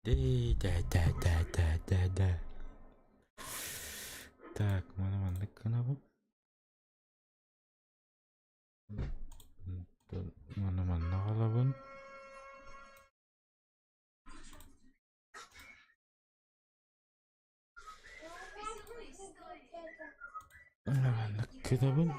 Да-да-да-да-да. Так, маны маннык гынабын. Маны манна аҕалабын. Маннык гынабын.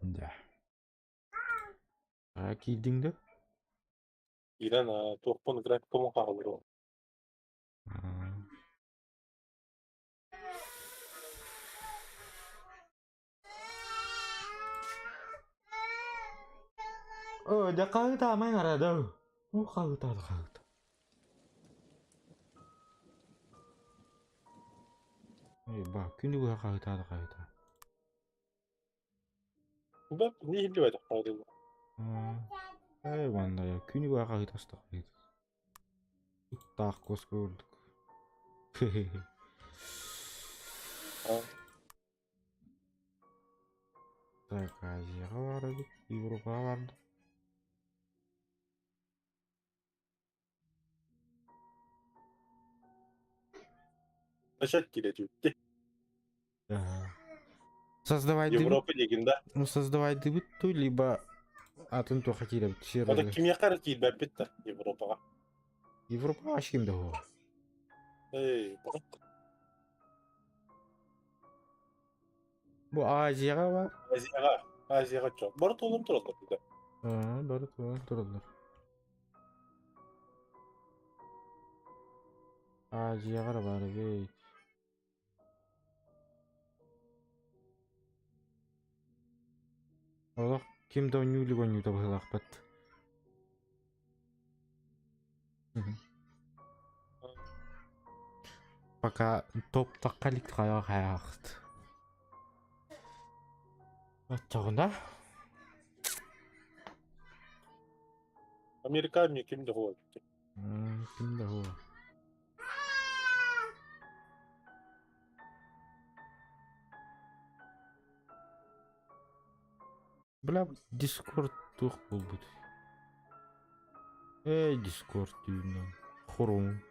Да. А киирдиҥ да? Киирэн туохпун графикабын хаалларыам. Оо, дьэ хаһыытаамаҥ эрэ дуу. Уу хаһыытаа да хаһыыта. Эй, ба, күнү быһа хаһыытаа да хаһыытаа. Да, не иһиллибэтэх хаһыытыыллар. Ээ, манна күнү быһа хаһыытаста хаһыытас. Ыттаах куоска курдук. Так, Азияҕа баар эбит, Европаҕа баар да? Начать киирэ Создавай Европа диигин да? Ну, создавайдыбыт ту, либо атын туохха киирэбит Ата кимиэхэ эрэ киирбэппит да Европаҕа. Европаҕа ким да суох. Эй, Бу Азияҕа бар. Азияҕа, Азияҕа чо. Бары туолан тураллар да. Аа, бары туолан тураллар. Азияҕа бар эбит. Олох ким да оонньуу илик оонньуута быһыылаахпыт. Пока топтахха илик хайа хайаахт. Оччоҕуна Америка эмиэ ким да хуой. Ким да хуой. Бля, Дискорд туох буолбут? Эй, Дискорд түүнүн. Хурум.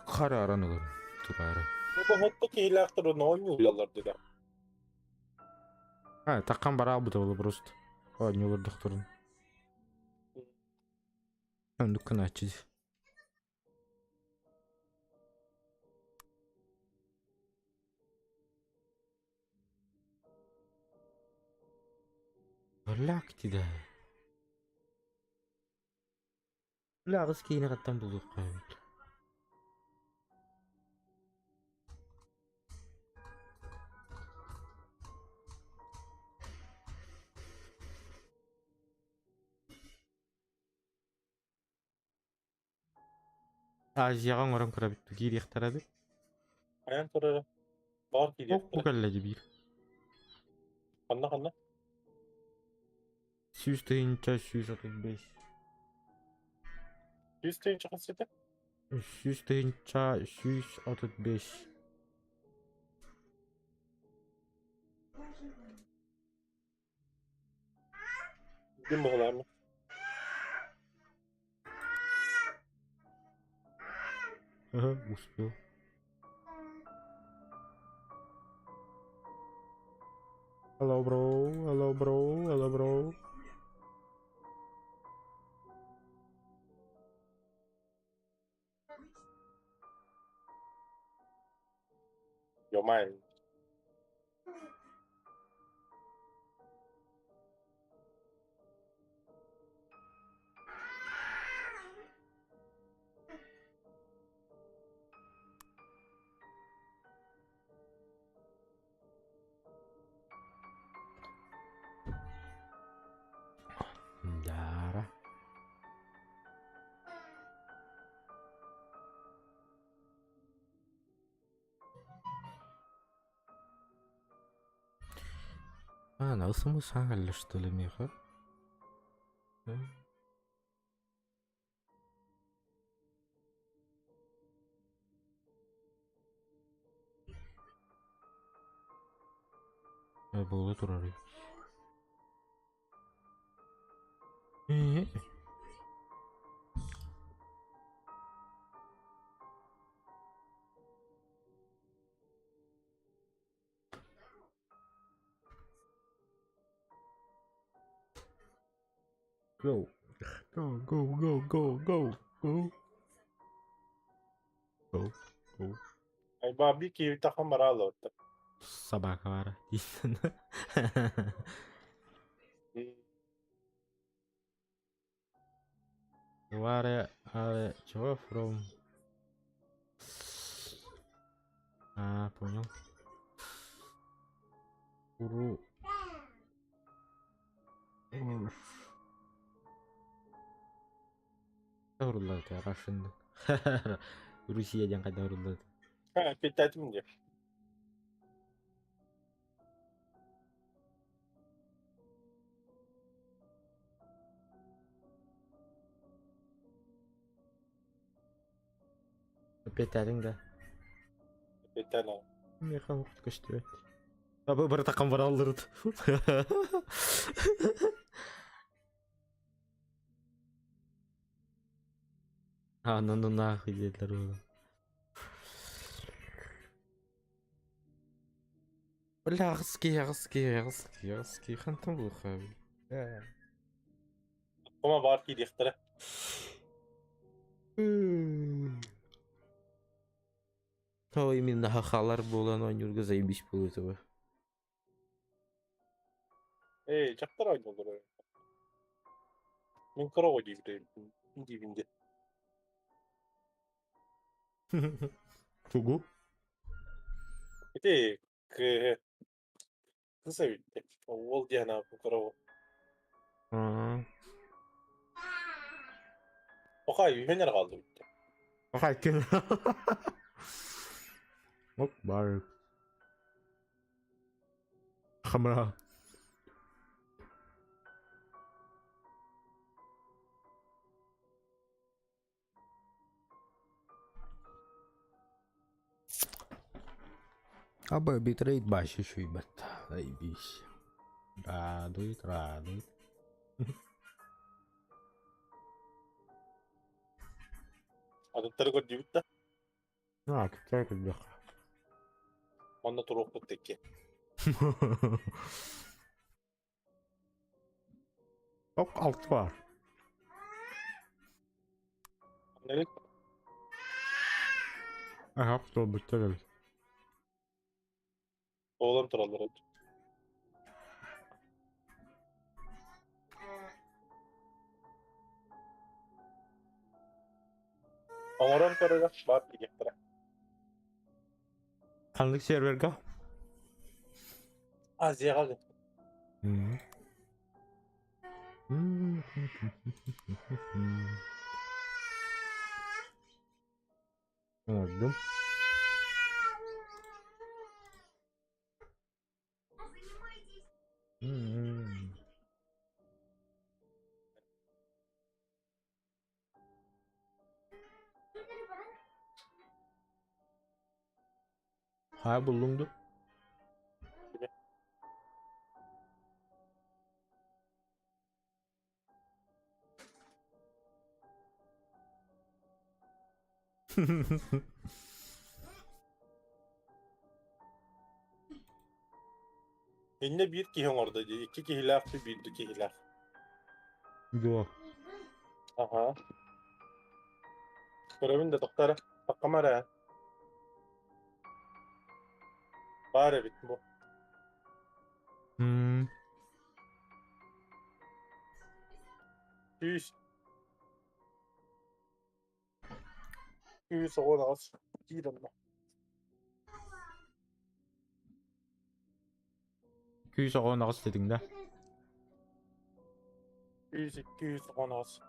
Харааран ылар тураары. Бу киһилээхтэр оонньууллар дeda. А, таккан бараабыта буолла просто. Оонньуулардахтарын. Оннук гынааччы дии. Галактика Бля, аҕыс киинэ хаттан булуохха эбит. Азияҕа оҥорон көрөбүт киириэхтэрэ эбит. Хайаан көрөрө? Баҕар Ох, бу киириэхтэрэ. кэллэ дии биир. Ханна ханна? 100 135. 100 000 хас этэ? 100 135. Ким баҕалаама? Ага, успел. Hello, bro. Hello, bro. Hello, bro. Yo man. Дара. А, на что ли, меха? Буола турарый. Go. Go, go, go, go, go, go. Go, go. Айбаби киһи барааллар. Собака бара дейсің. Where are you from? А, понял. Уру. Уруллар Russian. Русия диэн хайда уруллар. Эппиэттэтим дии. Эппиэттэтиҥ да? Эппиэттээн Миэхэ уһук көстүбэт. Абы быртакан бараллырыт. А, ну ну нахуй диэтилэр уолу. Бля, аҕыс киһи, аҕыс киһи, аҕыс киһи, аҕыс киһи хантан булуохха Хома баар киириэхтэрэ. Ой, именно хахалар буолан оонньуурга заебись буолуо этэ Ээ, дьахтар оонньууллар Мин кыра оҕо диибин диибин дии. Тугу? Ити кыыһы кыс эбит уол диэн ааппын кыра оҕо. Пока үһүөн эрэ хааллыбыт дии. Пока иккиэн. Оп, бар. Хамра. Аба битрейт башы шуйбат. Заебись. Радует, радует. Атыттары көрдүбүт да. А, атыттары көрдөх. Онно туруохпут тикки. Ок, алты бар. Нелик? Ага, туолбуттар эбит. Оҕолор тураллар эбит. Оҥорон көрөрө баар диэхтэрэ. Ханнык серверга? Азияҕа гын. Оҥордум. Хайа буллуҥ дуу? Иннэ биир киһи оҥордо дии, икки киһилээх дуу, биир дуу киһилээх. Дуо? Аһаа. Көрөбүн да тохтоо эрэ, таххама эрэ. Баар эбит бу. 100 118 киир онно. 218 дедиң да? 100 218.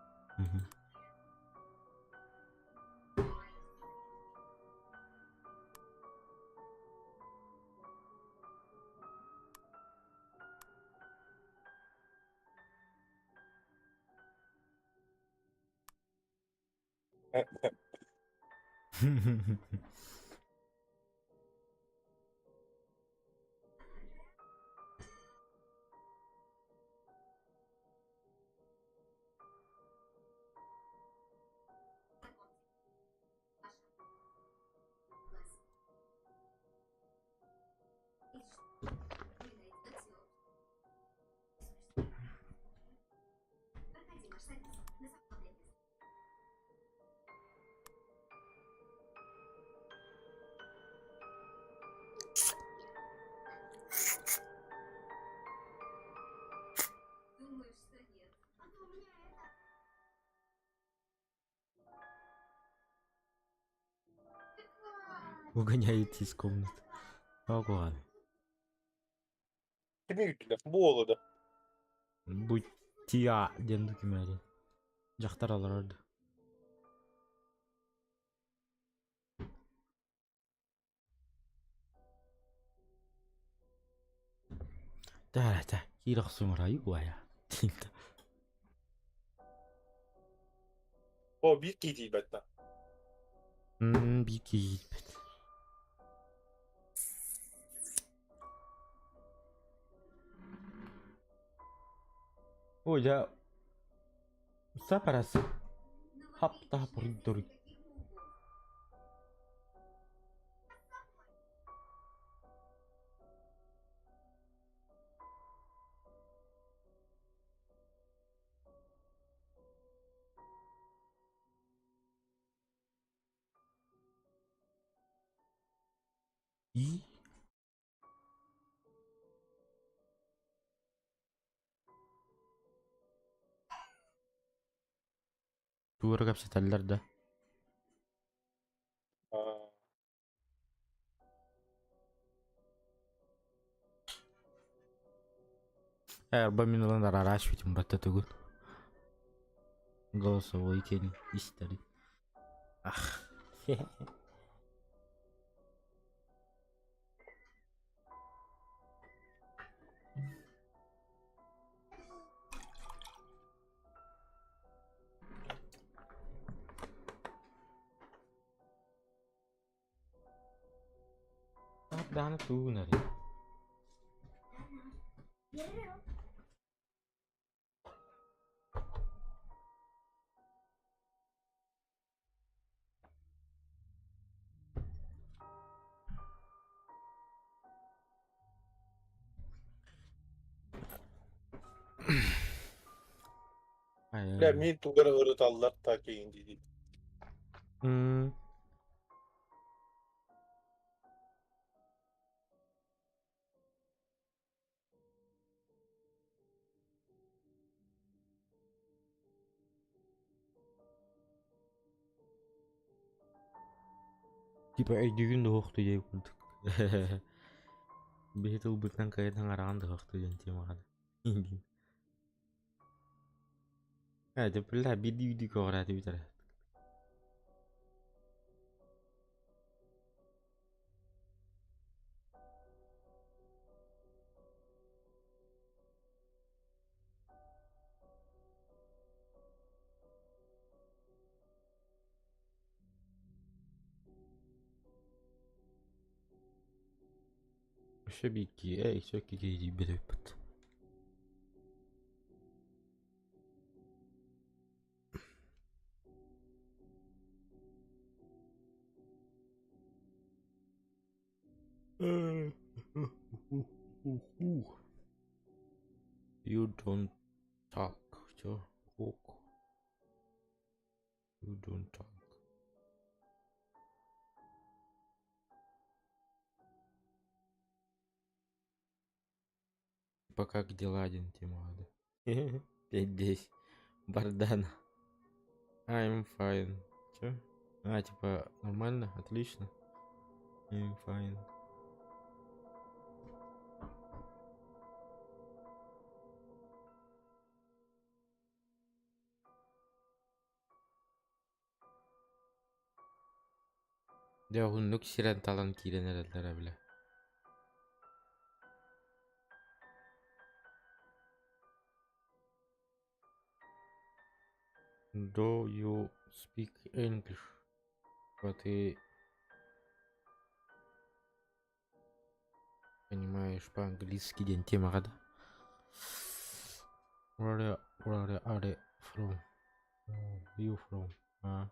Угоняет из комнаты. Ого. Кими күүттүлэр? Бу уолу да. Бу Тиа диэн документ. Дьахтар олорор да. Та киирэ охсуҥарай уайа. О, биир киһи тиийбэт да. Биир киһи киирбэт. Ой, дьэ, сапарас. Хап-тап дуруй. И? Туора кэпсэтэллэр да? Эрба мин ылан араараачпытым батта тугун. Голосовой кени истэри. Ах. Дааны туунары. Бля, мин тугар ырыталлар так иин дии. Типа өйдүүгүн да уһукту диye курдук. Биһи тылбытынан кыайан таҥараҕын да уһукту диэн темаҕа. Ээ, дьэ, бля, биирдии-биирдии көҕүрээтибит эрэ. Өссө биир ээ, өссө икки киһи тиийбит эбиппит. You don't talk, чё? Ок. You don't talk. Типа как дела один тема, да? 5-10. Бардана. I'm fine. Чё? А, типа, нормально? Отлично. I'm fine. Дьэ, уһуннук сирэн талан киирэн эрэллэрэ бile. Do you speak English? Ты понимаешь по-английски диэн темаҕа да? Where are from? You from? А?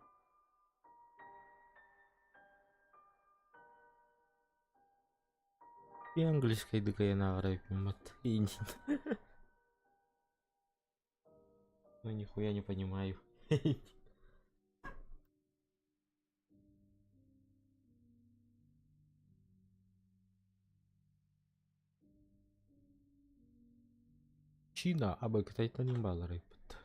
И английскай дыкайын ааҕар эбиппин Ну нихуя не понимаю. Чина абы Кытайтан баалар эбиппит.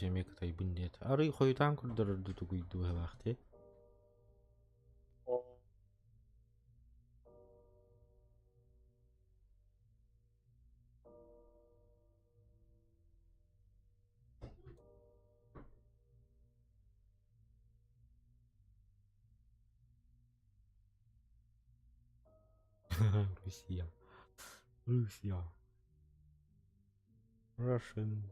Эмиэ кытайбын диэтэ. Арый хойутаан көрдөрөр дуу тугуй дуу быһыылаах дии. Россия. Россия. Russian.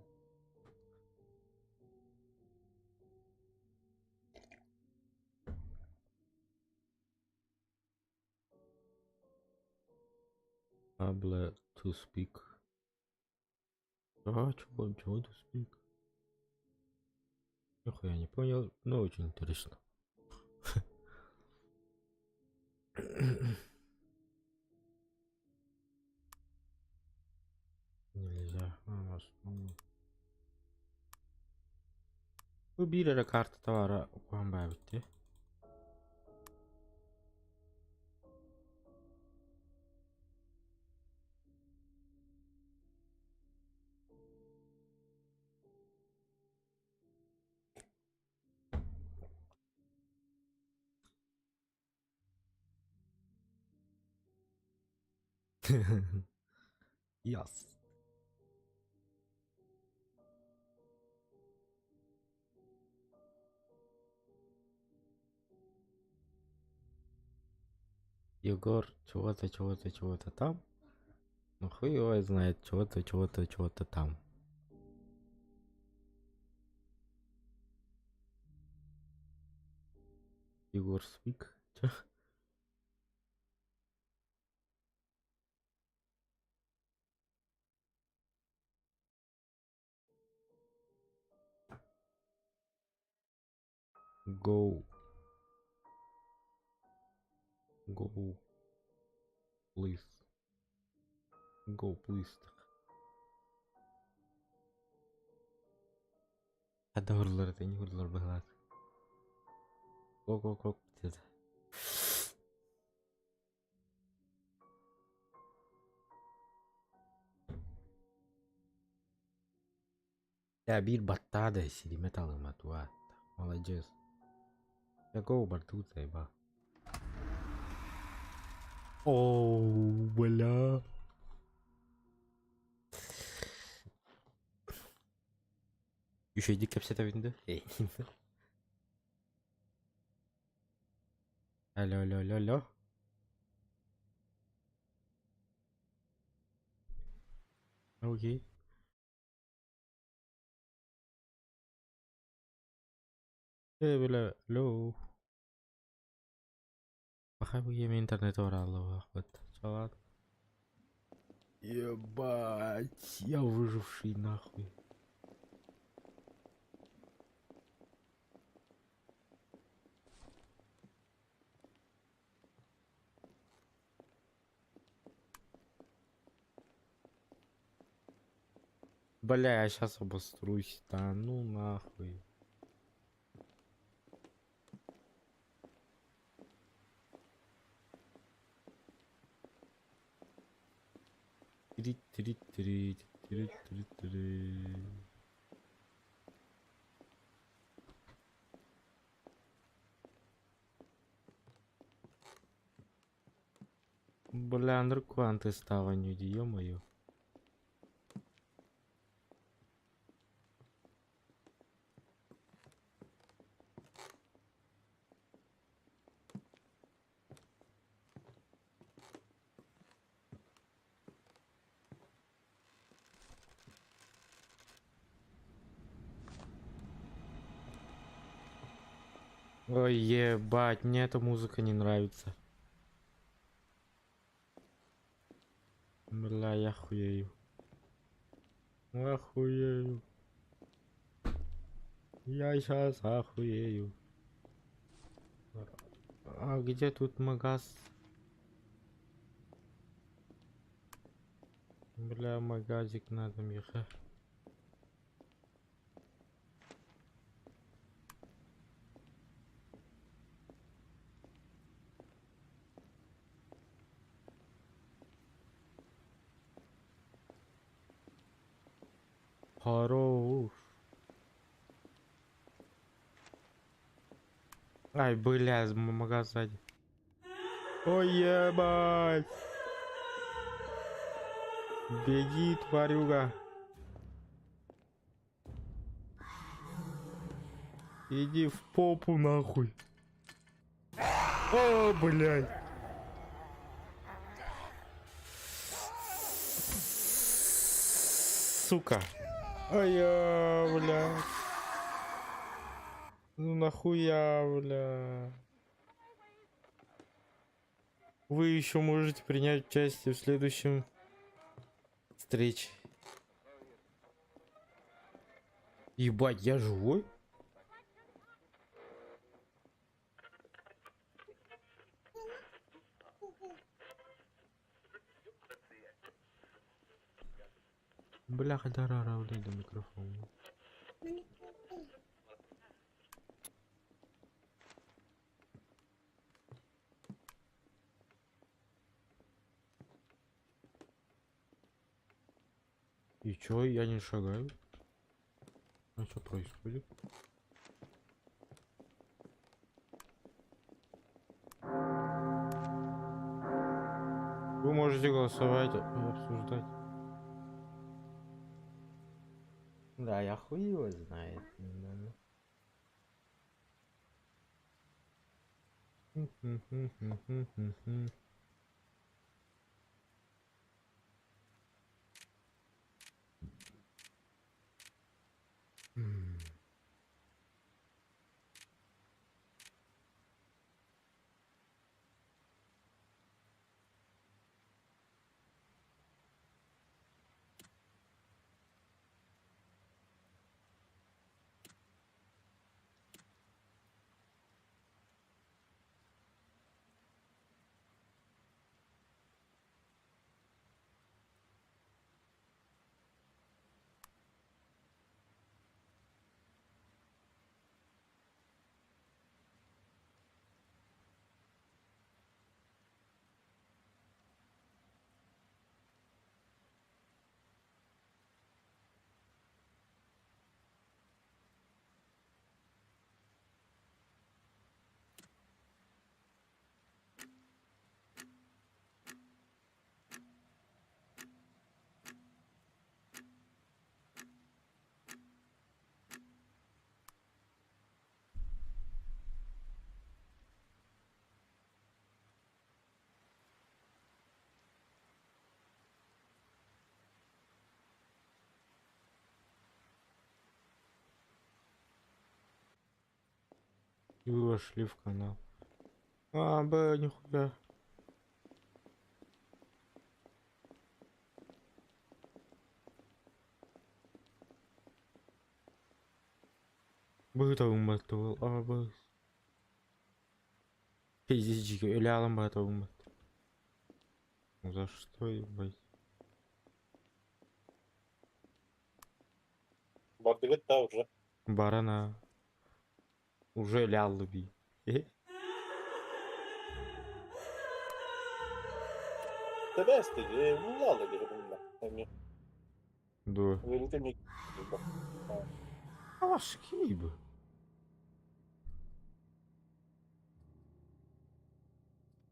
Able to speak. А, чего to speak? Нихуя не понял, но очень интересно. Нельзя. А, Бу биир эрэ карта товара уһаан дии. Yes. Егор чего-то, чего-то, чего-то там. Ну хуй его знает, чего-то, чего-то, чего-то там. Егор speak. Чё? Go. Go. Please. Go, please. Хада урлар, это не урлар быһылаах. Go, go, go. Где-то. Я биир баттаада сиримэ талыма туа. Молодец. Я go барту заеба. Оу, бля. Үчүгэйдик кэпсэтэбин дуу? Алло, алло, алло, алло. Окей. Бля, алло. Пахай бу интернет ораллы вот. Салат. Ебать, я выживший нахуй. Бля, я сейчас обострусь, да ну нахуй. Три, три, три, три, три, три. Бля, Андер става не ё-моё. Ой, ебать, мне эта музыка не нравится. Бля, я хуею. Охуею. Я сейчас охуею. А где тут магаз? Бля, магазик надо, Миха. Хорош. Ай, бля, магаз сзади. Ой, ебать! Беги, тварюга. Иди в попу нахуй. О, блядь. Сука. Ай, я, бля. Ну нахуя, бля. Вы еще можете принять участие в следующем встрече. Ебать, я живой? Бляха, дарара, блядь, до микрофона. И чё, я не шагаю? А что происходит? Вы можете голосовать и обсуждать. Да, я хуй его знает. Да. И вы вошли в канал. А, б, нихуя. Бытовым а, б. Пиздец, лялом бытовым. За что, ебать? Бардыгыт да уже. Барана. Уже лялби. Тэбээсти, муллаалы диһи Эми. Да. Вилити ми. А ваш киб.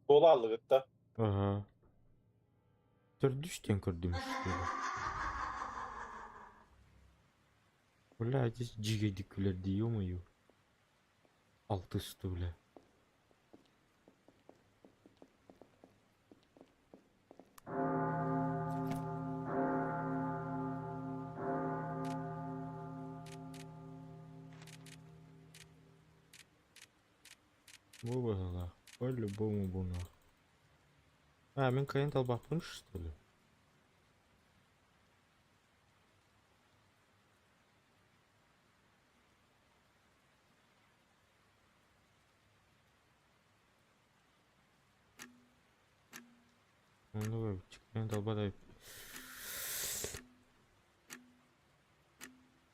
Буолаалыгыт да. Ага. Төрдүштен көрдүм что ли? Бля, здесь джигедикулер, ё-моё. Алты бля. Выбрала. По-любому буна. А, мен кайын талбақпын, что ли? Ну давай, чекайын талбадай.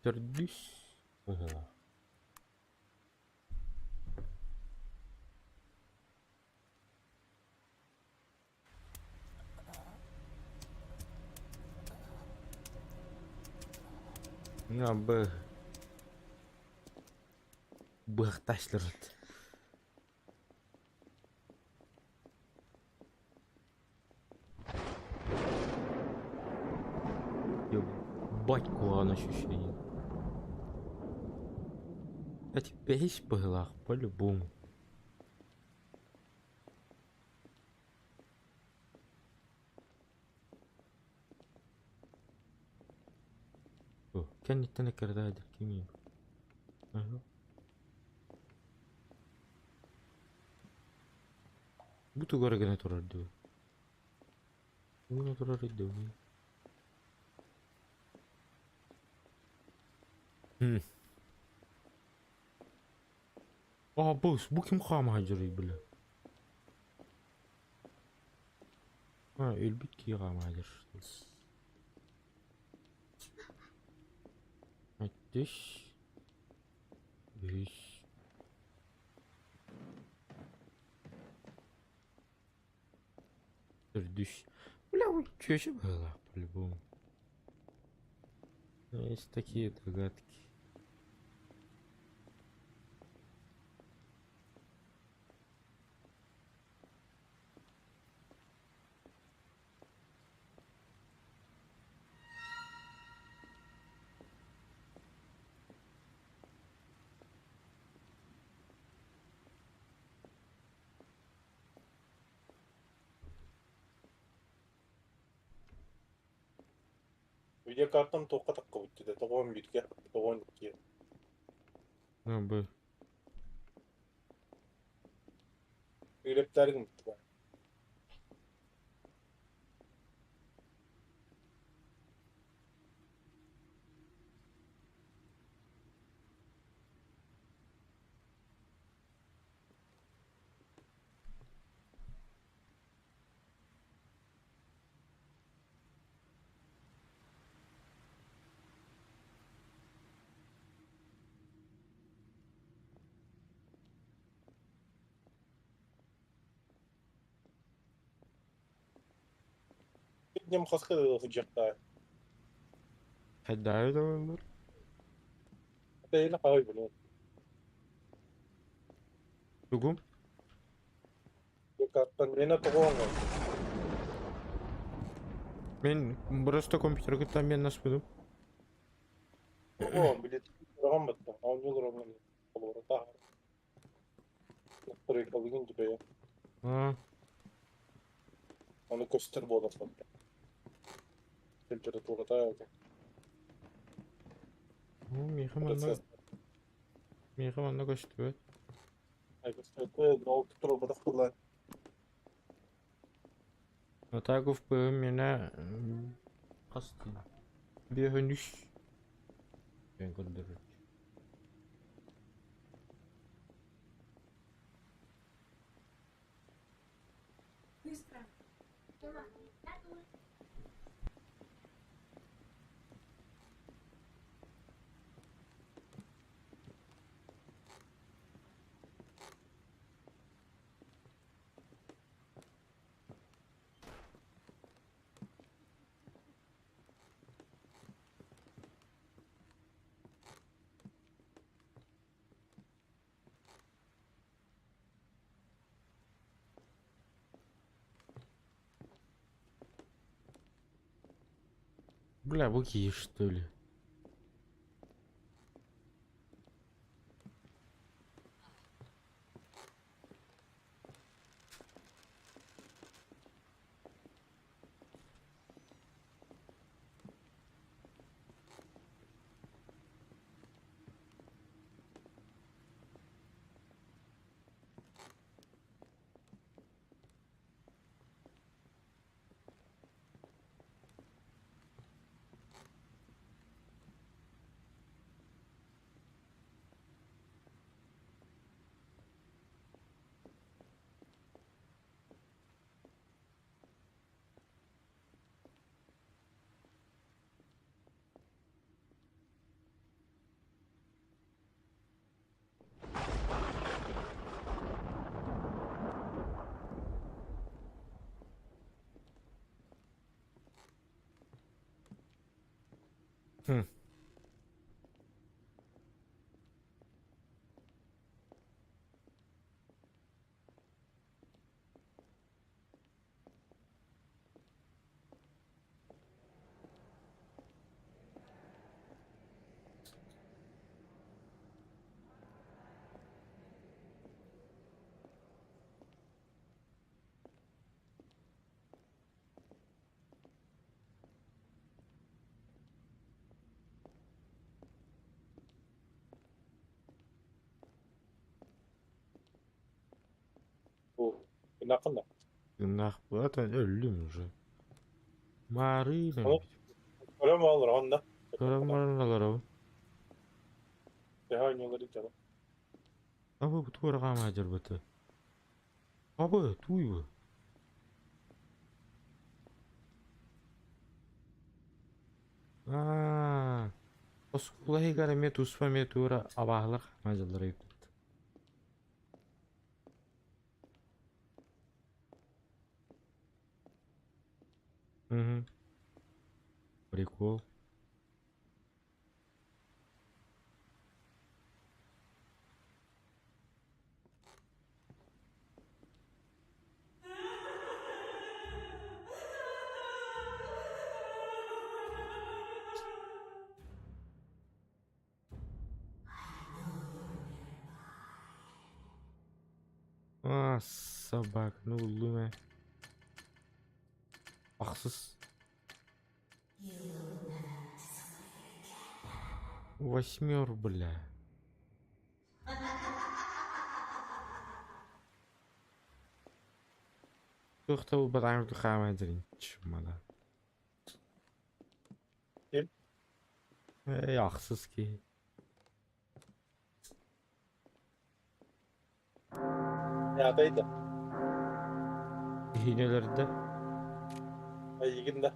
Төрдүс. Ого. На Б. Б ташлырыт. Ебать куһаҕан ощущение. Кстати, бэһис быһыылаах по-любому. Кэнниттэн эккирэтэ кимий? Бу тугу эрэ гына турар дуу? Гына турар дуу? Аа, бу ким хаама сылдьарый били? А, өлбүт киһи хаама сылдьар. Үс, үс. Төрдүс. Бля, чүөчэ быһыылаах по-любому. Есть такие догадки. Видеокартам туохха таххыбыт дии, 91-гэ, 92. А, б. Үрэптээрин гыммыттара. Днем хаска сылдьыахтаах. Хайдары да олор. Тэйилэ хаһый буну. Тугум? Картан мена тоҕо оҥор. Мен просто компьютер кытта мен наспыдым. Тоҕо билет тураҕан батта. Оонньуулар оҥор холуора таһар. Настройкалыгын дьүбэйэ. А, Ону көстөр буолар батта. Температурата ну, миэхэ манна процесс. миэхэ манна көстүбэт. Ол турбатах буолла. А так в меня хас биэһин үс диэн көрдөрөр. Быстро. Бля, буки что ли? Хм. Тыыннааххын да? Тыыннаах буолан өллүм уже. Маарыын Ону өлбүтүм. көрөн олороҕун да? Көрөн баран олоробун. Төһө оонньуулар дьоно? Абы туора хаамаа дьарбыты. Абы тууй бу. Аа, оскуола иһигэр эмиэ туспа эмиэ туора абааһылар хаамаа дьаллар эбит. Мгм. Прикол. А, собака, ну буллум ээ. Ахсыс. Восьмер, бля. Туох да булбатаҕым хааман дьэрин чумана. Ким? Эй, ахсыс киһи. Атай да. Киһини өлөрдө. Эйигин да.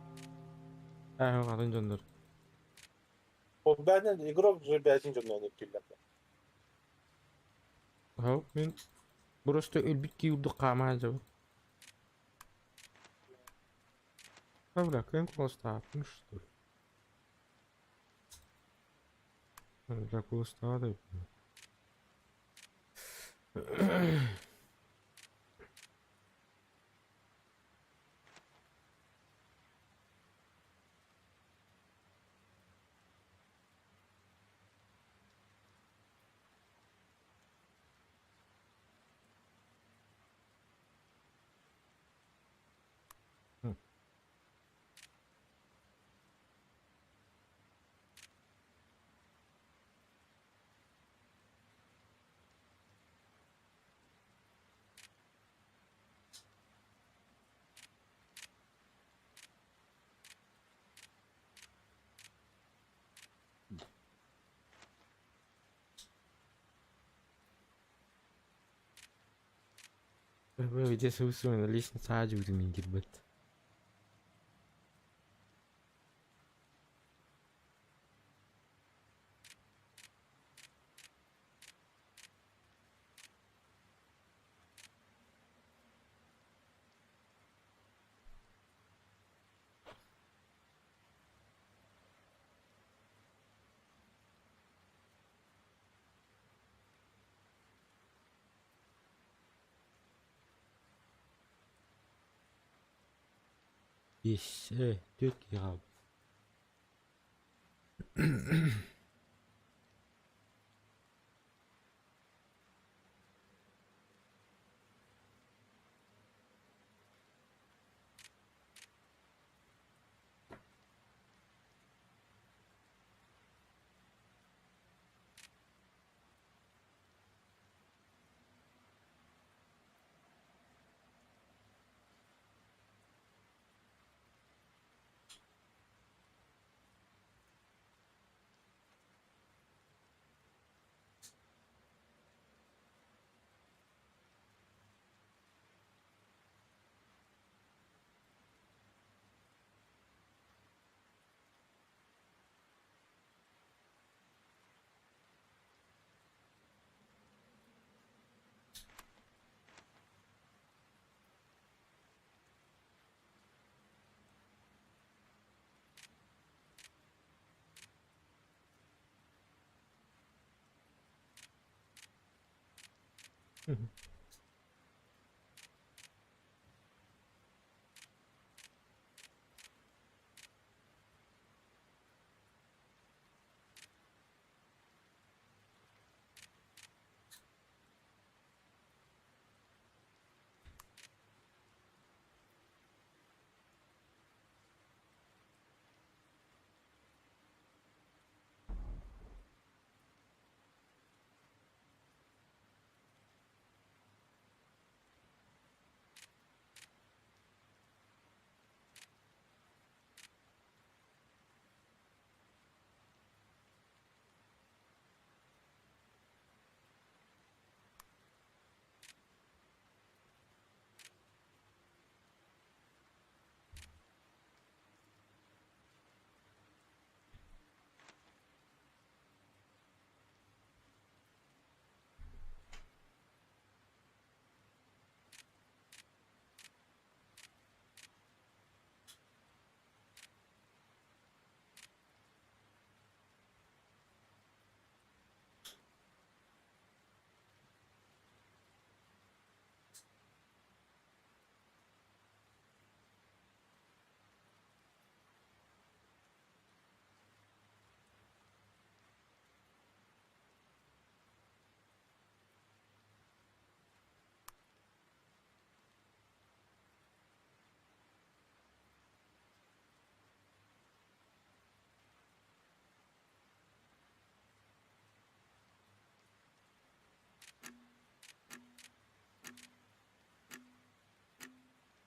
Аа, атын дьоннор. Ол бээнэн игрок же бээтин дьоннорун өттүллэр. Һау, мин просто өлбүт киһи курдук хаама сылдьабын. А, бля, ким куоластааппын, что ли? Бля, куоластаабат эбиппин. Где на лестнице адьютами гибет. Есть, түөрт киһи хаалбыт.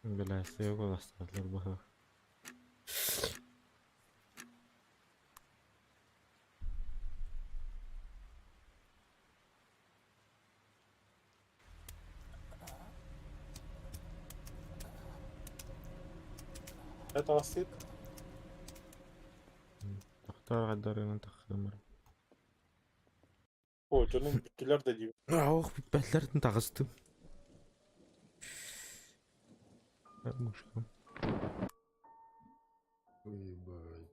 Бля, куоластаатылар быһыы. Это Тохтоор хайдарынан тахсыамар. О, дьонум бүттүлэр да диибин. Ох, бүппэллэрин таҕыстым. Мышка. Ебать.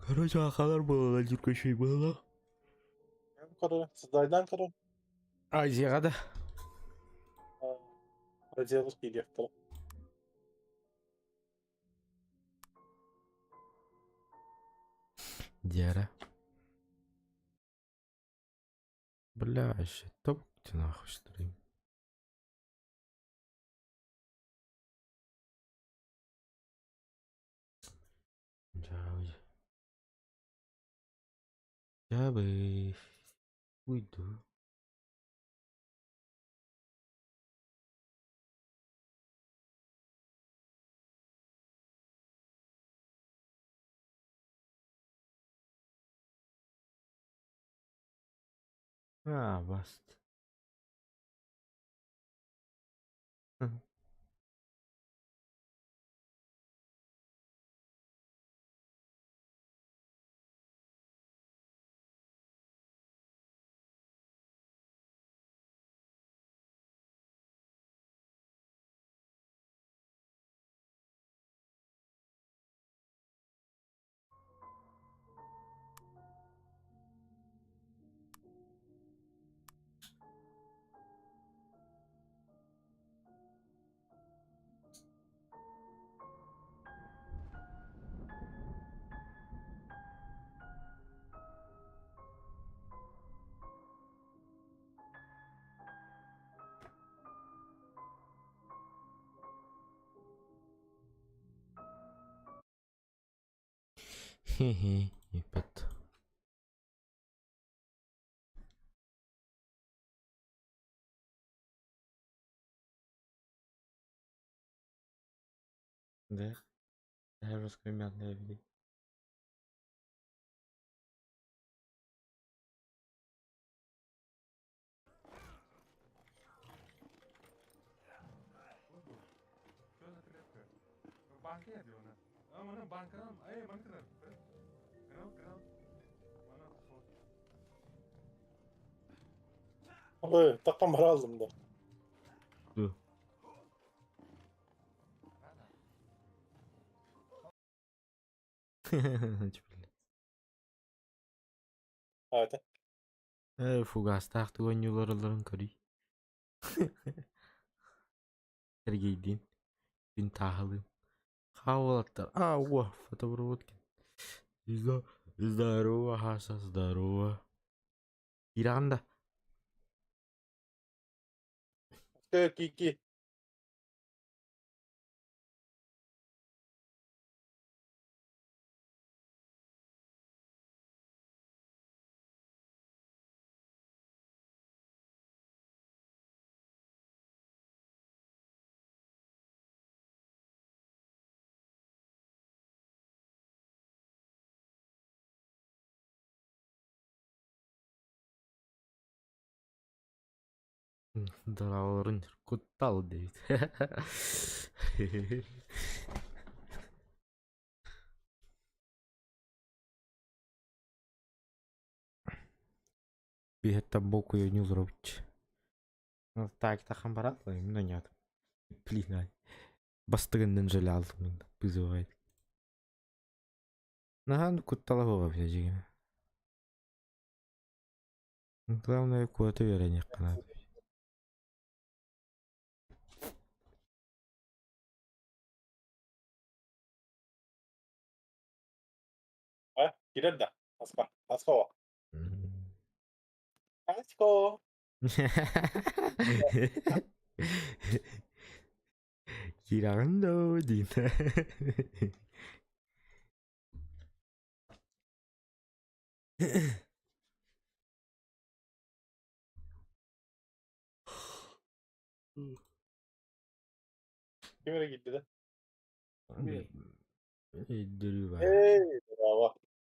Короче, ахалар буолла дьүркөшүй буолла. Короче, сдайдан короче. Азияға да. Азиялык киириэхтэрэ. Диара. Бля, вообще топ ты нахуй стрим. Дьаабы. Уйду. А, баст. Хе-хе, ебать. Да? Я русскомятная види. Ой, такам разом да. Ду. Аата. Фугастаах туонньууларыларын көрүй. Сергейдин. Күн тааһылыын. Хаалаттар. А, о, фотоброводкин. Здорово, Хаса, здорово. Иранда. Кики. Дораларын куттал дейт. Биһэттэн бокуйа ньулуробич. Так тахан барат, именно нет. Блин, бастыгыннын жалялтым вызывает. Нахан куттала вообще жигин. Главное, куда-то верение канат. А, кирер да. Аска. Аскова. Аскова. Кирандо дин. Ким эрэ киирдэ да? Өйдөрүү баар. Эй, браво.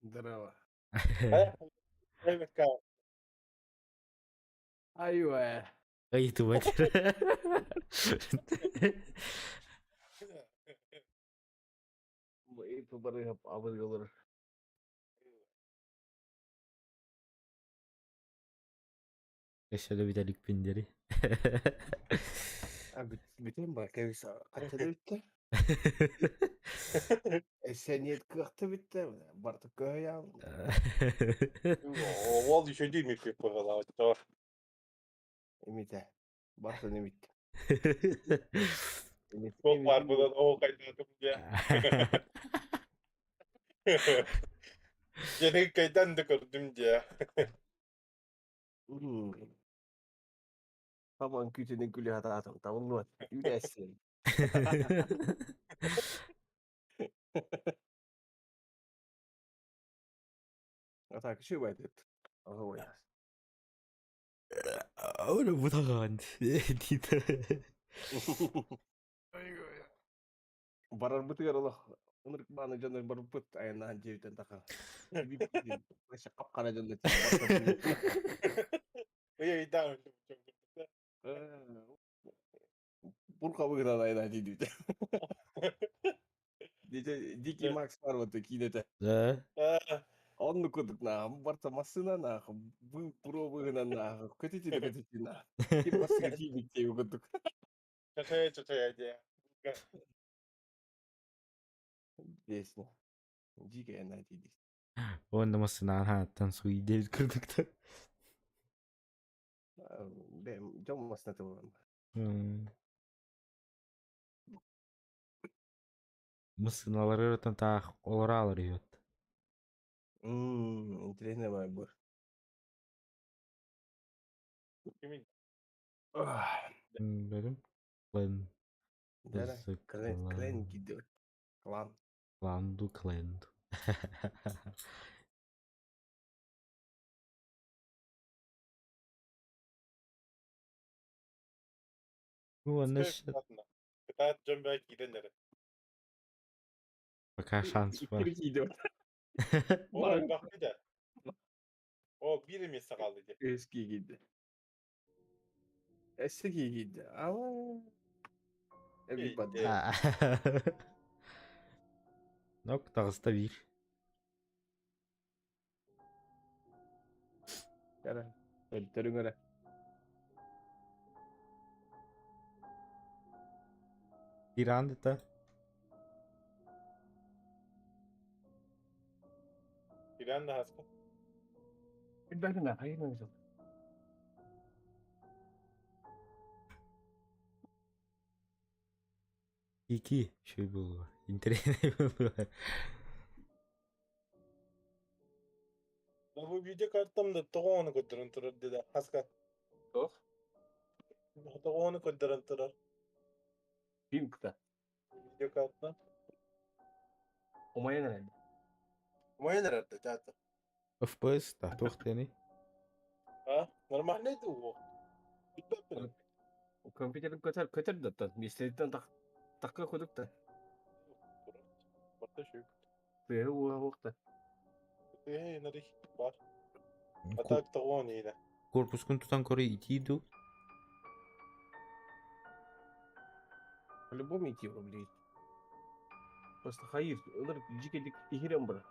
Здорово. Эбэкка. Айуэ. Ыйытыба Бу барыһап абыргалар. Өссө да бүтэ иликпин диэри. А бүтэн ба кэбис хаччада бүттэ. Эсэниэт кыахта бүттэ. Барта көһөйөм. Ол еще дии пожалуйста. Эмите. Барта немит. Ол бар будан ол кайдатым дия. Дьэ кайдан да көрдүм дия. Табан күүтүнэн күлэ сатаатым. Табыллыбат. Үлэсин. А так, еще байтет. Ой. Ora бутагаан диitä. Барарбытыгар олох ынырык бааны дьоннор барбыт айаннаан дьиэбитэн таха. Хап-хара дьоннор Ый ыйдаан Бурха айаннаан диибит. Дикий Макс бар вот киинэтэ. Да. Оннук курдук нааҕым барта массыына нааҕым буруо быыһынан нааҕым көтүтүнэ көтүтүнэ ким массыына тиийбит диэби курдук. Чачая чачая диэ. Песня. Дикая она тиийдик. Уонна массыынаҕын хааттан суй диэбит курдуктар. Бэм дьон массыыната буолан. Массыыналары ырытан таах олораалар үһү Интересный бай был. Кимин? Бэрим. Клен. Да, клен, клен гидет. Клан. Кланду, кленду. Ну, аны Кытаат дьон бää киирэн эрэ. Пока шанс бар. О, элбэхпит ээ. О, биир эмиэ хаалла дии. Эски киирдэ. Эссе киирдэ. Ала. Everybody. Нок таҕыста биир. Кэрэ. Өлтөрүҥ эрэ. Иран да Иран да хаска. Билбэтин хайын сыл. Ики үчүгэй буолуо, интэриэһинэй буолуо. Бу видеокартам да тоҕо ону көрдөрөн турар дида хаска. Туох? Тоҕо ону көрдөрөн турар. Пинкта. Видеокарта. Умайан эрэр. Умайан эрэр да чаата. FPS да туох диэний? А? Нормальный дуу? Билбэппин. Компьютерин көтөр көтөр да оттон миэстэтиттэн тахка кудук да. Барта шүүк. Тыаһы ууһа суох да. Тыаһы инарий бар. А так того не Корпускун тутан көрө итии дуу? По-любому идти рублей. Просто хайыр, ылыр дьикедик иһирэн бар.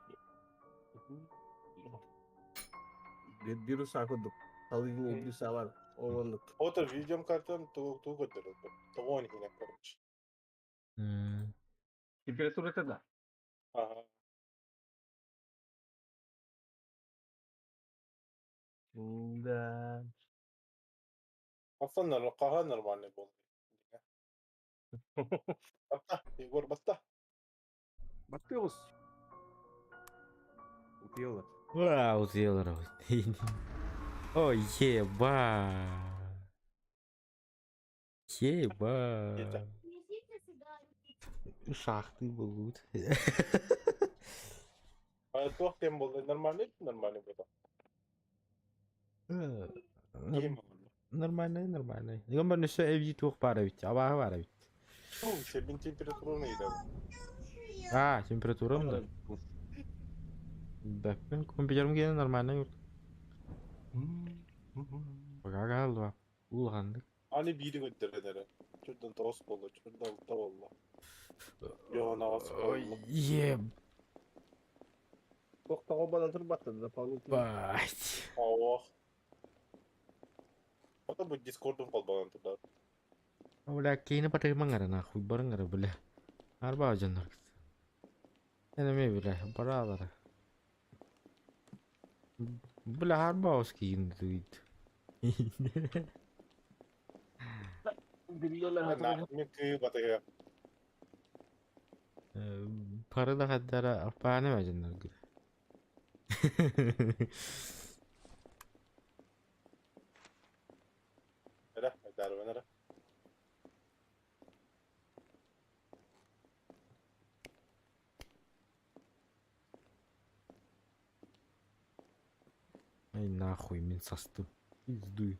Вируса курдук. Салыгын вируса бар. Ол оннук. Ото видеокартам туу туу көрдөрөр. Того не короче. Температурата да. Ага. Да. Аслан хаһан нормальный буолла. Баста, Егор, баста. Баттыгыз. Утуйалар. Вау, утуйалар. Ой, еба. Еба. Шахты будут. А туох диэн буолла? Нормальный нормальный буолла. Киһим буолла. Нормальный, нормальный. Игон өссө эбии туох баар эбит, абааһы баар эбит. Мин температураны ыйдабын. А, температурам да. Бэппин компьютерым киэнэ нормальный юрт. Пока хаалла. Улаханнык. Аны биири көрдөрөн эрэ. Чурдан тоҕус буолла, чурдан алта буолла. Йоон аҕыс буолла. Тохтоҕо банан турбаттар дополнительно. Ебать. Ох. Ото бу дискордум холбонон турдар. Бля, киини батыһымаҥ эрэ нахуй, барыҥ эрэ, бля. Арбаа дьоннор. Эн эмиэ, бля, бараалара. Бля, арбаус киин дуйд. Мен кыы батыһа. Пары да хаддара аппааны ма дьонноргут. Эрэ, айдаарбан эрэ. Ай нахуй, мин састым. Пиздуй.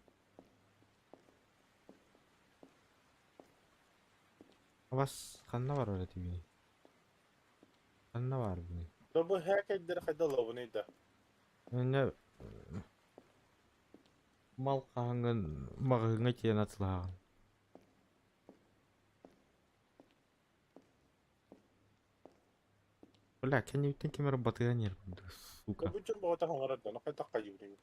Вас ханна барар этибиний? Ханна баарбыный? Да бу хээкэйдери хайда ылабыный да? Иннэ мал хаһаҥҥын маҕаһыыҥҥа тиийэн атылаһаҕын. Бля, кэннибиттэн ким эрэ батыһан иһэр курдук, сука. Бу дьон бөҕөтө хаҥарар да, хайдах хайыыбыный?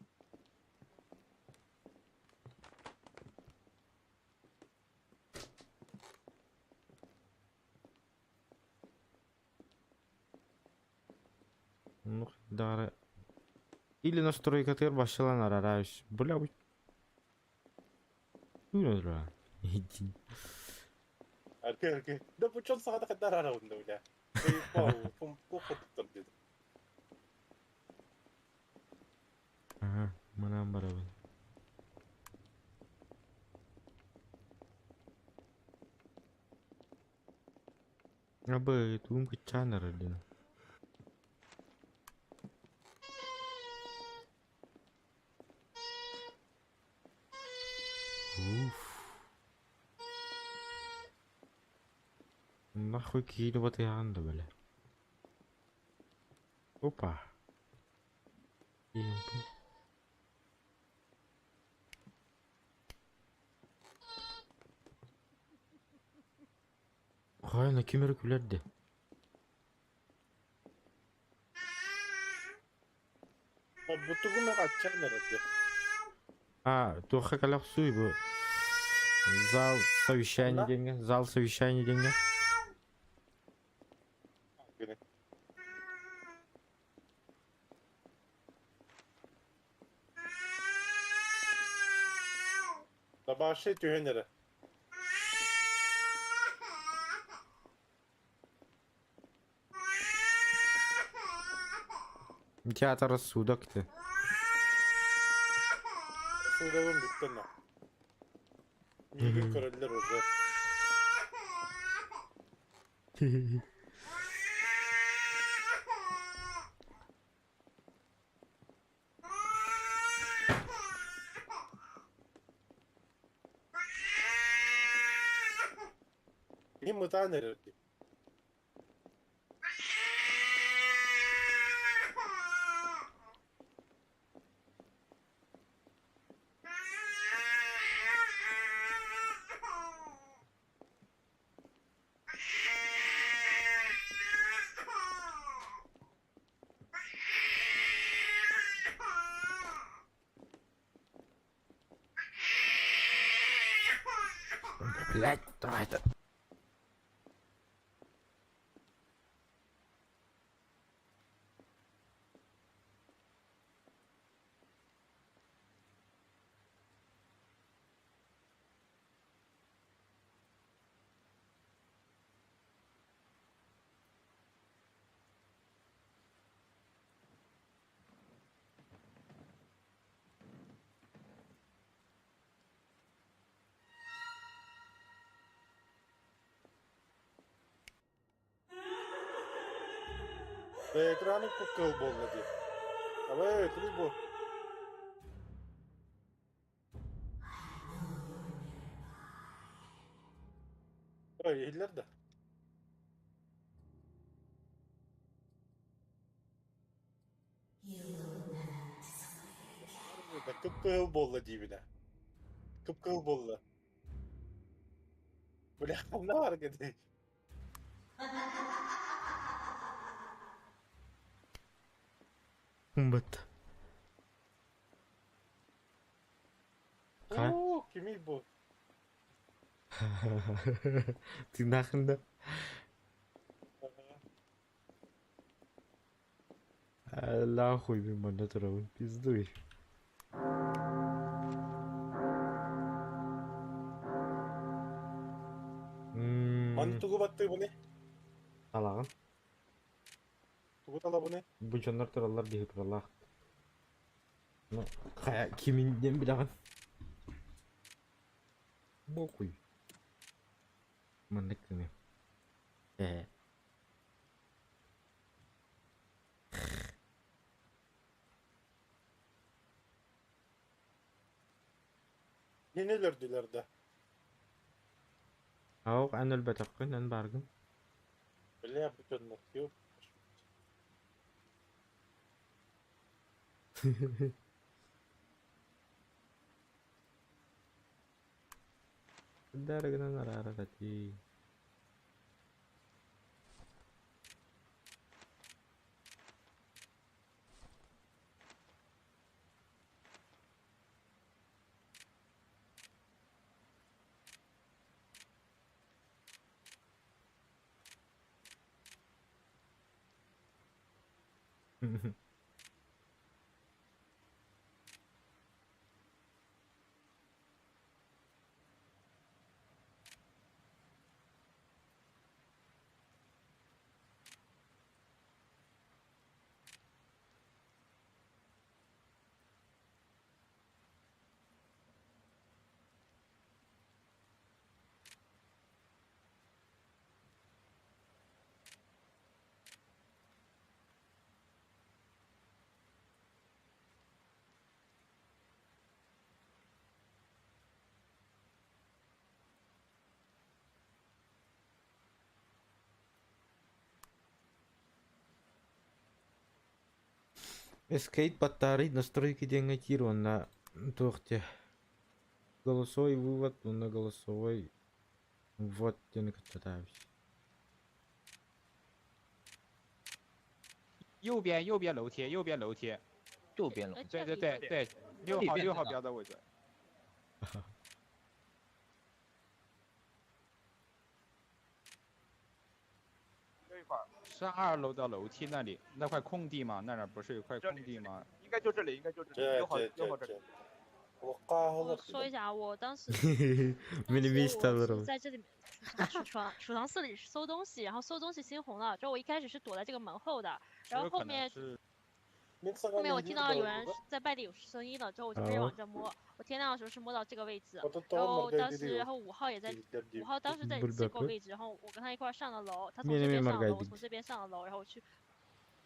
Ну, дары. Или настройкатыгар башылан арараюсь. Бля, бу... Иди. Аркы аркы. Да бу дьон саҕата хайдах арарабын да, бля. Туох курдуктар диэтим. Ага, манан барабын. Абы, тугум кыччаан эрэр диэн. Уф. Нахуй киили батыһаҕын да бэлэ. Опа. Иэмпин. Хайа ким эрэ күлэр дии. Бутугун аччаан эрэр дии. А, туохха кэлэ охсуй бу? Зал совещаний Ханна? диэҥҥэ, зал совещаний диэҥҥэ. Гини. Табашы түһэн эрэ. Театр рассудок ты. Суудабын бүттэн на. Миигин көрөллөр уже. Мин мытаан эрэр дии. Блять, давай это. Экраны кукол буолла дии. Абы, тугуй бу? Иһиллэр да? Кып-кыһыл буолла диибин ээ. Кып-кыһыл буолла. Бля, ханна баар этэй? Быт. Ха? Уу, кимий бу? Ты нахрен да? Нахуй мин манна турабын, пиздуй. Манна тугу баттыыбыный? Талаҕын. Тугу талабыный? Бу дьоннор тураллар дии тураллаах. Ну, хайа кимин диэн билэҕин? Бохуй. Маннык гыныам. Ээ. Мени өлөрдүлэр да. Аох эн өлбөтөххүн, эн бааргын. Бля, бу дьоннор ёп. Дары гынан араарар этии. Скейт баттаарый настройки диэҥҥэ киир уонна туох диэ голосовой вывод уонна голосовой ввод диэни кытта таабыс. 右边右边楼梯，右边楼梯，右边楼哎对这里对对对，六这边号六号在哪标的位置。是二楼的楼梯那里那块空地吗？那儿不是有块这里空地吗？应该就这里，应该就这里， Дьэ, 六号 дьэ, 六号 дьэ, 这里 дьэ. Олоххо 我 олор 说一下啊，我当时 Мин 当时 эмиэ 我 истэ 是在这里面储藏储藏室里搜东西，然后搜东西猩红了。就我一开始是躲在这个门后的，然后有可能后面是 Мин 后面我听到有人 саҥа 在外地有声音了，之后我就开始往这摸。我天亮的时候是摸到这个位置，然后当时然后五号也在，五号当时在这个位置，然后我跟他一块儿上了楼，他从这边上了楼，我从这边上了楼，然后我去，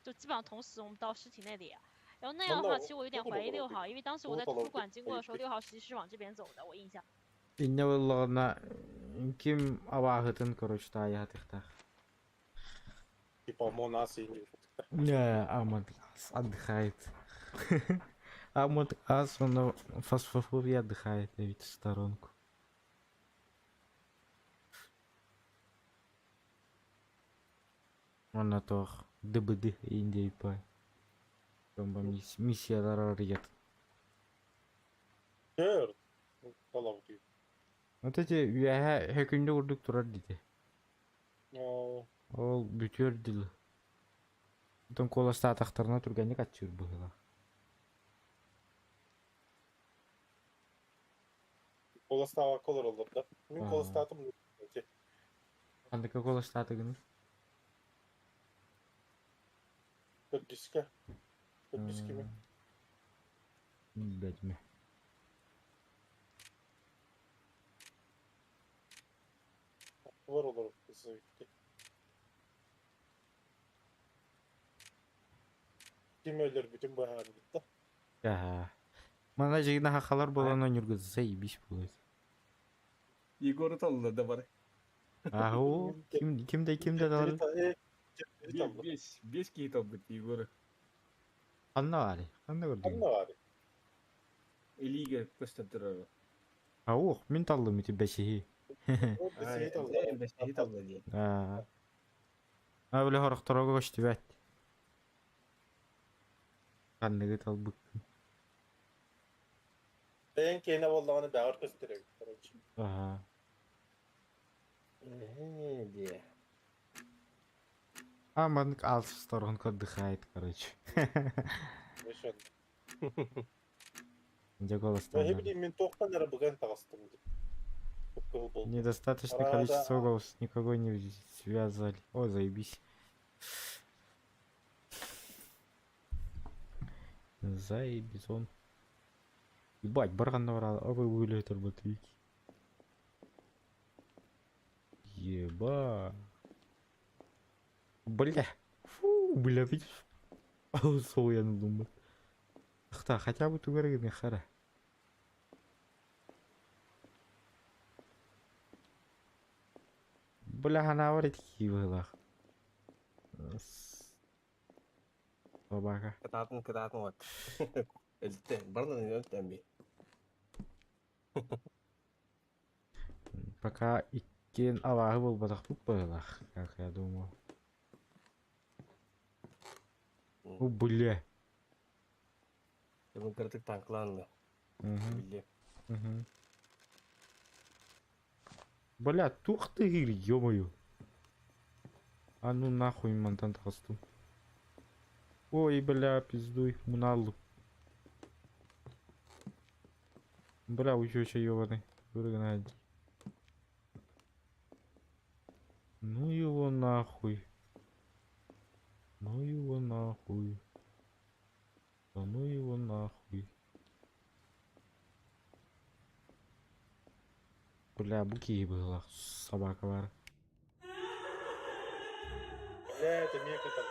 就基本上同时我们到尸体那里。然后那样的话，其实我有点怀疑六号，因为当时我在图书馆经过的时候，六号实际是往这边走的，我印象。 Иннэ буоллаҕына ким абааһытын короче таайаатыхтаах. Типа Монас или Не, Амон отдыхает. Амон Ас, он фосфофобия отдыхает, ведь в сторонку. Онно туох ДБД индейпай. Миссиялар арыйат. Көр. Талабы. Вот эти үөһэ хөкүндэ курдук турар дии. Оо, Ол бүтүөр дылы. Оттон куоластаатахтарына түргэнник аччыыр быһыылаах. Колостаабакка олороллор да. Мин Аа. колостаатым. Ханныка куоластаатыгыный? Төрдүскэ. Төрдүскэ мин. Билбэтим. Бар олорор. Ким өлөрбүтүн быһаарбыт да. Аха. Манна дьиҥинэ хахалар буолан оонньуурга заебись буолуо. Егору талла да бар. Аһу, ким ким да ким да Төрдү талар. төрдү таллым. Биэс, биэс киһи талбыт Егоры. Ханна баарый? Ханна көрдүгүн? Ханна баарый? Илиигэ көстөн турар. Аух, мин таллым ити бэсиһи. Ол бэсиһи талла. Бэсиһи талла диэн. Аа. А били хорохторого көстүбэт. Ханныгы талбыккын. Бэйэҥ киэнэ буоллаҕына бэҕэр көстөр эбит, короче. Аха. Ээ диэ. А маннык алтыс торун көрдыхайт, короче. Решен. Дьэ Эһи голостан. билим мин туохтан эрэ быган таҕыстым дии. Кыһыл буолбут. Недостаточное Рада. количество голос никакой не связали. О, заебись. Заебизон. Ебать, барганна барал. Ой, вылетер турбатык. Еба. Бля. Фу, бля, видишь? Соуян думаю. Ахта, хотя бы тугары хара. Бля, ханавар ити быһылаах. Собака. Кытаатын кытаатын вот. Өлтө, барынан өлтөн би. Пока иккиэн абааһы буолбатахпыт быһылаах, как я думаю. О, бля. Бүгүн кыратык танклаанна. Мгм, Билле. мгм. Бля, тух ты, ё-моё. А ну нахуй мантан таҕыстым. Ой, бля, пиздуй, муналлым. Бля, учуча ёбаный. Выргнать. Ну его нахуй. Ну его нахуй. Да ну его нахуй. Бля, буки была собака бар. Бля, это мека там.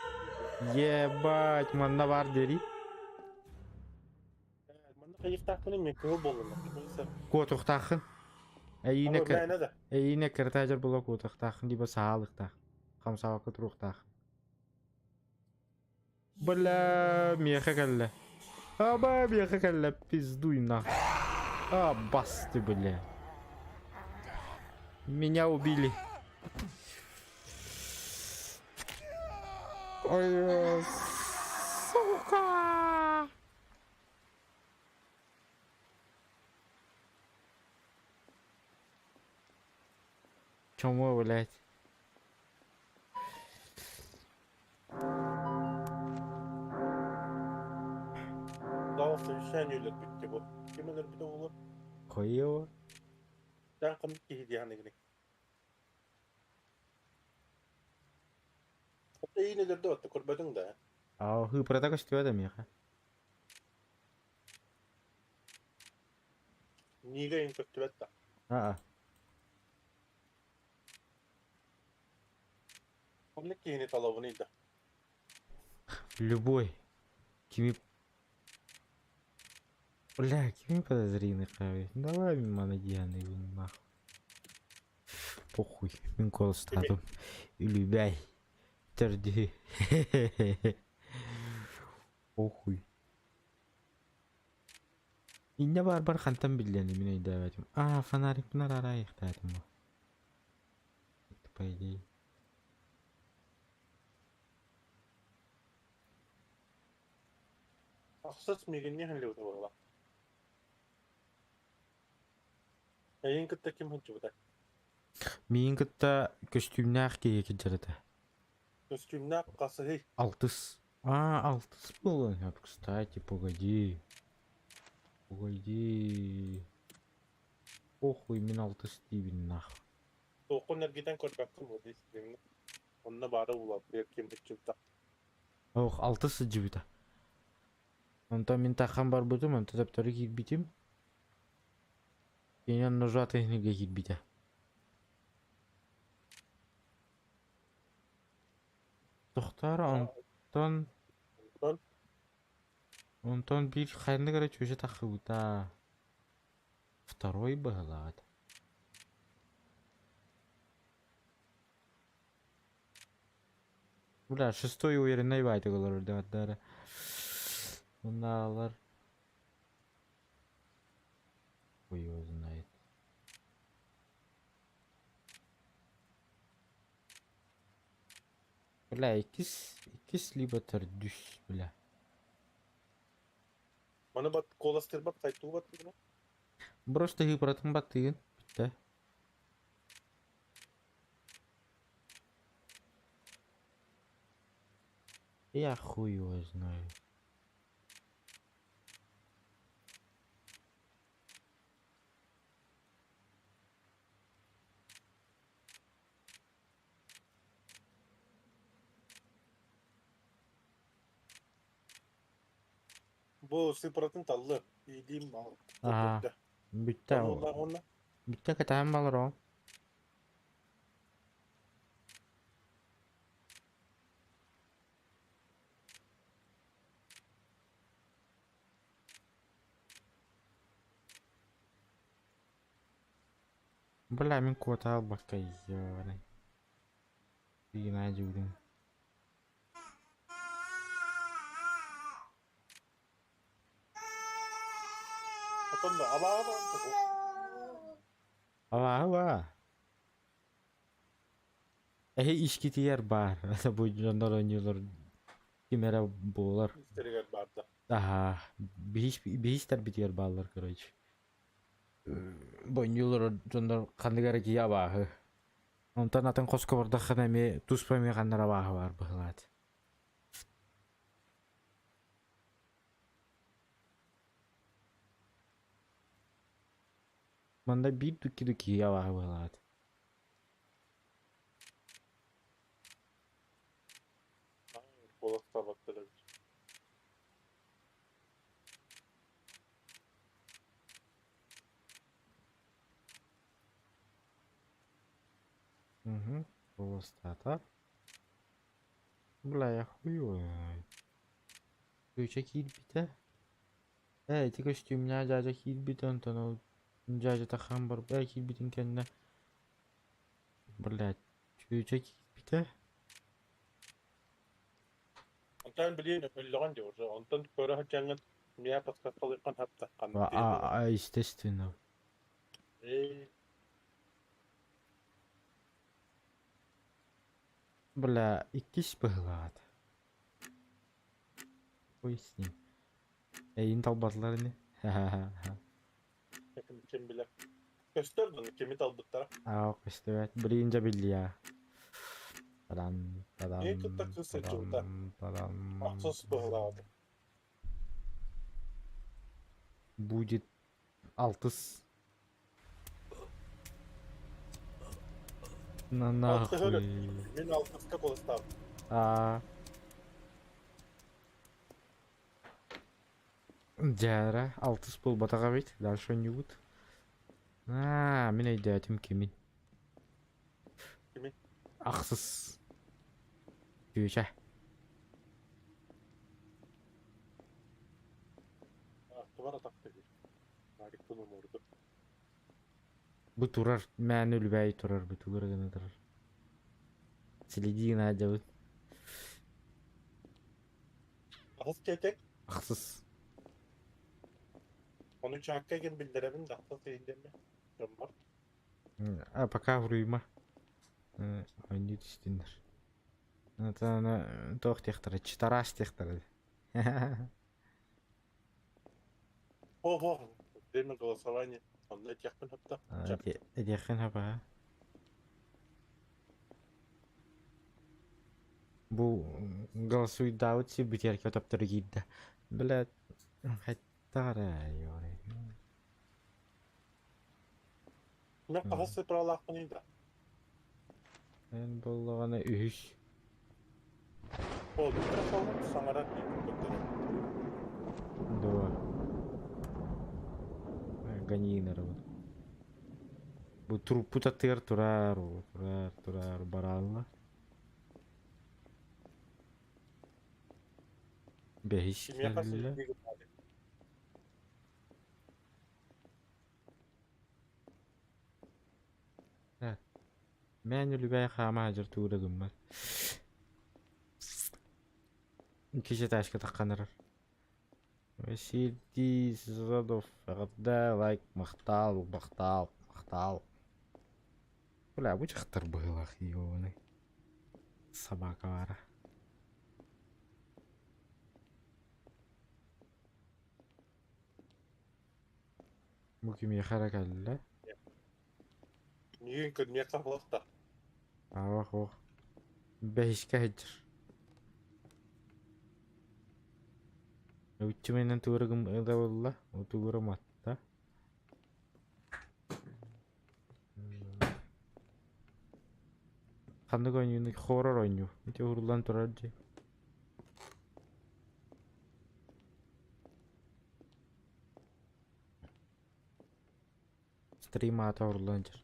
Ебать, манна бар дери. Манна хайыктаахпын мен кыһыл буоллум. Куотуохтааххын. Эйиинэ Ама мээнэ да. эйиинэ кыртаажар була куотуохтааххын либо саалыктаах. Хамсаабакка туруохтаах. Бля, миэхэ кэллэ. Аба, миэхэ кэллэ, пиздуй нах. А, бас ты, бля. Меня убили. Ой, сука! Чмо, блядь? Дал совещание өлөрбүттэ бу. Ким өлөрбүтэ буолуо? Хуево. Тан ханнык киһи диэхин игини. Эйин өлөрдө отто көрбөтүҥ да. А, хыпырата көстүбэт эмиэхэ. Нига эйин көстүбэт да. Аа. Ханнык киһини талабыный да. Любой. Кими... Бля, кими подозрительный хавит? Давай мана дианы его нахуй. Похуй, мин колостатым. Үлүбэй. Төрдү. Похуй. Инне бар бар хантан биллени мин өйдөөбөтүм. А, фонарик бунар арайыктаатым бу. По идее. Ахсыс мигинниэхэн леута буолла. Эйин кытта ким сылдьыбыта? Миин кытта көстүүмнээх киһи килдьэрэтэ. Көстүүмнээх хасыһый. Алтыс. А, алтыс буолуон сөп, кстати, погоди. Погоди. Похуй, мин алтыс диибин нах. Туоххун эргитэн көрбөккүн буо дии стримҥэ. Онно баара уларыйар ким сылдьыбыта. Ох, алтыс сылдьыбыта. Онтон мин таххан барбытым, онто төптөрү киирбитим. Кини ножа технигэ киирбитэ. Тохтоор, онтон Онтон онтон биир ханнык эрэ чүөчэ таххыбыта. Второй быһылаат. Бля, шестой уверенный байтык олорор дебаттара. Мунаалар. Хуй его знает. Бля, иккис, иккис либо төрдүс, бля. Маны бат куоластыырбат хайтуубат дии. Просто ыыпыратын баттыгын, бүттэ. Я хуй его знаю. Бу сыпыратын таллы. Иидиим Аа. бүттэ. Бүттэ. Оннулаах уонна Бүттэ кэтэһэн балар Бля, мин куота албакка ёбаный. Тыына дьүүлүн. Отон да абааба тугу. Абааһы Эһи искитигэр баар. Бу дьоннор оонньуулар ким эрэ буолар. Истэригэр баар да. Аһаа, биһис биһистэрбитигэр бааллар, короче. Бонньуулар дьоннор ханнык эрэ киһи абааһы. Онтон атын хоско бардаххына эмиэ туспа эмиэ ханна эрэ абааһы баар быһыылаат. Манна биир икки киһи абааһы быһыылаат. Куоластаабаттар эбит. Угу. Куоластаата. Бля, я хуй его знает. Ключа киирбитэ. Ээ, ити көстүүмнээх дьаадьа киирбитэ, онтон ол дьаадьа таххан барбыта киирбитин кэннэ блядь, чүөчэ киирбитэ. Онтон билиэн өллөҕүн дии уже. Онтон көрө сылдьаҥҥын миэхэ подсказкалыаххын хапта ханнык А, диэн буолар. а, естественно. Ээ, Бля, иккис быһыылаҕат. Хуй с ним. Эйин талбатылар ини. Ха-ха-ха. ким билэр. Көстөр дуу, кими талбыттара. Аа, көстүбэт. Билигин дьэ биллиэ. Тадан, тадан, Ийэ кытта кыыс сылдьыбыта. тадан, тадан. Ахсыс быһыылаҕа. Будет алтыс. На Алтыһы нахуй. Мин алтыска куоластаабытым. Аа. Дьэ, алтыс буолбатах эбит. Дальше оонньуубут. Аа, мин өйдөөтүм кимин. Кимин? Ахсыс. Чүөчэ. Аттыбар атахта биир. Марикпын умурду. Бу турар, мээнэ үлүбээй турар, бу тугу эрэ гына турар. Следи гына Ахыс диэтиҥ? Ахсыс. Ону чаакка игин биллэрэбин да ахсыс иһиллэммэ. Дьоммор. А пока уруйма. Оонньуу түстүннэр. Это туох диэхтэрэ, читараш диэхтэрэ. О, время голосования. Онно этиэхпин хапта. Этиэххин хаба. Бу голосуйдаабыт сирбитигэр көтөптөрү киирдэ. Блядь, хайдах эрэ Мен хаһыс сыпыралаахпыный да? Эн буоллаҕына үһүс. О, микрофонум саҥарар дии көрдөрөр. Дуо. Ганьыынарабыт. Бу труппут аттыгар турар, турар, турар, бараалла. Бэһис Кимиэхэ кэллэ. силбиги баады? Мээн үлүбээй хаама сылдьар туура гыммат. Иккис этажка таххан эрэр. Сирдии Созодов эҕэрдэ лайк махтаал махтаал махтаал. Бля, бу дьахтар быһыылаах ёбаный. Собака баара. Бу кимиэхэ эрэ кэллэ? Миигин көрүмүөххэ буолта. Аах ох. Бэһискэ сылдьар. Үччүмэнэн туора гыммыта утугура матта. Ханнык оонньууну хоррор оонньуу. Ити уһуруллан турар дии. Стрим аата уһуруллан дьэр.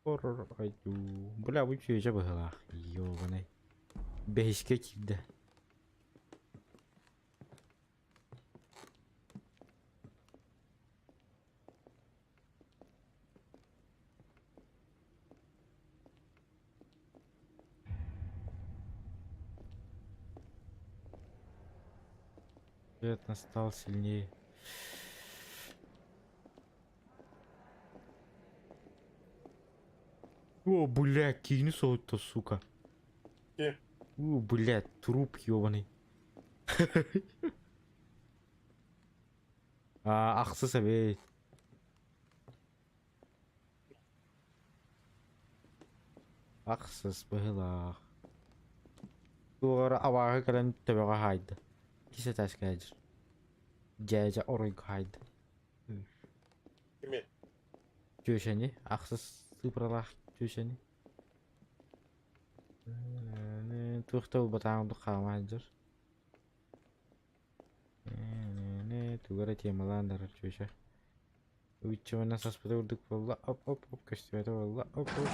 Хоррор оонньуу. Бля, бу чүөчэ быһыылаах. Ёбаный. Бэһискэ киирдэ. Свет настал сильнее. О, бля, киһини соһутта, сука. Ким? О, блядь, труп ёбаный. А, ахсыс эбит. Ахсыс быһыылаах. Туох эрэ абааһы кэлэн төбөҕө хаайда. Иккис этээскэ сылдьар. Дьээдьэ оройго хаайда. Кими? Чүөчэни, ахсыс цифралаах чүөчэни. Туох да буолбатаҕын курдук хаама сылдьар. Тугу эрэ темалаан барар чүөчэ. Үччүмэнэ саспыта курдук буолла, оп-оп-оп көстүбэтэ буолла, оп-оп.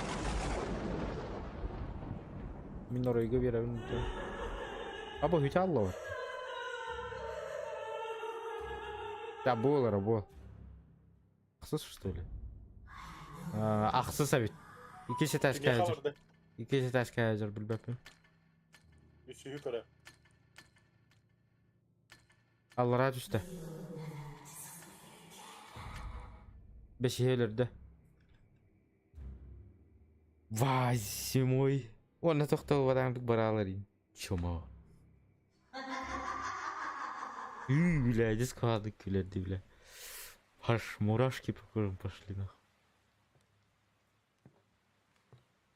Мин оройго биэрэбин дуо? Аба үтэ аллабат. Да буолара буол. Ахсыс что ли? Ахсыс эбит. Иккис этажка Кимиэхэ сылдьар. барда? Иккис этажка сылдьар билбэппин. Үсүһү көрө. Аллараа түстэ. Бэсиһи өлөрдө. Восьмой. Уонна тохтолбатаҥдык бараалар ин. Чума. Үй, бля, дьэ складык күлэрди, бля. Аж мурашки по кожам пошли нахуй.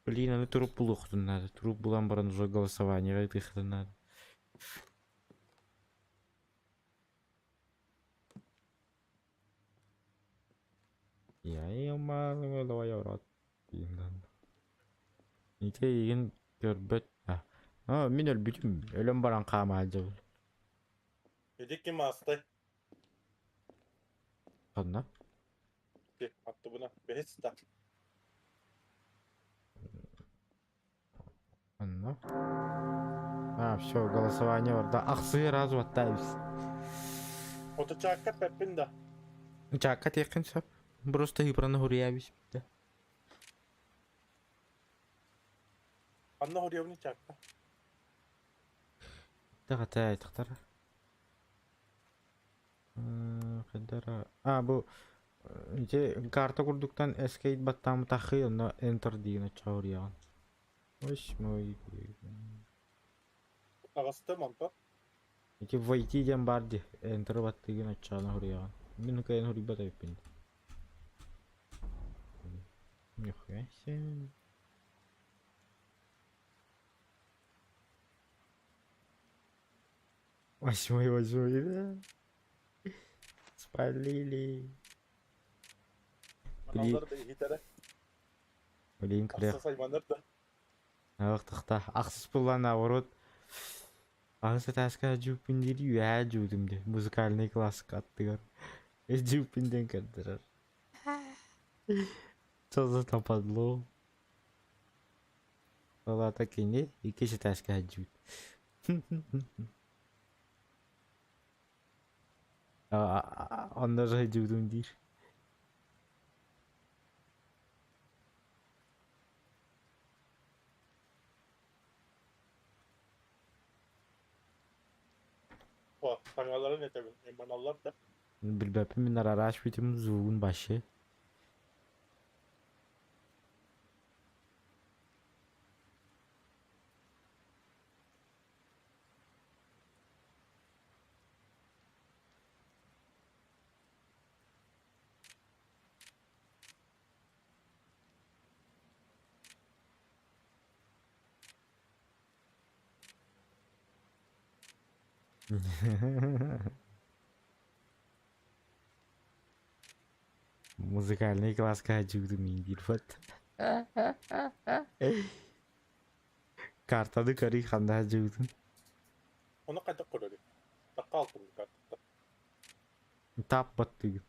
Блин, аны труп булуохтун надо. Труп булан баран уже голосование ыытыахтын надо. Я давай рот. Ити эйигин көрбөт. А, мин өлбүтүм. Өлөн баран хаама сылдьабын. Ити ким аастай? Ханна? Аттыбына. Бэһис да. Ханна? А, все, голосование барда. Ахсыы раз баттаабыс. Ото чаакка пеппин да. Чаакка тиэххин сөп. Просто ыпраны хуруйаабис. Анна хориобни чаакка. Тахата тахтара. Хайдара. А, бу ити карта курдуктан escape баттаам тахы онно enter диин оччоҕуруйаҕын. Восьмой. Аҕаста мампа. Ити войти диэн баар дии. Enter баттыгын оччоҕуна хуруйаҕын. Мин кыайан хуруйбат эбиппин. Нихуя себе. Восьмой, восьмой, да. Спалили. Блин, Аналар да иһитэрэ. блин, крех. Ахса сайманар да. Ах, тахта. Ахсыс буолла наоборот. Аҕыс этээскэ дьууппун диир үөһээ дьуутум диир. Музыкальный класска аттыгар. Дьууппун диэн көрдөрөр. Что за западло? Ол аата кини иккис этээскэ дьуут. Онно же дьуутум диир. Саҥаларын этэбин, айманаллар да. Билбэппин мин арарааш бүтүм звугун башы. Музыкальный класска дьугдум диир бат. Картаны көрүй ханна дьугдум. Ону хайдах көрөрүй? Такка алтын картата. Тап баттыгын.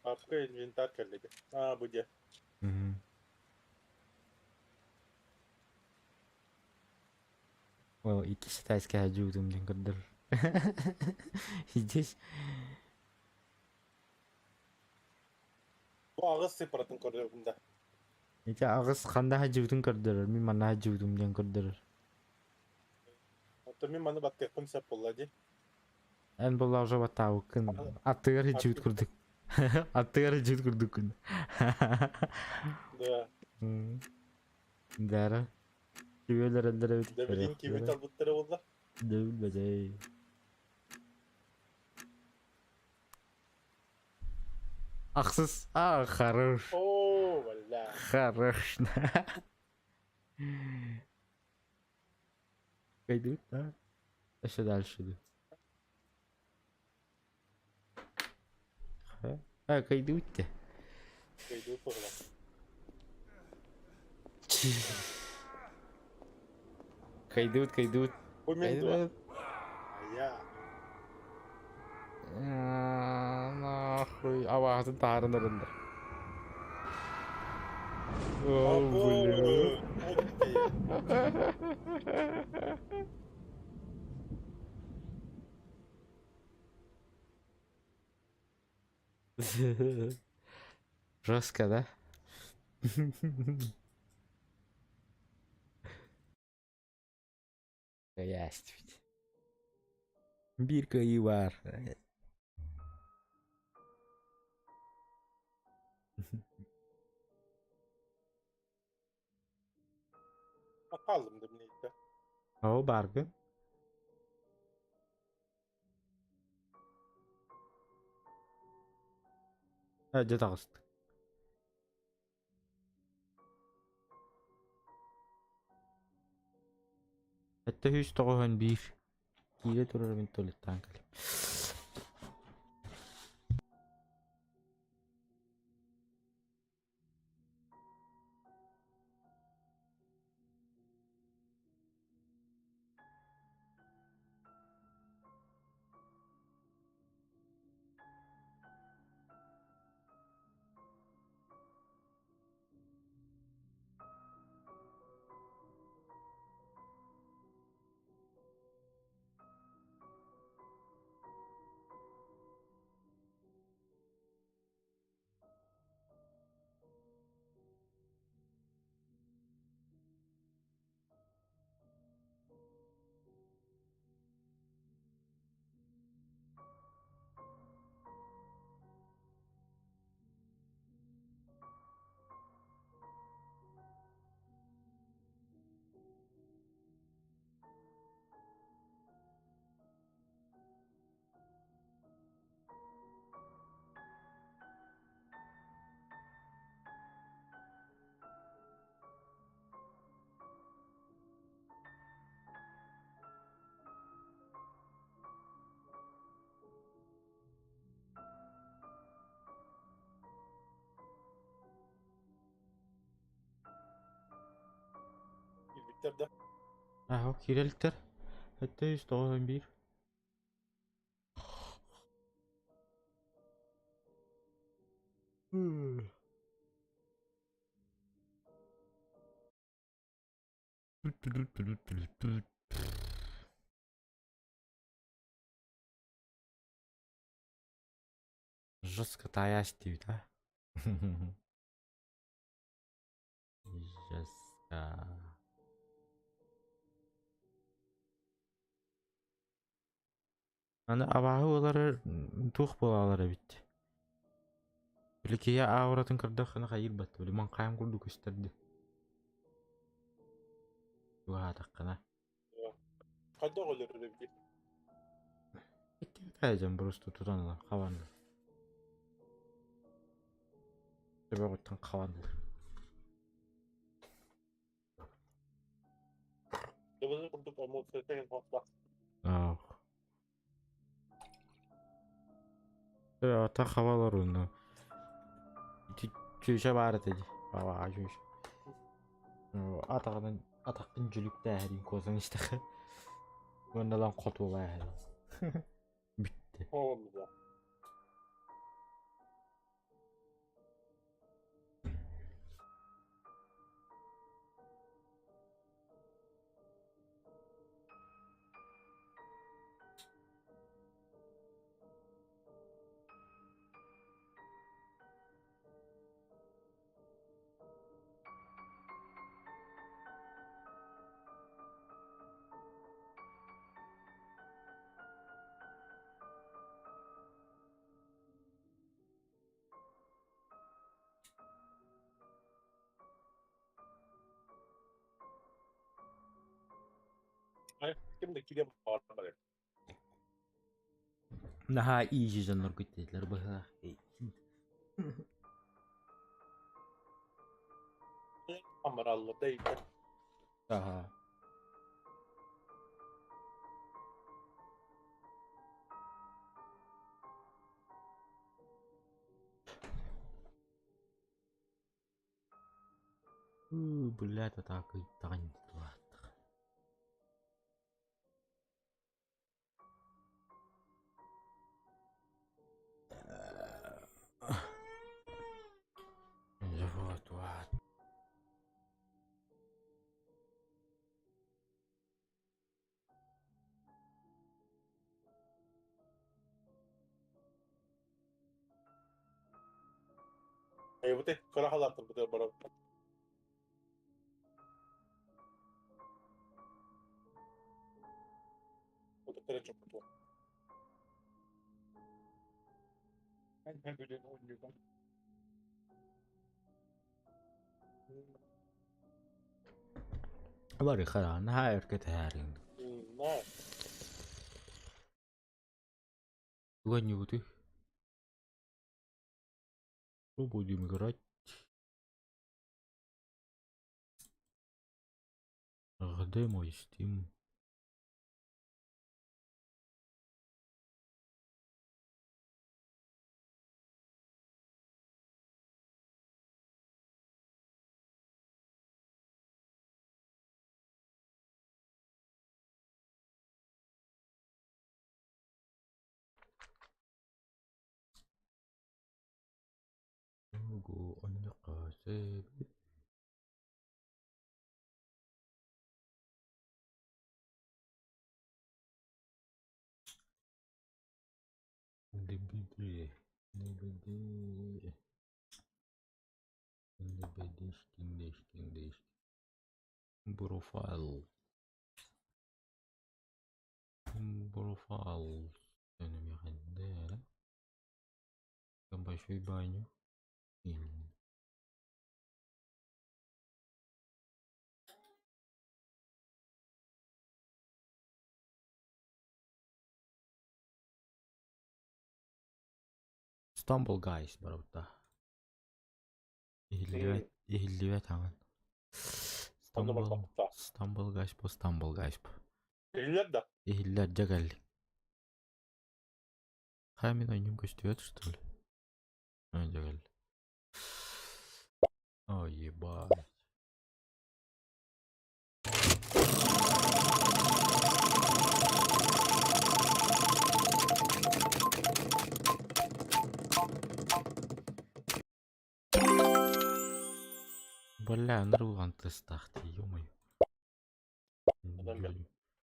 Апка инвентарь кэллиги. Аа, бу дьэ. Well, икки китайская дьугдум диэн көрдөр. Здесь Бу аҕыс цифратын көрдөрбүн да. Ити аҕыс ханна дьуутун көрдөрөр, мин манна дьуутум диэн көрдөрөр. Оттон мин маны баттыахпын сөп буолла дии. Эн буолла уже баттаабыккын. Аттыгар дьуут курдук. Аттыгар дьуут курдуккун. Да. Дара. Түбэлэр эбит. Да билин кими талбыттара буолла? Да билбэтей. Ахсыс. А, хорош. О, бля. Хорош. Пойдут, да? Еще дальше иду. А, кайдут-те. Кайдут буолла. Кайдут, кайдут. Бу мин дуо? Айа. Нахуй. Абаһытын таһааран эрэллэр. О, бля. Жестко, да? Есть ведь. Биир кыайыы баар. Хааллым да билиитэ. Оо бааргын. Ээ дьэ таҕыстык. Сэттэ сүүс тоҕуһун биир киирэ турар мин туалеттаан кэлим. Киирбиттэр да? Аһо киирэликтэр. Сэттэ үс тоҕус биир. Жестко таясь диибит а Жестко. Аны абааһы буолар туох буолалар эбит. Били киһи ауратын көрдөххүнэ хайыыр батта били маҥхайан курдук көстөр дии. Чугаһаатаххына. Хайдах өлөрөр эбитий? Икки дьон просто тутан ылар, хабан ылар. Төбөҕүттэн хабан ылар. Дыбызы курдук эмоцията иһин хоппа. Аах. Ата хабалар уну. Ити чүчэ баар этэ дии. Баҕа чүчэ. Атаҕынан атахпын дьүлүктээһэрин куотан истэхэ. Уонна ылан хотуолааһын. Бүттэ. Оонньуу. Ким да кириэн баҕарбат. Наһаа иизи дьонноргут диэтилэр быһыылаах. Амаралла да Аха. Уу, блядь, атака ыйдаҕын тулааттах. Вот, вот. Эйбити кыра халааттарбытыгар барабыт. Утуктара чоппутуо. Бары хараҕа наһаа өр кэтэһээриҥ. Туган-ньубутуй? Что будем играть? Где мой Steam? DVD, DVD, DVD, Profile. Profile. Там большой баню. Stumble Guys барабыта. Иһиллибэт, иһиллибэт аҥан. Stumble, Stumble Guys по Stumble Guys по. Иһиллэр да? Иһиллэр дьэ кэлли. Хайа мин ойнум көстүбэт что ли? А, дьэ кэлли. Ой, ебать. Бля, нырылган тыстаах дии, ё-моё.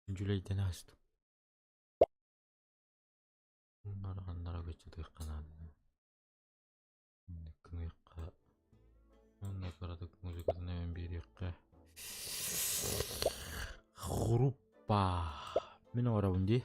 Дьүлэйдэн ааста. Нарҕаннара көччүтүөххэ наада. Кыныахха уонна кыратык музыкатын эбэн биэриэххэ. Группа. Мин оҥоробун дии.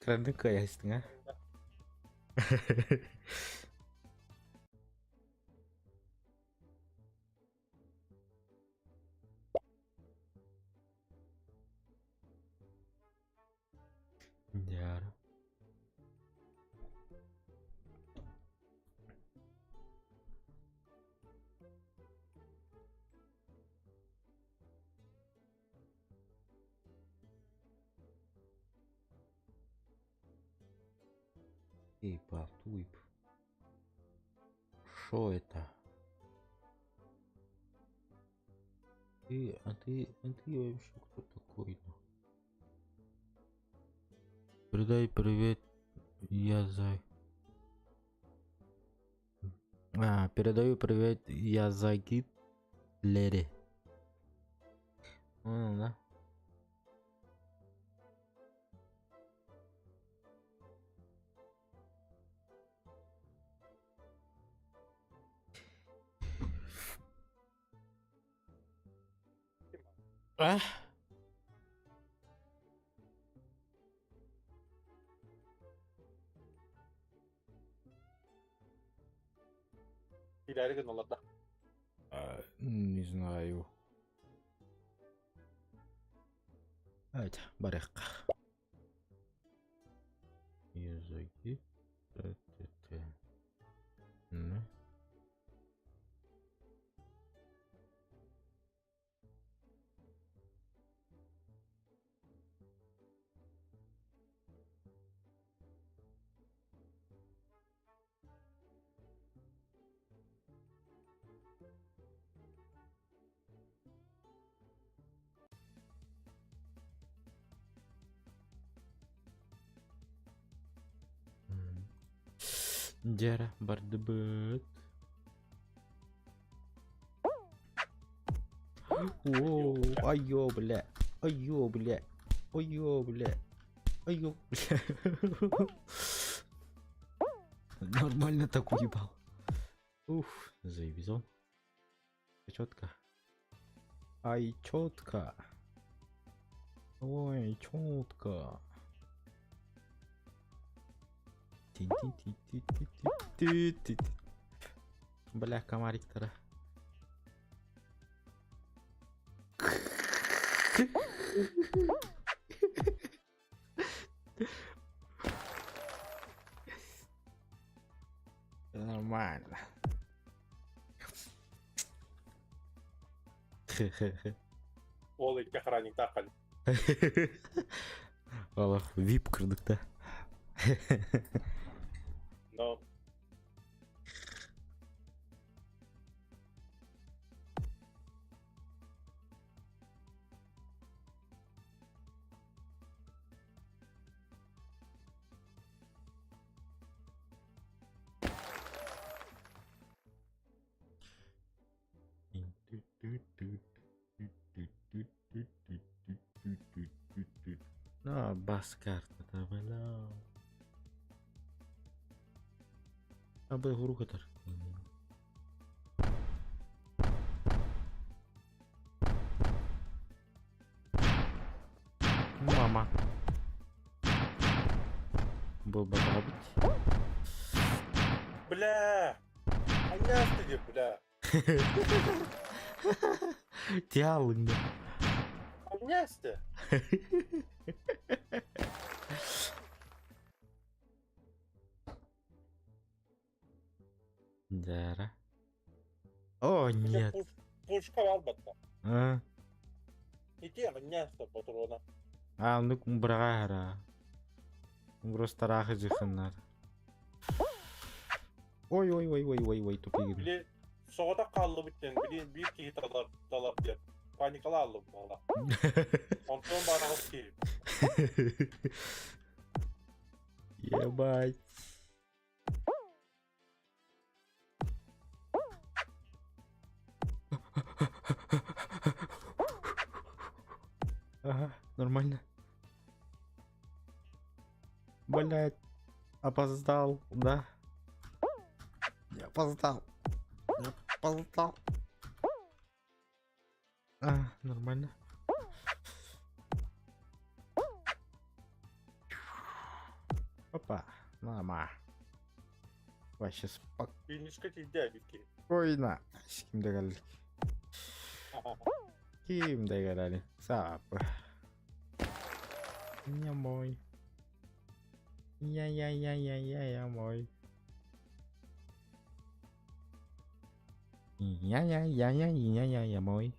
Кыраннык кыайастыҥ а? Дьаара. Эй, туйп. Шо это? Ты, а ты, а ты вообще кто такой? Ну? Передай привет, я за... А, передаю привет, я за Гитлере. Понял, да? А? Киирээри гыналлар да. А, не знаю. Айда, барыахха. Языки. Т-т-т. Ну. Дьэ бардыбыт. О, айо, бля, айо, бля, айо, бля, айо, бля. Нормально так уебал. Уф, заебизон. Четко. Ай, четко. Ой, четко. Ти-ти-ти-ти-ти-ти-ти. Бля, комариктара. Нормально. Ол икки охранниктаах кэлин. Олох вип курдук да. Но No, бас картата, бля. Абы хурукатар. Мама. Был бы бабить. Бля! Анньаста диир, бля! Тиалыҥ да. Анньаста! Дьээрэ. О, нет. Пушка албатта. А? Ити анньаста ботуруона. А, оннук быраҕа Просто тараахы дьыхыннар. Ой, ой, ой, ой, ой, ой, тупигин. Били соҕотох хааллыбыт диэн били биир киһи талар талар диэн паникалааллым буолла. Онтон баараҕас киһи. Ебать. Ага, нормально. Блять, опоздал, да? Я опоздал. Я опоздал. А, нормально. Опа, нама. Вообще Финишка тиийдэ эбит киһи. спокойно. Ким да кэллик. Ким да кэлэлик. Саапы. Не мой. Я-я-я-я-я-я мой. Я-я-я-я-я-я-я мой.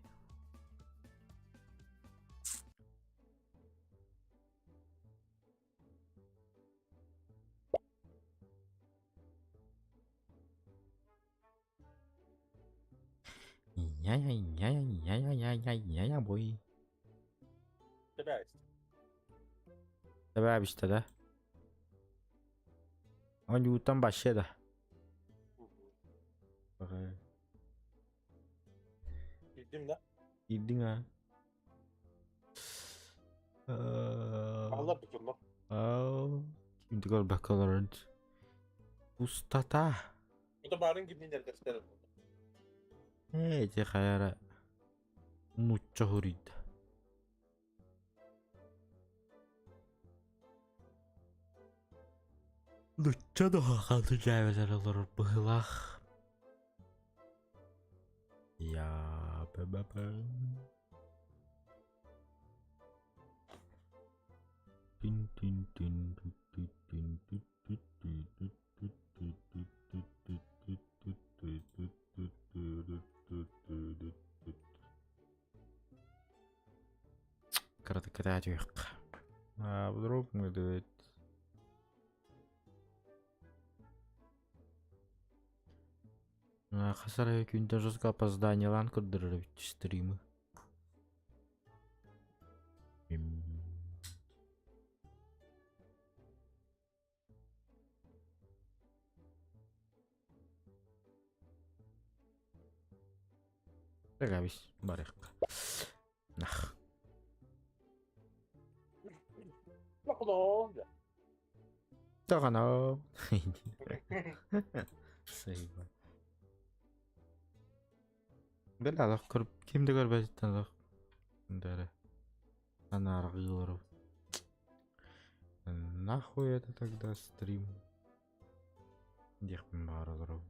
Я-я-я-я-я-я-я-я-я мой. Тэбээс. Тэбээбистэ да? Оонньууттан вообще да. Киирдим да. Киирдиҥ аа? Хааллар бутунно. Ким да көрбөккө олорон. Пустота. Это баарын кимнин эрдэстэр. Ээ, ити хайа эрэ нуучча суруйда. Нучча да хаты дьээбэлэр олорор быһыылаах. Я б б б Тин тин тин тин тин тин тин тин тин Кыратык кэтээтиэххэ. А вдруг мы дуэт Хас эрэ күнтэн жестко опозданиелаан көрдөрөр эбит стримы. Регабис барыахха. Нах. Тоҕоно. Сайба. Бэл алах көр ким да көрбөтүттэн алах. Дәрі. Анаргыларов. Нахуй это тогда стрим? Диэхпин баҕараларов.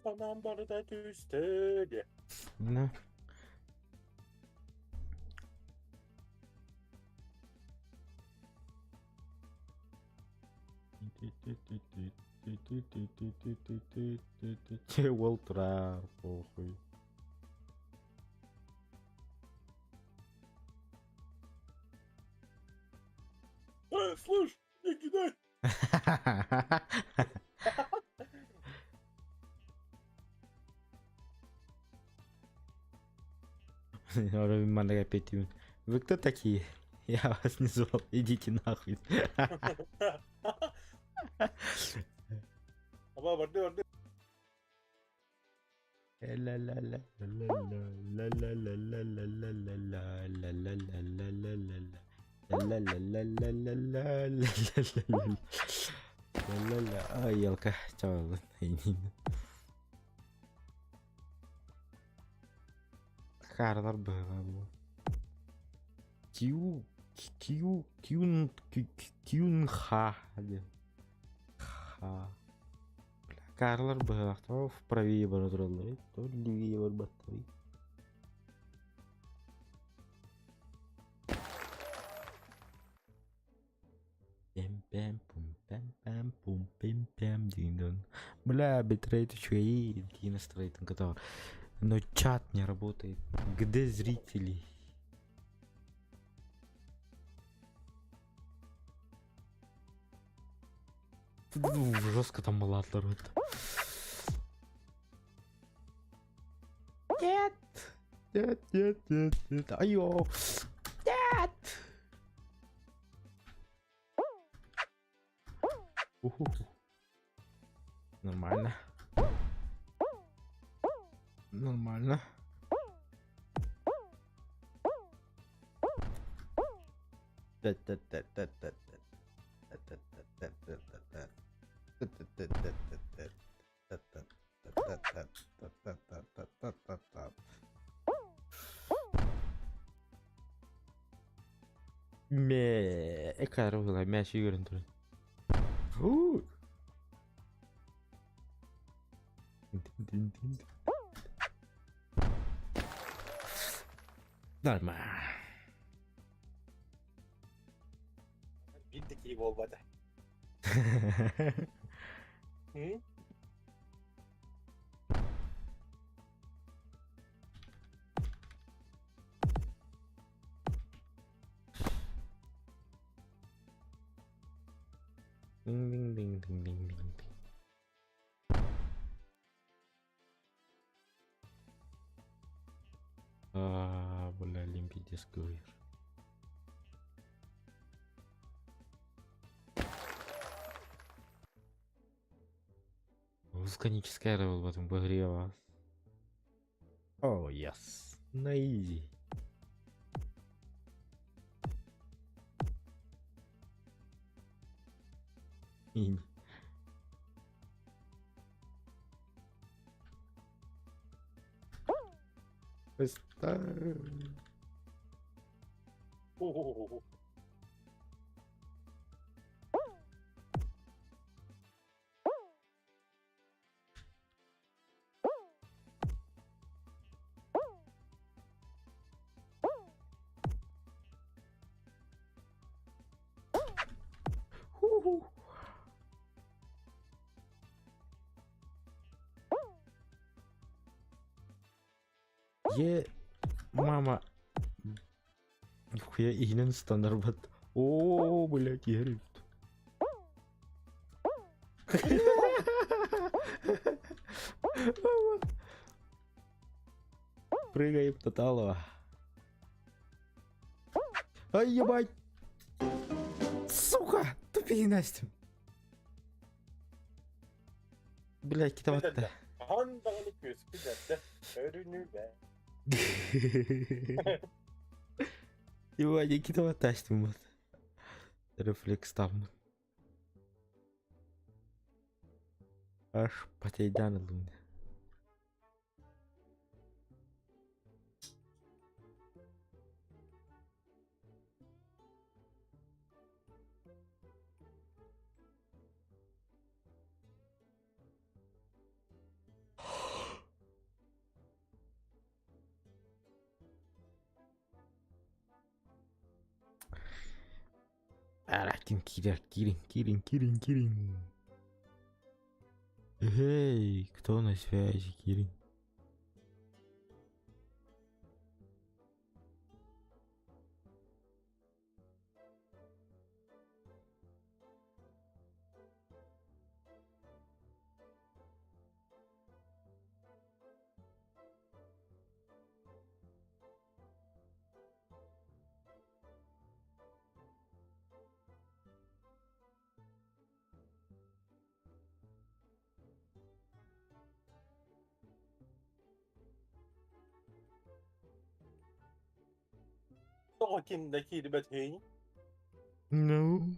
Санаам барыта түстэ диэ. На. Уол турар, похуй. Слышь, не кидай! Маннык эппиэттиибин. Вы кто такие? Я вас не звал. Идите нахуй. Аба барды барды. Ай, елка, чаалын. Хаардар быһыылаах буо. Кью Кью Кюн Кюн Ха диэн. Ха. Карлар быһыылаахтар вправее бара тураллар то левее барбаттарый. Пэм пэм пум пэм пэм пум пим пэм дин дон. Бля, битрейт үчүгэй киин настроитын кытаҕар. Но чат не работает. Где зрители? Жестко там малатлар вот. Нет! Нет, нет, нет, нет. Айо! Нет! Уху. Нормально. Нормально. Мэ. Экара была мяч игрын турар. Уу. Нормально. Биир да киһи буолбата. М? Ding ding ding ding ding ding ding. А, бля, Олимпийский. Вулканическая был потом в О, yes. На изи. Инь. Поставь. Ху-ху-ху-ху. Ху-ху. Е, мама. Нихуя иһинэн стандарбат. О, блядь, я Мама. Прыгаем тоталова. Ай, ебать! Сука! Тупи, Настя. Блядь, китабатта. Хаһан даҕаны күөскү дэрдэ, өрүнүбэ. Ебать, китабатта ачтым вот. Рефлекс там. Аж потейдан ылым. Аракин киря, кирин, кирин, кирин, кирин. Эй, кто на связи, Кирин? Тоҕо ким да киирбэтий? Ну.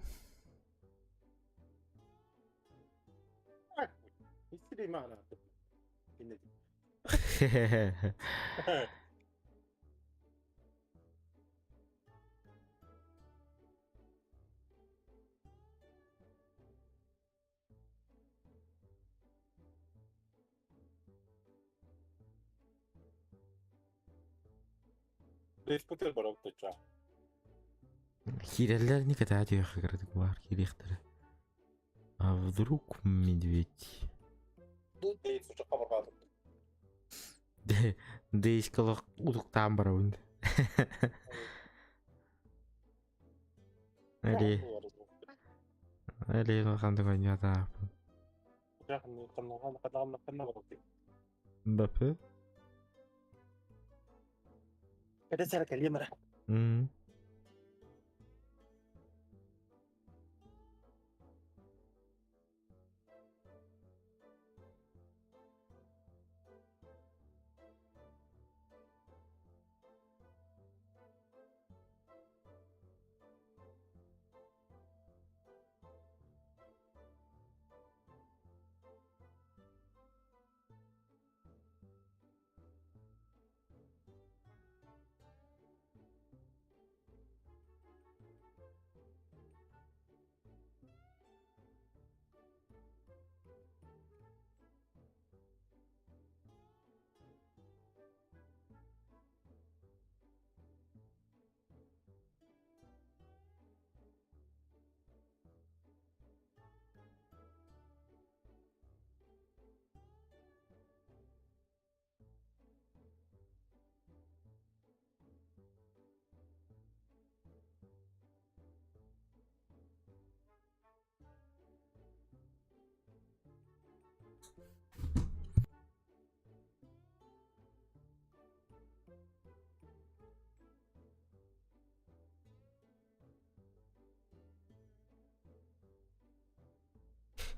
Диспутер барабытыча. Хиреллер никогда бар кирехтер. А вдруг медведь? Дейскалах удуктаан барабын. Али, али ханды коньята. Бапы? М.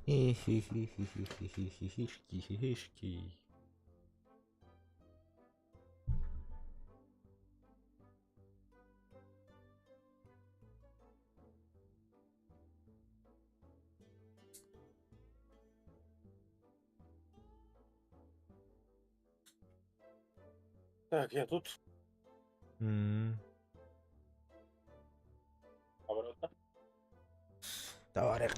Хи-хи-хи-хи-хи-хи-хи-хи-хи-хи-хи. Так, я тут. Обратно. Товарищ.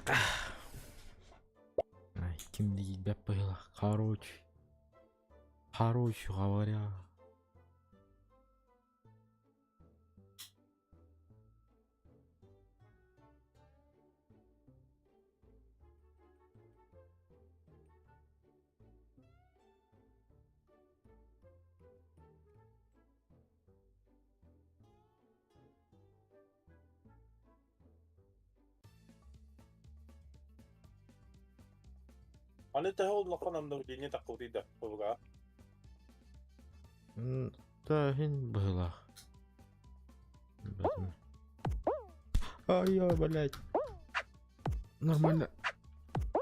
Ай, ким дии было. Короче. Короче говоря. Аны төһө улахан обновление таххыбытый да ПВК? Да, иһин быһыылаах. Билбэтим. Ай, блядь. Нормально.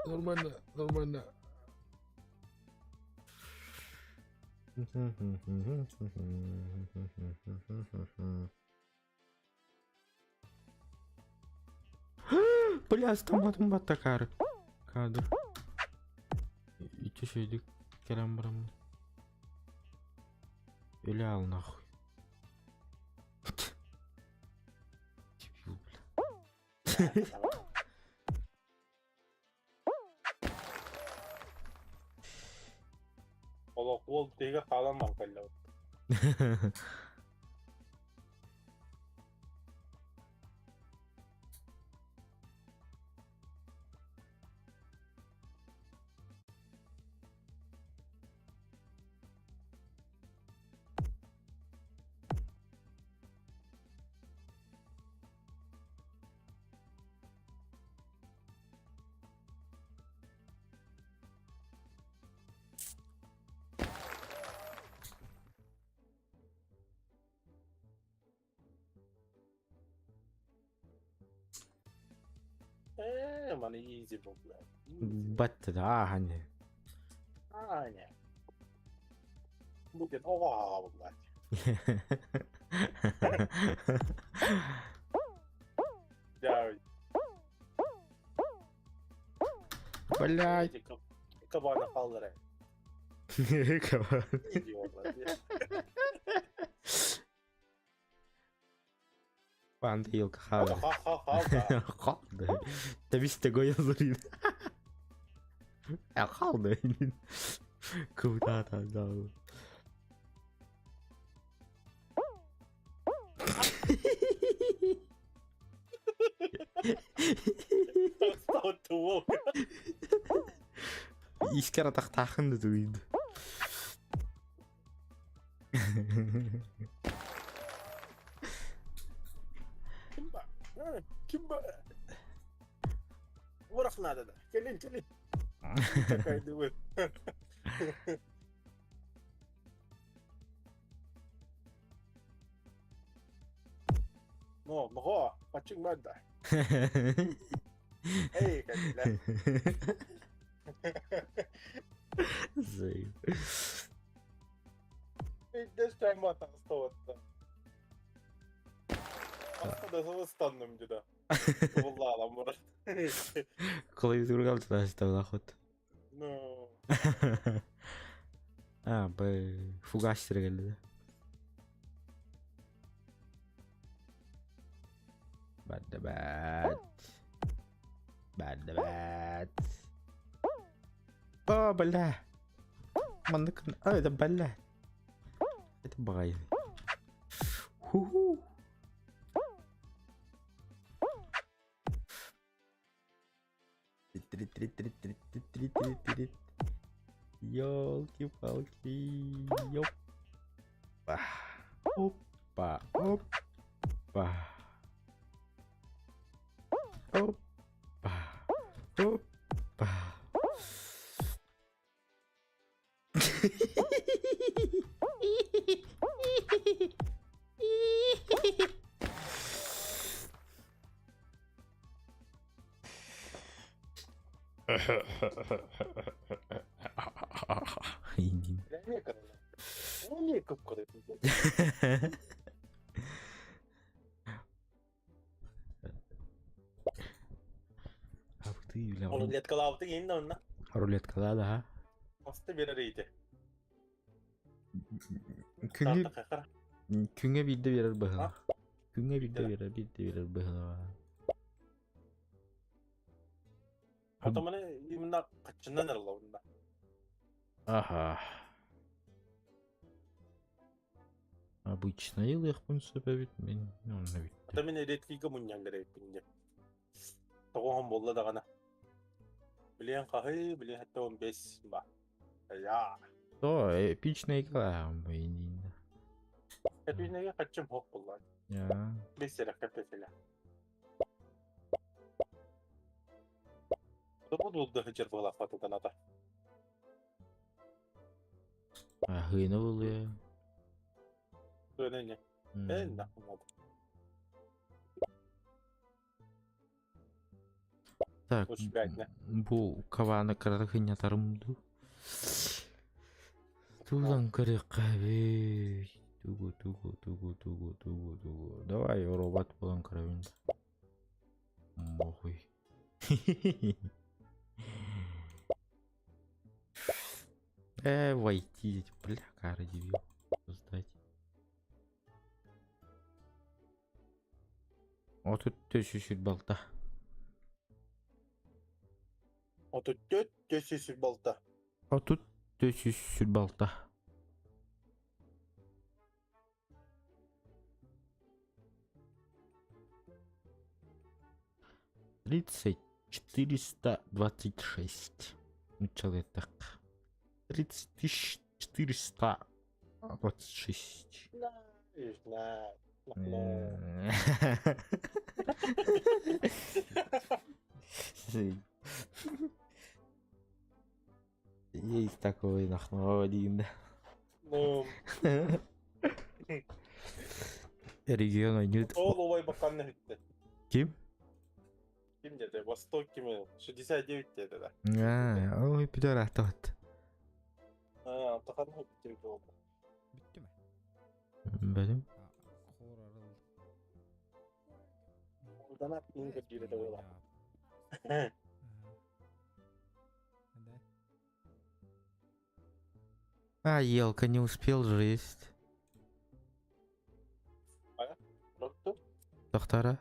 Нормально, нормально. Бля, автоматым баттакары. Кадр. Ичи кэлэн бараммын. Өлө ал нахуй. Дебил, бля. Олох уол тиһигэ хаалан маҥкаллабыт. Ээ, маны easy бу, блядь. Батта да, ааһан. Аня. Будет оҕо блядь. Дьэ, Блядь. Кабана хааллара. Кабан. Идиот, блядь. Панда елка хаалла. Ха-ха-ха. Хаалла. Тэбис гоязырын. Хаалла. Куда там дал? Туол. Искер атахтаахын да туйд. Ким ба? Ким ба? Урах надо да. Кэлин, кэлин. Такая думает. Но, но, пачың банда. Эй, кэлин. Зай. This time атаҕыстабатта. Хаста да сылыстанным дьэ. Буллаалам мурат. Клавиатурга тасталахот. Ну, А, б фугас келди. Бад бад. Бад бад. О, бля. Маннык. А, это бля. Это бай. Ху-ху. Три-три-три-три-три-три-три-три. Ёлки-палки. Ёпа. Опа. Опа. Опа. Опа. Индин. Абытыы бля. Рулеткалаабытыҥ иһин да онно. Рулеткалаа да ха. Хаста биэрэр ити. Күҥҥэ күҥҥэ биирдэ биэрэр быһыылаах. Күҥҥэ биирдэ биэрэр, биирдэ биэрэр быһыылаах. Потом они именно каччынан эрэллэр Аха. Обычно ылыахпын сөп эбит мин онно бүттэ. Ата мин редкийгэ мунньан эрэйпин диэн. Тоҕоһон буолла даҕаны. Билиэн хаһыы, билиэн 75 ба. Я. То эпичный кылаам бэйниин. Эпичныйга хаччым хоп булла. Я. Бес эрэ кэппэтилэ. Тоҕо дулда сылдьар буолаахпатытан ата. Аһыына буолуо. Туона не. Эн да. Так, бу кабаны кыратык хынньатарым дуу. Туулан көрүөххэ эбит. Тугу, тугу, тугу, тугу, тугу, тугу. Давай робот буолан көрөбүн. Мохуй. Войти, бля, кара дебил. Создать. 34 балта. 34 406. 34 балта. 30 426. Нуччалыаттах. 30 426. Есть такой нахнова диин да. Ну, Регион ойнют. Ол олай бакканны бүттэ. Ким? Ким деді? Восток ким? 69 деді да. А, ой, пидор атат. А, таханы бүттэ болды. Бүттү ме? Бэлим. Хор арыл. Донат ингер дире да Да. А, елка не успел же есть. Доктора?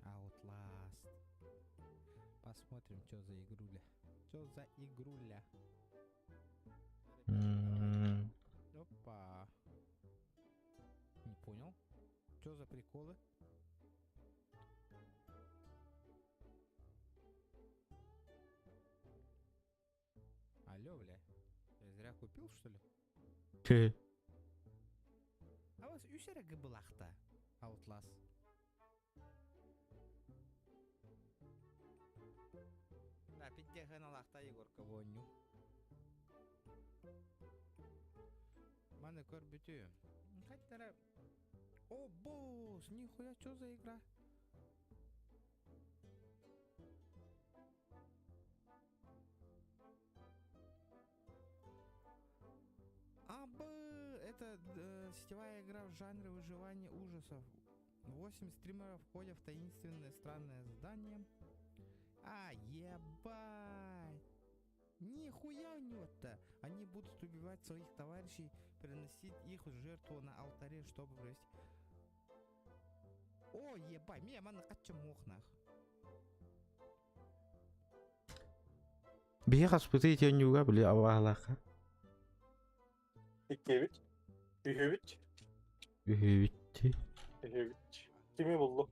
Outlast. Посмотрим, что за игруля. Что за игруля? Опа. Не понял. Что за приколы? Алло, бля. Я зря купил, что ли? Че? А у вас үс эрэ гыбылахта Outlast. Да, пиддеһыналахта Егорка вонню. Маны көрбүтү. Хаттара. О, босс, нихуя, что за игра? А, Б, это сетевая игра в жанре выживания ужасов. Восемь стримеров входят в таинственное странное здание. А, ебать! Нихуя у него-то! Они будут убивать своих товарищей, приносить их в жертву на алтаре, чтобы провести... О, ебать, меня мана кача мохнах. Биһи хаспыты итиэнньуга били абаалаахха. Иккибит. Үһүбүт. Үһүбүт. Үһүбүт. Кими буллу?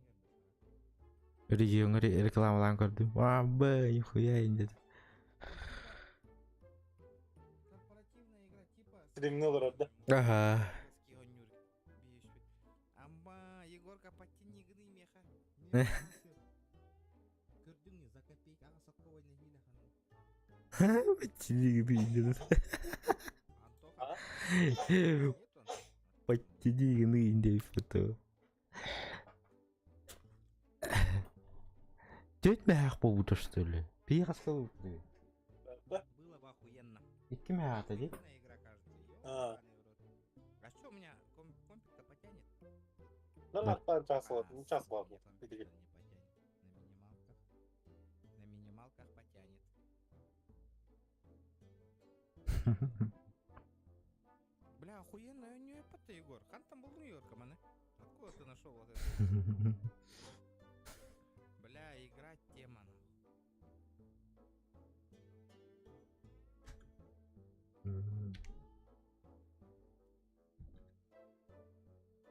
Региоҥҥа рекламалаан көрдүм. Аабы, нихуя инде. Корпоративная игра типа... Стримни олорор да. Ага. Амба, Егорка, подтяни гны меха. Көрдүң за копейка, ага сокковой нэһиилэ ханна. Подтяни гны инде. Антоха. Подтяни гны инде фото. Түөрт мөһөөх буолбута что ли? Биир хаста буолбута? Да? Было бы охуенно. Икки мөһөөх дии. Охуенная игра, кажется. А. Ёбаный в рот. А что у меня ком- компик-то потянет? Нормально час А, ладно, час сука, ладно. нет, он Иди. точно не потянет. На минималках. На минималках потянет. Бля, охуенная у нее ПТ, Егор. Хан там был Нью-Йорка, маны. Откуда ты нашел вот это? Бля, играть тема, нахуй. Базара немає.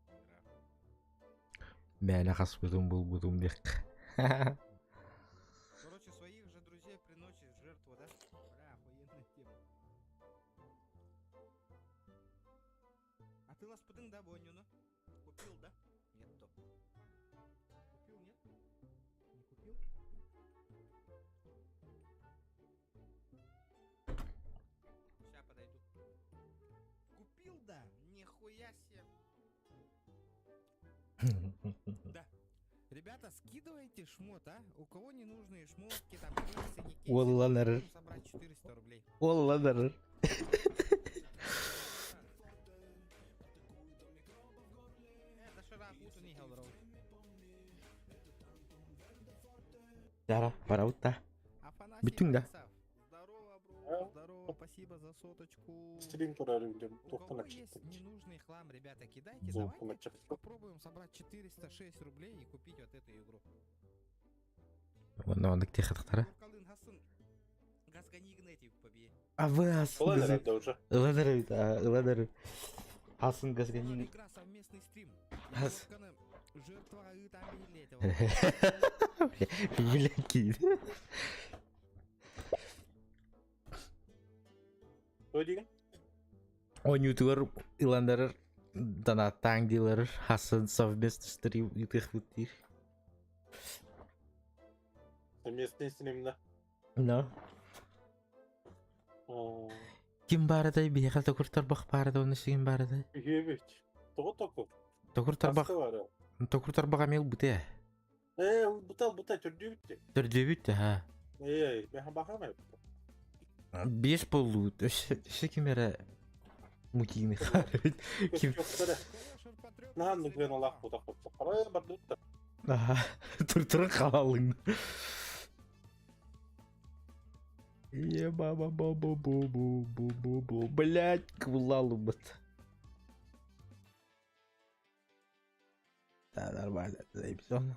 Игра. Мээнэ хаспытым булбутум диэххэ. Короче, своих же друзей приносишь в жертву, да? Бля, охуенная тема. А ты ласпыдың, да, Бонюну? Купил, да? Нет, то. Купил, нет? Не купил? Сейчас подойду. Купил, да? Нихуя себе. Да. Ребята, скидывайте шмот, а? У кого ненужные шмотки, там, кейсы, не кейсы. Уолланар. Можем собрать 400 рублей. Уолланар. Э, доширак, уту не хелроу. Дара, бараута. Афанасий Бүтүн да. Борисов. Здорово, бро. Здорово, спасибо за соточку. Стрим турар людям. У Тухтан кого есть ненужный хлам, ребята, кидайте. Звук Давайте попробуем собрать 406 рублей и купить вот эту игру. Онно оннук тиэхэтхтара. Калын хасын газгани побей. Абы хасын Ылан газы. эрэ уже. Ыланар эбит, ыланар. Хасын газгани. Игра совместный стрим. Хас. Жертва там или этого. Бля, киит. Той деген? Оонньуутугар ыланнарар донаттааҥ диилэр хасын совместный стрим ыытыахпыт диир. Совместный стримна. Но. Ким бааратай биһиэхэ токур тарбах баарата уонна сигин бааратай? Үһүөбүт. Тоҕо току? Токур тарбах Хаска бары. токур тарбах эмиэ ылбыта ээ. Ээ, бутал бута төрдүүбүт. Төрдүөбүт да Ээ, мен бахам эбит. Биэс буоллубут. Өссө өссө ким эрэ мутины хаарбыт. Ким Көптөрө. Нахан нүгэн олах бутах бутах. Карай бардытта. Аха. Тур-туран хааллыҥ. Е баба бу бу бу бу бу бу бу блять кыбыллаалыбыт. Да нормально, заебись он.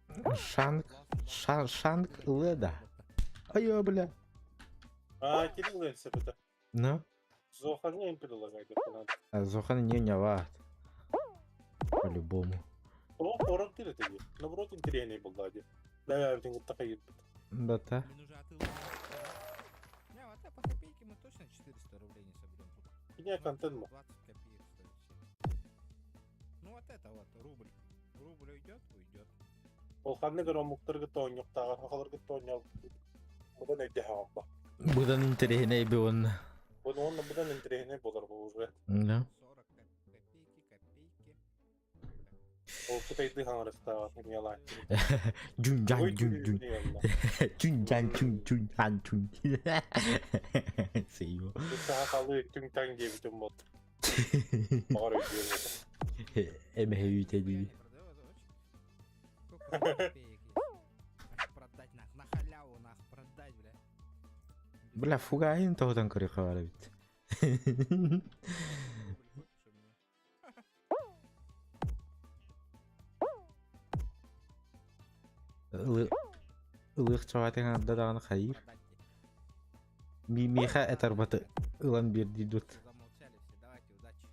ДБД. Шанг, шан, шанг леда. Айо, бля. А, Кирилл это. Ну, Зоханы им предлагает. а Зохан не виноват. По-любому. О, хорон тире теги. Наоборот, интереснее был дади. Да, я один вот такой. Да та. Мне нужно отыл. Не, вот это по копейке мы точно 400 рублей не соберем тут. Меня контент мо. 20 копеек стоит все. Ну вот это вот, рубль. Рубль уйдет, уйдет. Ол ханны громуктарга тооньуктааҕар хахаларга тооньол будан өйдөһөҕө Быдан интэриэһинэй би уонна. Бу онно будан интэриэһинэй буолар бу уже. Да. 40 копейки, копейки. Ол кытайды хаҥарыстааҕар эмиэлаах. Дьүн жан дьүн дьүн. Дьүн жан дьүн дьүн жан дьүн. Сейо. Саха халы түҥ таҥ диэбитим бот. Баҕар өйдүөм этэ. Эмэһэ үүтэ Нихуя дии. не продается, очень. Сколько у меня копеек есть? Аж продать нах, на халяву нах, продать, бля. Бля, фугаһын тоһутан көрүөххэ баар эбит. Рубль купишь у меня? Ылыах чаватын арда даҕаны хайыыр. Продать тебе. Ми миэхэ этарбаты ылан биэрдии дут. Замолчали все, давайте, удачи.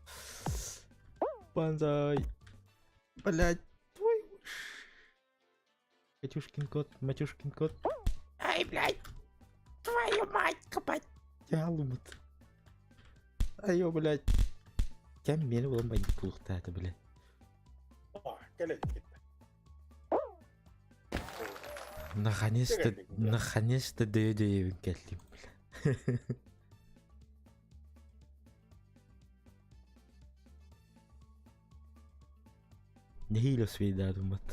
Банзай. Блядь, твой. Катюшкин кот, матюшкин кот. Ай, блядь. Твою мать, копать. Ялымыт. Айо, блядь. Кэм мени булан бандит булуктаата, блядь. Кэлэ. Наконец-то, наконец-то дөйө-дөйөбүн кэллим. Нэһиилэ успейдаатыммыт.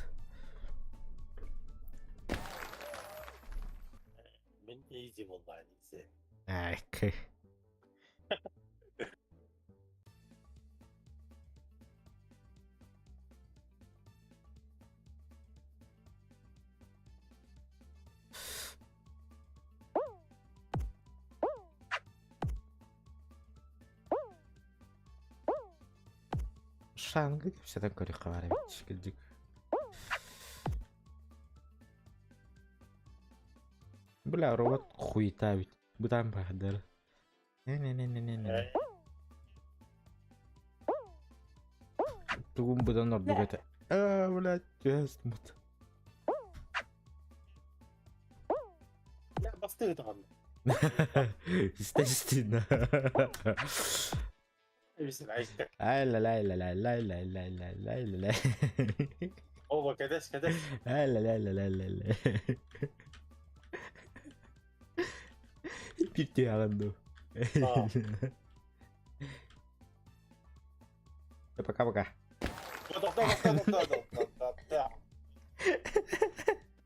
Мин easy буоллаҕа easy. Окей. Шанга кэпсэтэн көрүөххэ баар эбит кырдьык. Бля, робот хуета ведь. Бытаан баһдара. Не-не-не-не-не. Тугум быдан ордук этэ. Аа, блядь, түһэс мут. Бля, бастыы даҕаны. Естественно. Ай-ла-лай-ла-лай-лай-лай-лай-лай-лай. Оба, кэтэс, кэтэс. Ай-ла-лай-ла-лай-лай-лай. Биир дуу. Пока-пока.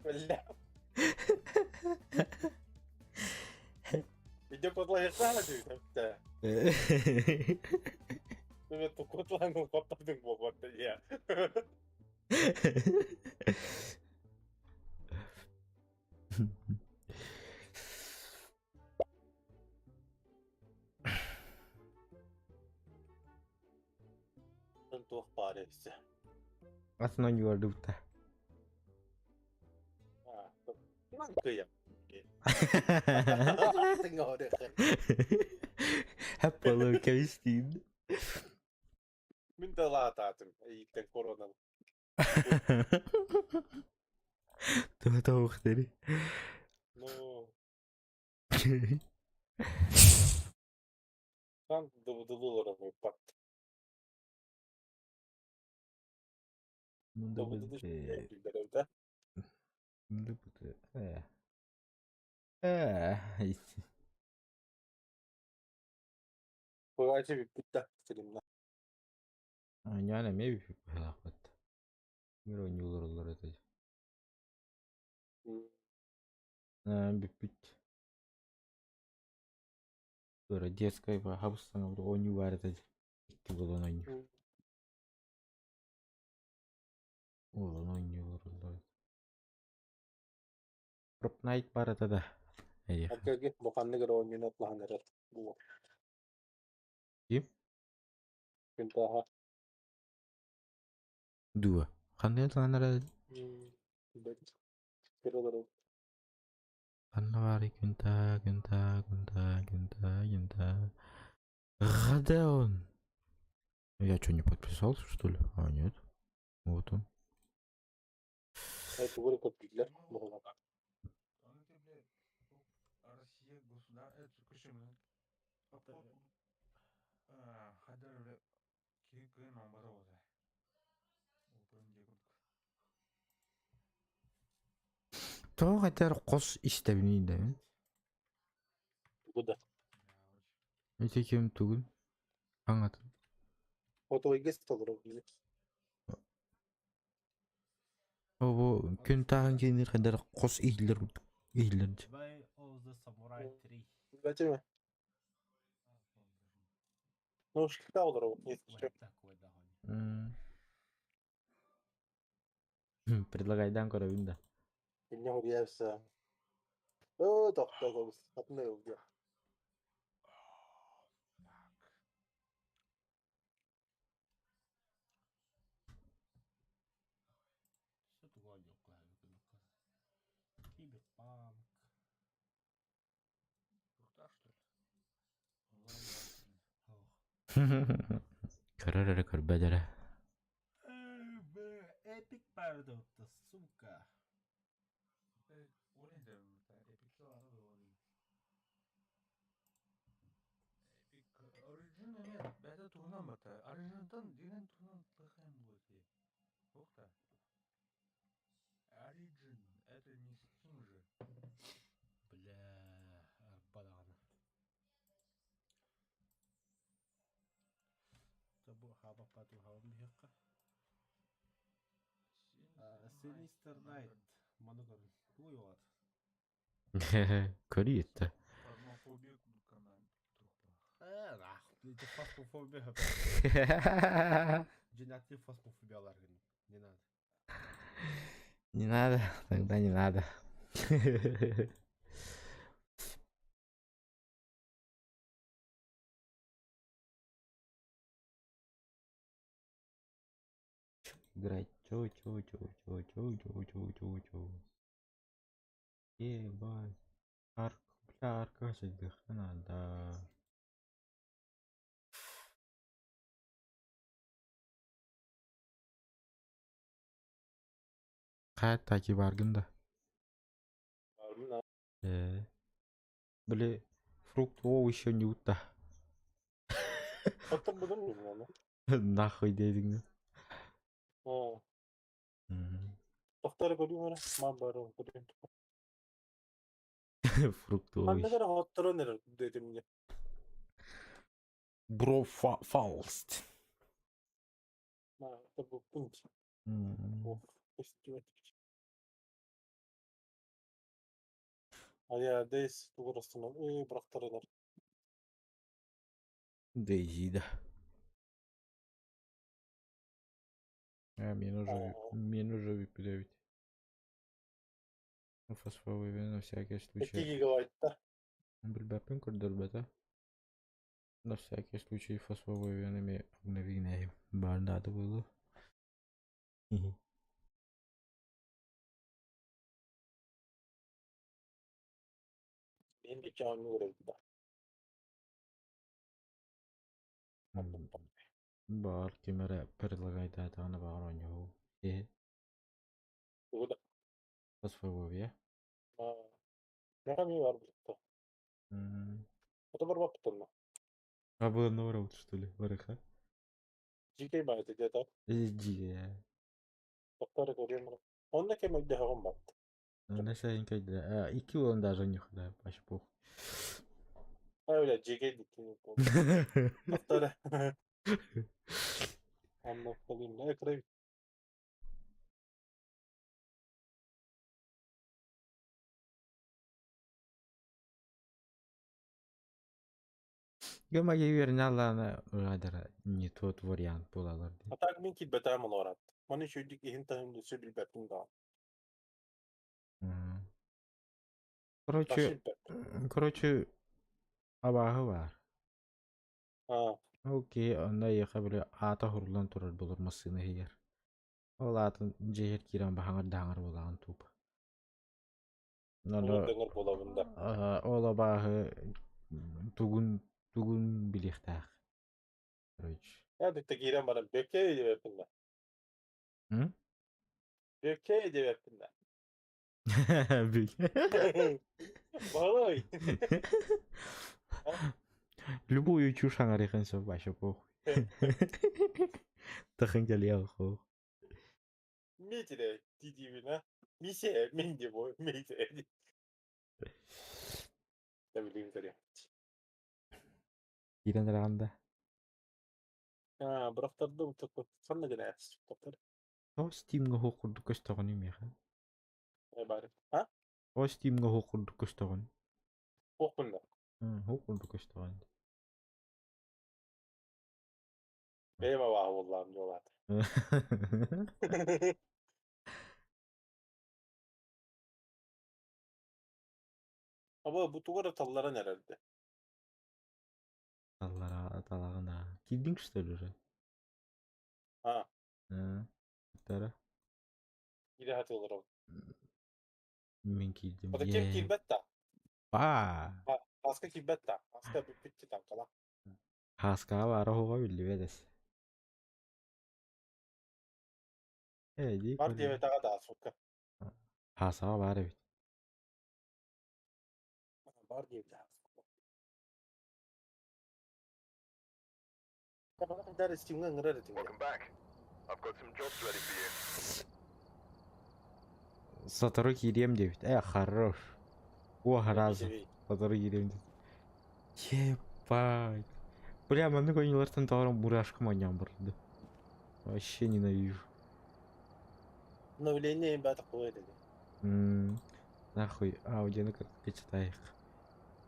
Бля. Иди кутлайсана дүү. Мен кутлангын коттодуң болбот я. Туох баар эбисэ. Атын оонньуулардыбыта. Кыйам. Хаппалы кэбистиин. Мин да лаатаатым эйиттен коронан. Туга тоҕуктары. Ну, там дыбыдылылар пат. Дыбыдылы Быгаачы бүппүт да стримна. Оонньоон эмиэ бүппүт быһыылаахпыт. Мир оонньуулар этэ. Бүппүт. Туора детскай хабыс-саҥа оонньуу баар этэ. Икки буолан оонньуур. Буолан оонньуулар. Fortnite баар этэ да. Эйиэхэ. Аккаги бу ханнык эрэ оонньууну атлаһан эрэр бу. Ким? Күнтааха. Дуо. Ханнык атлаһан эрэр? Ханна баарый күнтаа, күнтаа, күнтаа, күнтаа, күнтаа. Где он? Я что, не подписался, что ли? А, нет. Вот он. Тугу көрдүлэр буолла. Россия государство Тоҕо этэр хос истэбиний да мин? Тугу да. Ити ким тугун? Аҥатын. Отойгес толору билик. Бу күн тааһын киинир хайдар хос иһиллэр иһиллэр. Way of the Samurai 3. Билбэтим. Ну, шкita олору. Такой даҕаны. Предлагайдан көрөбүн да. Инне хуруйабса. Оо, тохтоо атын ылга. Что тугу Киберпанк. Көрөр эрэ көрбөт эрэ. Эпик бардыбытта, сука. Это не Steam же. Бля, арба даҕаны. Бу хаабаппаатым хаабан биһиэххэ. Sinister Night маны көрүн. Тугуй ол аата? Көрүйтэ. Фармафобия курдук Э, нах, ити фасмофобия. Дьинати фасмофобиялар гын. Не надо. Не надо, тогда не надо. Играть. Чё, чё, чё, чё, чё, чё, чё, чё, чё. Ебать. Арк, бля, арка надо. Хайа таки баргын да. Бармын Э. Били, фрукт овощи не утта. Оттон будун мин Нахуй дедиң. Оо. Мгм. Тохтор көрүм эрэ, ма барым көрүм. Фрукт Ханна овощи. эрэ хотторон эрэр дэтим мне. Бро фалст. Ма табыппын. М. Ох, көстүбэт. Ая, дейс тугурастынан, ой, бырахтарылар. Дейзи, да. А, мен уже, О. мен уже выпиливать. Ну, фосфовый на всякий 2 случай. гигабайтта. Билбэппин көрдөрбөтө. На всякий случай фосфовый эми обновить баардады было. Мен де оонньуу көрөбүт да. Баар ким эрэ предлагайдаатаҕына баҕар оонньоһуу. Э, Тугу да. фосфовый Меха ми бар булта. М. Ото барбаппытанна. А было наоборот, что ли, барыха? GK баайта диэтэ. Дьиэ. Тохтор көрүм. Онно кем өйдөһөҕүм бат. На когда икки он даже не худа, вообще похуй. Ай, бля, GK диттин. Тохтор. Онно кылым не кырай. Гөмәгә вернялана радара не тот вариант булалар. А так мин килбэтээм олорат. Маны шүйдик иһин таһын өссө билбэппин даҕаны. Короче, Башы билбэппин. короче, абааһы бар. Аа. Окей, онно эйиэхэ били аата уһуруллан турар булар массыына иһигэр. Ол аатын дьиэһэр киирэн баһаҥар даһаҥар буолаҕын тууп. Ону дэҥэр буолабын да. Ол абааһы тугун тугун билиэхтээх. Короче. Я дикте киирэн баран бөккэй диэбэппин да. М? Бөккэй диэбэппин да. Бүк. Балай. Любую чушь аҥарыахын сөп вообще похуй. Тахын кэлиэх хоо. Митире дидибин а. Мисе мин де бо мите. Да билим көрүө. Киирэн эрэҕин да? Аа, бырахтардым такой ханна гына токтор. Тоҕо Steamҥа уһуох курдук көстөҕүнүй миэхэ? Э бары. А? Тоҕо Steamҥа уһуох курдук көстөҕүн? Уохпун да. Уһуох курдук көстөҕүн. Бэйэм абааһы буоллаҕым дьуолаата. Аба бу тугу эрэ талларан эрэрдэ. Таллара талаҕын аа. Киирдиҥ что ли уже? Аа. Тара. Киирэ сатыыллар Мин киирдим. Ото ким Е. киирбэт да. Ба. Аска киирбэт да. Аска бүппүт таҥкала. Хаскаҕа баара оһоҕо биллибэт эс. Э, дии Бар көрдүм. диэбэтэҕэ да сука. Хаасаҕа баар эбит. Бар диэбитэ. Даже Steam'ҥа ыҥырар этим. Welcome back. I've got some jobs ready for you. Сотору киириэм диэбит. Э, хорош. О, раза. Сотору киириэм диэбит. Ебать. Бля, маннык оонньуулартан тоҕо мурашкам оонньоон барда. Вообще ненавижу. Обновление ребята такое dedi. М, Нахуй, аудионы кытта читаях.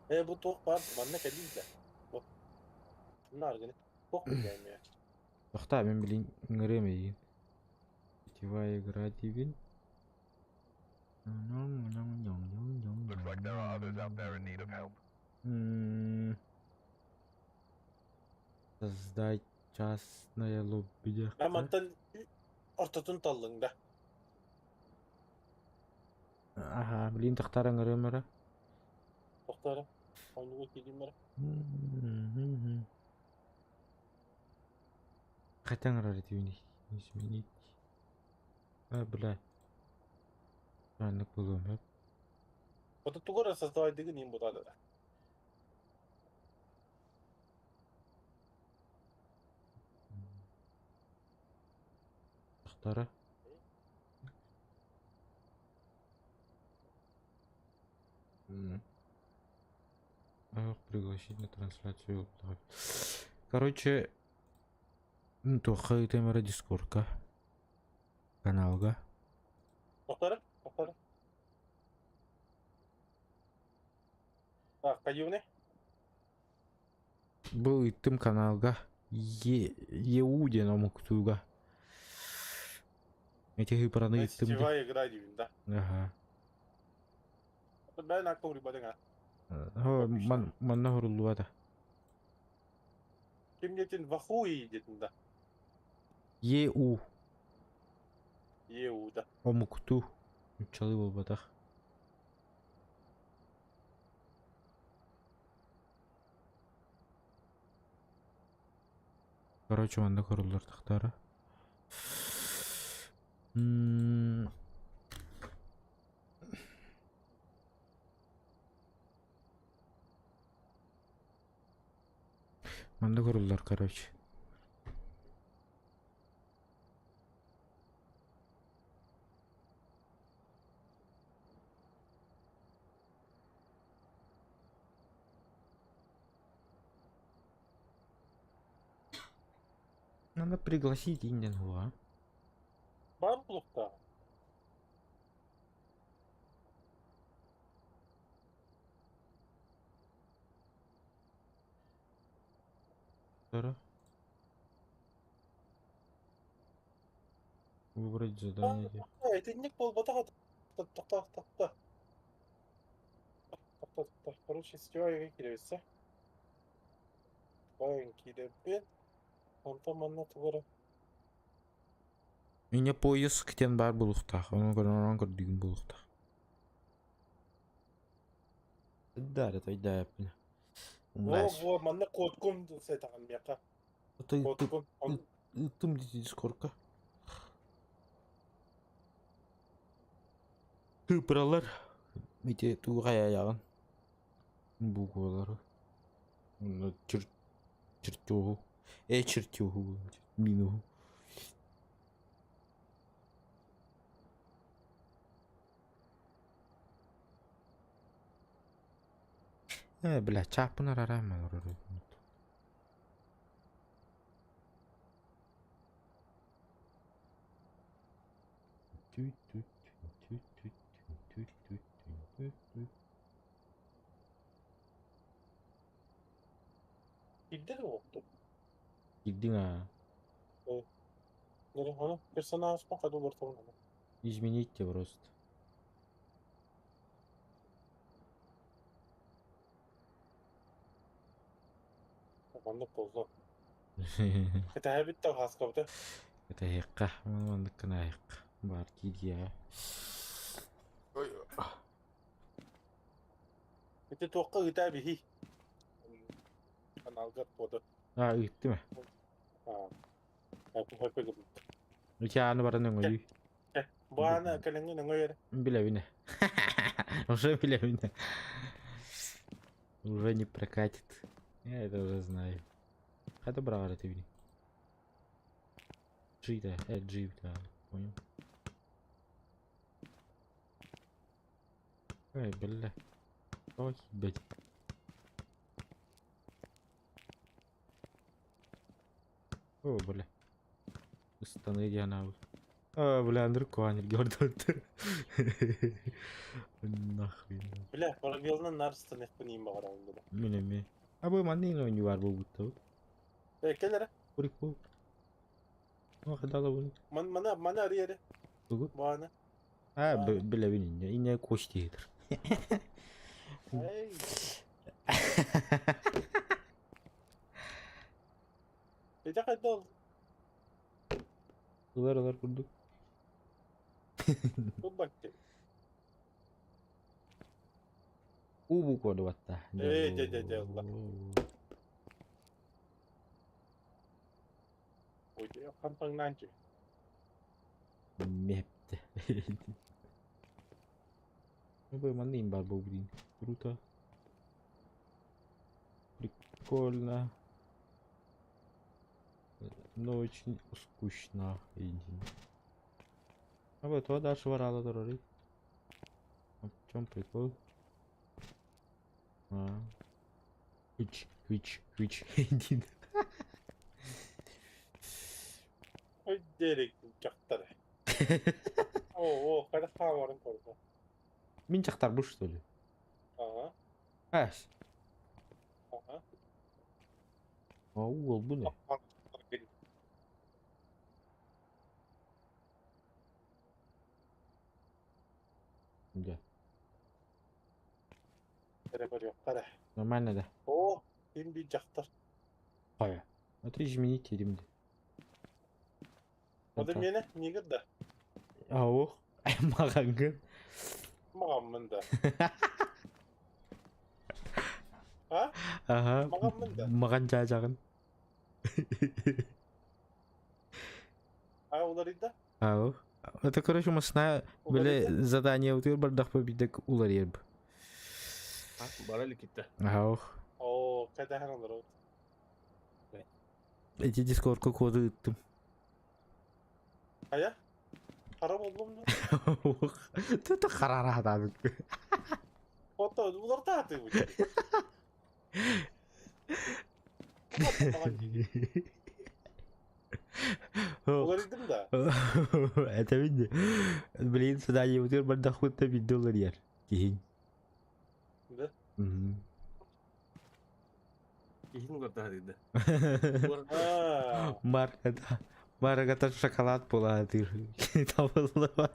Э, бу туох баар манна кэлиий да. Бу. Мына аргыны. Туох билиэмиэ. Тохтоо, мин билин ыҥырыам эйигин. Сетевая игра диибин. М, Создать частное лобби А мантан ортотун таллыҥ да. Аха, блин, тахтар ыҥырыам эрэ. Тохтоо Оннуга киирим эрэ. Хотя ыҥырар этибиний? Изменить. А, бля. Маннык буолуом сөп. Ото тугу эрэ создавайдыгын иин бутаадара. Тахтара. Ах, пригласить на трансляцию. Короче, туохха ыытыам эрэ Дискордка, каналга. Тохтара, тохтара. Так, кайюны? Бу ыыттым каналга Е ЕУ диэн омуктууга. Эти ыыпараны ыыттым дии. Сетевая игра диибин да. Аха. Бэйэн акка уруйбатыҥ а. О, ман манна хоруллубата. Ким диэтин Вахуи диэтин да. ЕУ ЕУ да. омуктуу. Нуччалыы буолбатах. Короче, манна көрүллэр тахтара. М Манна көрүллэр, короче. Надо пригласить Индингу, а? Баар булуктаах. Второ. Выбрать задание. Итинник буолбатах тохто тохто. Тохто тохто. Короче, сетевая киирбитсэ. Баайын киирэбин. Онтон манна тугу эрэ Инньэ поиск диэн баар буолуохтаах. Ону көрөн көрдүүгүн буолуохтаах. Да, это өйдөөппүн. Во, во, манна кодкум сэтаҕын миэхэ. Кодкум. Ыыттым дии дискордка. Тыыпыралар. Ити тугу хайайаҕын? Буквалары. Чер чертёгу. Э чертёгу. Минуһу. Э, бля, чааппын арараам олорор Киирдэ да уоттум. Киирдиҥ аа? Э, ону персонажпын хата олортоҕун Изменить просто. Маннык буолла. Кэтэһэбит да хаскабыта. Кэтэһиэххэ, маннык гынаайык. Баар киириэҕэ. Ити туохха ыытаа биһи? Аналгар кода. А, ыыттым ээ. Аа. Ити ааны баран өҥөйүй. Бу ааны кэлэҥҥин өҥөй эрэ. Билэбин ээ. Уже билэбин ээ. Уже не прокатит. Я это уже знаю. Хайда быраҕар этибиний? G да, G да, понял. Эй, бля. Ой, блядь. О, бля. Ыстаныы диэн аабыт. А, бля, Андрей Куанер көрдөрдө. Нахуй. Бля, пробелынан наар ыстаныахпын иин баҕарабын бile. Мин эмиэ. А бу манна иин оонньуу баар буолбуттабыт. Э, кэл эрэ. Прикол. Ну, хадала буну. Ман мана мана арый эрэ. Тугу? Баана. А, билэбин инньэ. Инньэ кость диэтэр. Эй. Ити хайда ол? Ылар ылар курдук. Тулбакты. У букваны батта. Ээ, дьэ, дьэ, дьэ, ылла. Ой, хантаҥнаанчы. Мепте. Ну, бу манна им бар буолбутун. Круто. Прикольно. Но очень скучно. А вот то дальше варала дорогой. А в чем прикол? А. Хыч, хыч, хыч. Иди. Ой, дерек дьахтар. О, о, хайдах хаамарын көрдө. Мин дьахтар бу что ли? Ага, Ас. ага. А уол бу не? Дьэ. Эрэ көрүөххэ эрэ. Нормально да? О, ким биир дьахтар. Хайа. Это изменить дим Ода миэнэ, миигин да. Аух. Маҕаҥҥын. Маҕаммын да. А? Ага. Маҕаммын да. Маҕан дьаадьаҕын. А уларыйда? Аух. Это, короче, масна били задание утуйар бардахпы бидек уларыйар. А, бара иликитте. Аух. Оо, кэтэһэн олоробут. Эти дискордка коду ыттым. Хайа? Хара боллум да? Тут харараатаабыт. Ото улартаатыбыт. Уларыйдым да. Этэбин Блин, задание утуйар бардахпытта бидде уларыйар. Киһин. Да? Киһин улартаатыйда. Аа. Марката. Марката шоколад буолаатыр. Табыллыба.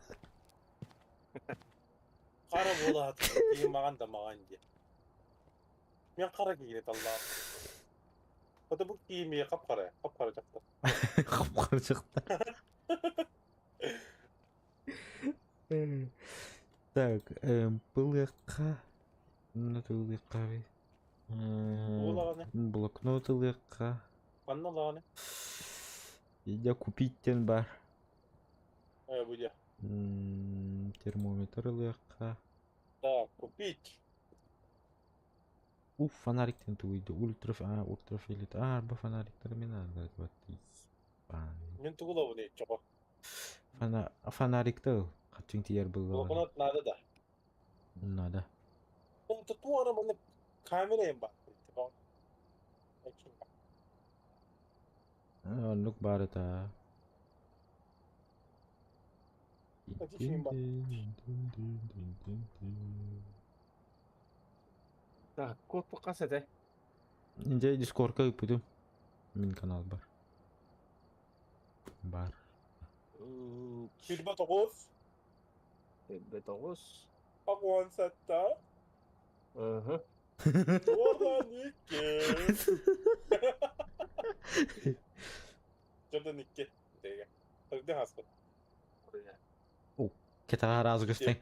Хара буолаатыр. Киһи маҕан да маҕан диye. Мен хара киһини таллаам. Ото бу киһи хап-хара, хап-хара дьахтар. Хап-хара дьахтар. Так, былыахха. Ылыахха Уулаҕаны. Блокнот ылыахха. Ханна ылаҕаны? Идя купить диэн баар. Э, бу дьэ. Термометр ылыахха. Так, купить. Уф, фонариктан тугуйда. Ультра, а, ультрафиолет. А, арба фонариктары мен аны Мин тугу ылабын чоҕо. Фона, фонарикта ыл. Хаччыҥ тиийэр буоллаҕына. Блокнот наада да. Надо. Туора манна камера баар. Оннук баар этэ. Так, код хас этэ? Дьэ, дискордка ыыппытым. Мин канал бар. Бар. 29. 29. 17. Ага. 12. Jordan 2. Деге. Тогда хаспыт. Кэтаҕа араас көстөн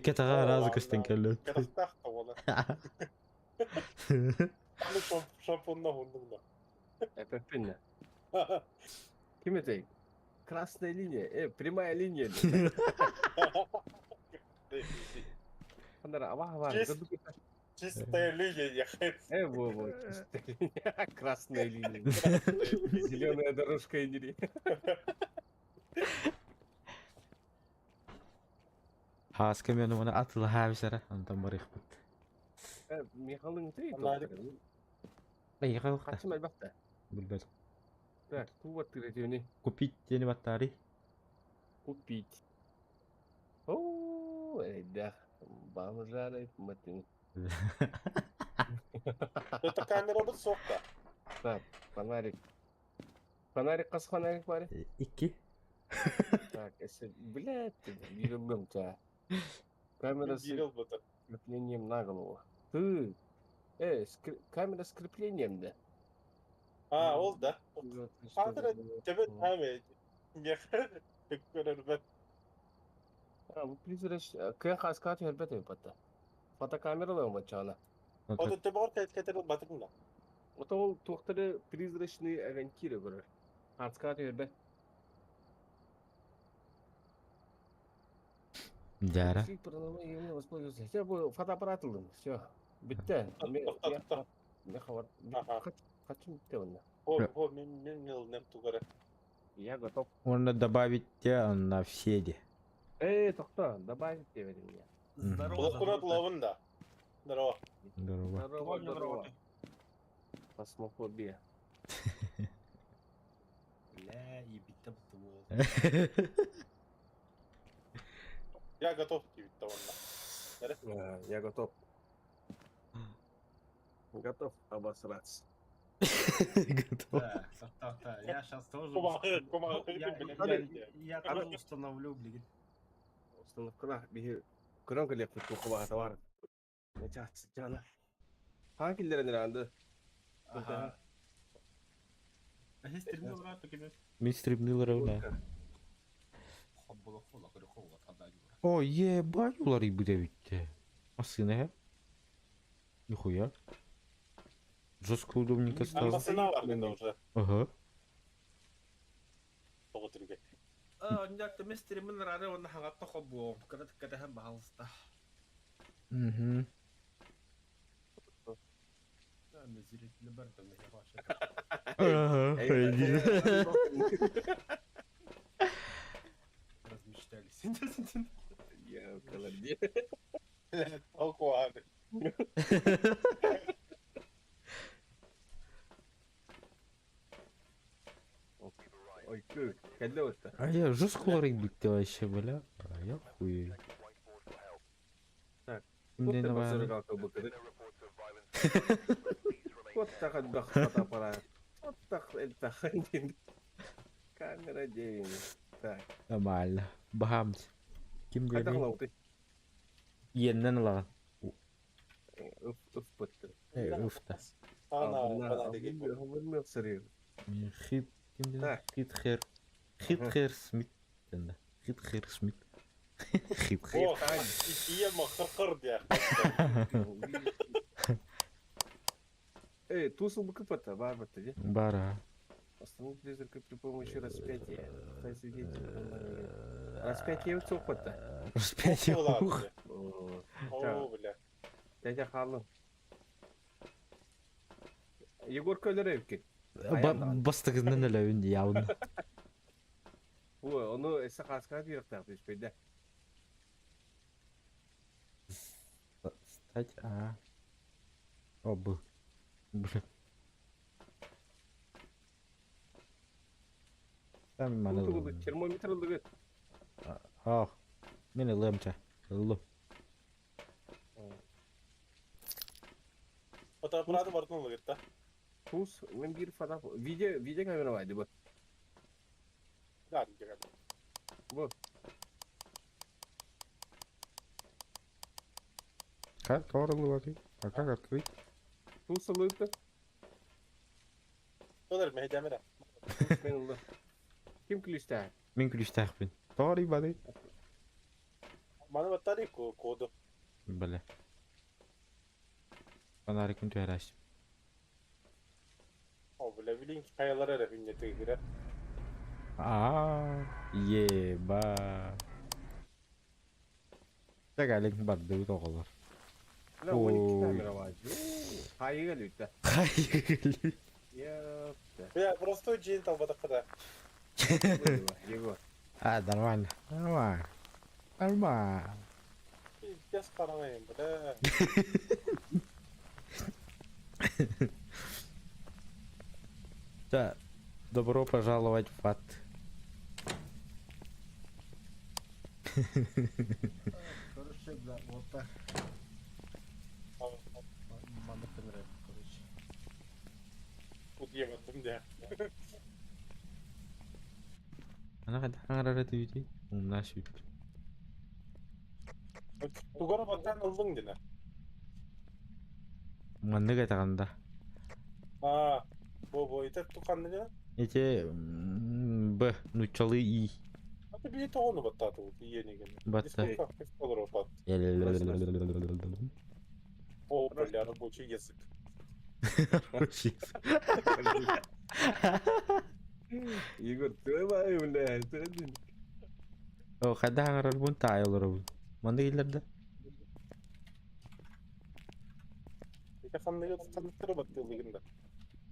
кэтаҕа араас көстөн кэллэ. Кэтахтаах тоҕола. Аны шампунна хундугна. Эппиннэ. Ким этэй? Красная линия. Э, прямая линия. Ханара, аба аба. Чистая линия. Э, во, во, чистая линия. Красная линия. Зеленая дорожка индири. Хааска мен уона атылаһаабисара, онтон барыахпыт. Михалыҥ ты Эйиэхэ ылта. Хачым элбэхтэ. Билбэт. Так, туу баттыыр Купить диэни баттаарый. Купить. О, эрэйдээх. Бомжары матын. Это камерабыт суох да. Так, фонарик. Фонарик хас фонарик бар? Икки. Так, если, блядь, биир тебя. Камера с креплением на голову. Ты, камера с креплением, да? А, ол да. Камера тебе камера. А, бу призрач, кыа хаска түһэрбэт эбит Фотокамералар баччаана. Ото тебор кэт батыкын да. Ото ол туохтары призрачные огоньки көрөр. Хаска түһэрбэт. Дяра. Все, бу фотоаппарат ылдым. Все. Бүттэ. Хочу бүтте онно. О, мен мен мен тугара. Я готов. Можно добавить те на все де. Эй, тохто, добавить тебе меня. Здорово. Кулак ловын да. Здорово. Здорово. Здорово, здорово. Фасмофобия. Бля, ебить там ствол. Я готов тебе онно. Я готов. Готов обосраться. Готов. Так, так, так, я сейчас тоже... Я тоже установлю, блин. Установка, биһи көрөн кэлиэхпит туохха товар. Чаана. Хаан киллэрэн ыраанды. Ага. А здесь стримил рапы кемес. Мин стримнил равна. О, ебать, уларыйбыт эбит. Массыына э? Нихуя. Жестко удобненько стало. Массына бар уже. Ага. Тоҕу түргэ. Онньакта мен стримин рары онна хаңатта хобуом. Кыра тыккатаһан баһалыста. Угу. Зрители бар там Ага, Размечтались. Я колорде. Толкуаны. Ой, кэллэ отта. А я жестко уларыйбыт вообще, бля. А я хуй. Так. Кимден давай. Вот так от фотоаппарат. Вот так это Камера 9. Так. Нормально. Бахамс. Ким Хайдах диэни? лауты. Иэннэн ылаҕын. Ыф ыф бытты. Ыфта. Ана, фонарик. Хит ким диэн? Так. Хит хер. Хит хер Смит. Дэнэ. Хит хер Смит. Хит хер. О, итие махыркыр дия. Эй, тусыл бы кыпата, бар бытты, де. Бара. Остановить призрака при помощи распятия. Распятие уцопата. Распятие ух. О, бля. Дядя Халым. Егор Көлеревки. Бастыгынан өлөбүн диябын. Ой, ону эссе хаска биэртаах түспэйдэ. Стать, а. О, был. Бля. Там маны. Термометр ылыгыт. Ах. Мен ылыам ча. Ыллым. Фотоаппараты бартын ылыгыт да. Туз, мен бир фото... Видео, видео камера байды бу. Да, видео Бу. Как торылы А как открыть? Туз ылыгыт. Тодор, мен камера. Мен ылды. Ким күлүстää? Мен күлүстээхпин. Тори бады. Маны баттары коду. Бля. Фонарикын түһәрәш. О, бля, билин каялар эрэ хүнне тыгыра. А, еба. Тэгэлик барды тоҕолор. Бля, 12 камера бар. Хайыга лүттэ. Хайыга Ёпта. Бля, просто джин талбатакка Егор. А, нормально. Нормально. Нормально. Пиздец хараҥайым, бля. Да, добро пожаловать в ад. Короче, бля, вот так. Маннык гынар короче. Утуйабаттым дии. Ана хайдах хаҥарар этибитий? Умнаа сүүрбүт. Тугара баттаан ыллыҥ динэ. Маннык этэҕин да. Аа, бу бу ити ханна динэ? Ити Б нууччалыы И. Аты бии тоҕону баттаатыбыт иэнигин. Батта. Олоропат. О, бля, рабочий язык. Рабочий язык. Егор, ты май, бля, ты один. О, хайдах аҥарарбын таайа олоробун. Маннык иһиллэр да? Ити ханныгы ханныктары баттыылыгын да.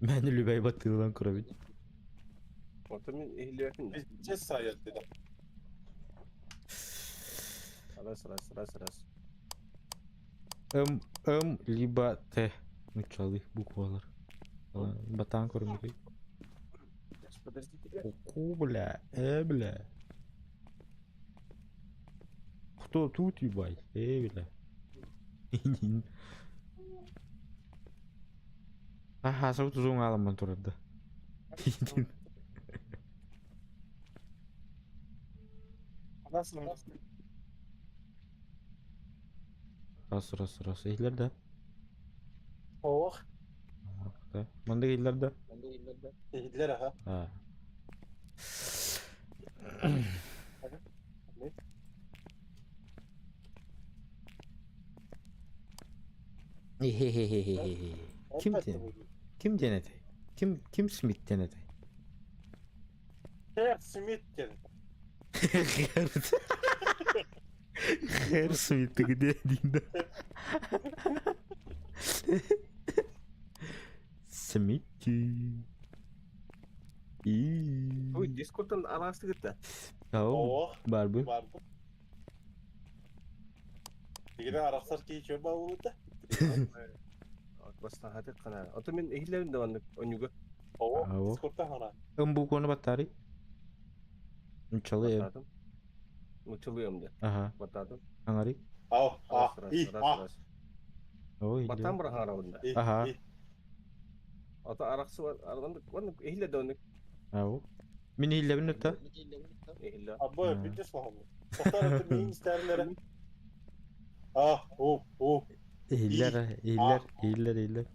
Мен үлүбэй баттыылан көрөбүн. Оттон мин иһиллибэппин да. Пиздец сайар деді. Раз, раз, раз, раз. М, М, либо Т. Нуччалыы буквалар. Батаан көрүҥүй. Подождите. Ку, бля, бля. Кто тут, ебать? Бля. Аха, сабыт узун аламан турарда. Раз, раз, раз. Иһиллэр да? Ох. Маннык иһиллэр да? Иһиллэр аха. Аа. Ким диэн? Ким диэн этэй? Ким ким Смит диэн этэй? Хэр Смит диэн. Хэр Смит где диэн да? Смити. И. Ой, Дискордтан араастыгыт да? Оо, барбын. Барбын. Игине арахсар киһи чө баалыбыта. Бастаһаты қана. Ото мен иһиллэрин да маннык онюга. Оо, Дискордтан хара. Ым букваны баттари. Нуччалыы эм. Баттаатым. Нуччалыы эм дэ. Аха. Баттаатым. Аҥари. Ау, а, и, а. Ой, Баттаан бара хаҥарабын да. Аха. Ото арахсы маннык маннык иһиллэр да оннук. Ау. Мин иһиллэбин utta. Иһиллэр. Абы, бүттэ слахым. Тоқтар өтө миин истэрилэрэ. А, у, у. Иһиллэр, иһиллэр, иһиллэр, иһиллэр.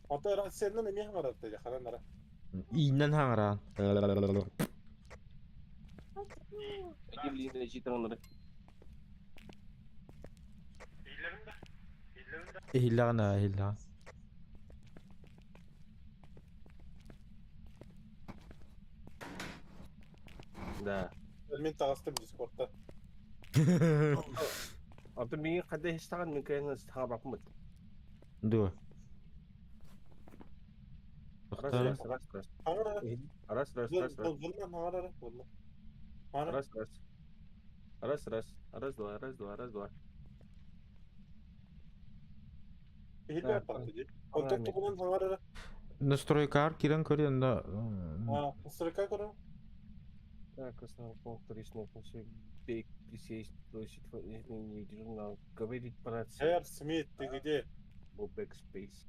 Онто рациянан эмиэ хаҥарар ханан ара. Ииннэн хаҥараан. Иһиллэҕин аа, иһиллэҕин. Да. Мин таҕыстым Дискордта. Онтон миигин хайда иһистэҕин мин кыайан хаҥарбаппын Дуо? Раз, раз, раз, раз. Раз, раз, раз, раз. Раз, раз. Раз, раз. Раз, два, раз, два, раз, два. Онтон тугунан хаҥарара. Настройкаар киирэн көрүөн да. А, настройка көрөн. Так, основной пункт вторичной функции бейк, присесть, бросить изменить журнал, говорить по рации. Хэр Смит, ты где? Backspace.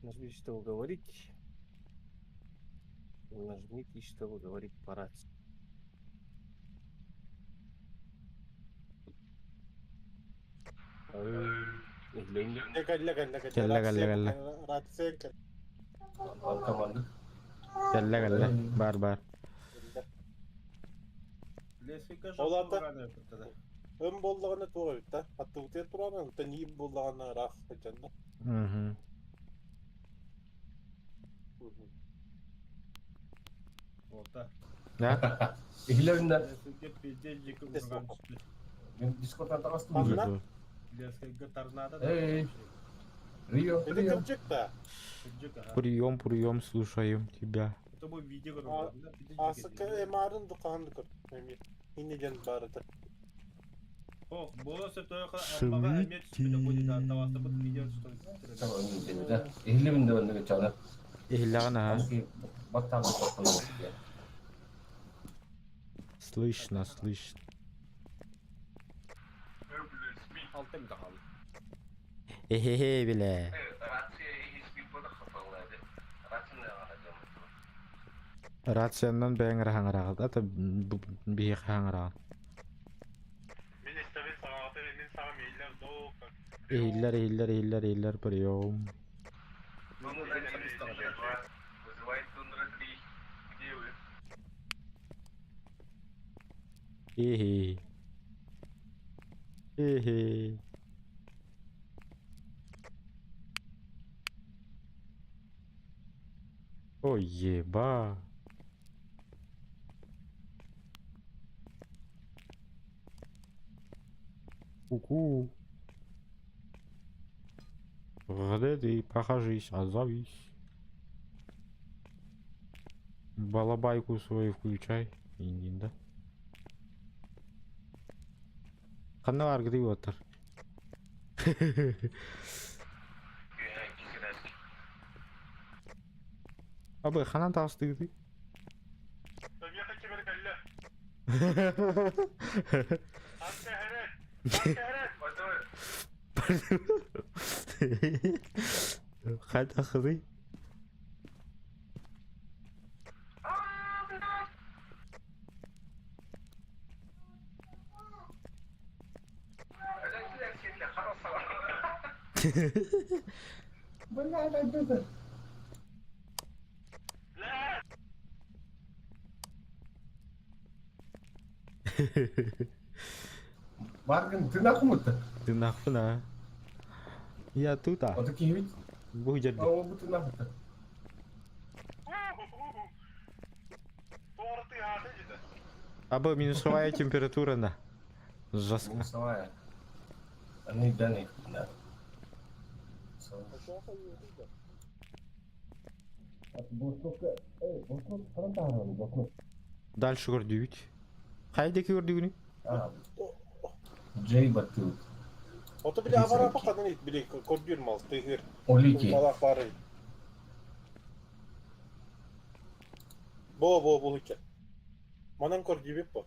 Нажмите, чтобы говорить. Нажмите, чтобы говорить по рации. Кэллэ, кэллэ, кэллэ. Кэллэ, кэллэ, кэллэ. Рация кэллэ. Кэллэ, кэллэ. Бар, бар. Ол аата ым буоллаҕына туох эбит да? Аттыбытыгар тураҕын, онтон иим буоллаҕына ыраах сылдьан да. Мгм. Да? Иһилэринэ. Дискотан таҕыстым. Ханна? Эй, Рио, Это Рио. кырдьык да. Прием, прием, слушаем тебя. Асыка эмарын дукаан көр. Эми инниден барыта. Иһиллибин да оннук чаны. Иһиллэҕин аһа. Слышно, слышно. Эхе-хе, бля. Рациянан бэйэҥ эрэ хаҥыраҕыт, ата биһиэхэ хаҥыраҕын. Иһиллэр, иһиллэр, иһиллэр, иһиллэр, прием. Хи-хи. Хи-хи. Ой, еба. Ку-ку. Где ты? Покажись, отзовись. Балабайку свою включай. Индин, да? Ханна аргыды отыр. Абы ханан таҕыстыгытый? Хайдахыный? Баргын тыынахмыт. Тыынахпын аа. Я тут а. Ото киһибит. Бу дьэрби. Оо бу тыынахмыт. Абы минусовая температура на. Жестко. Минусовая. Аны даны. Да. Дальше көрдүбүт. Хайдеки көрдүгүнүй? Джей баттыбыт. Ото били аварапа ханан били көрдүүр мал тыгыр. Олики. Балак бары. Бо бо бу хуча. Манан көрдүүбүт бо.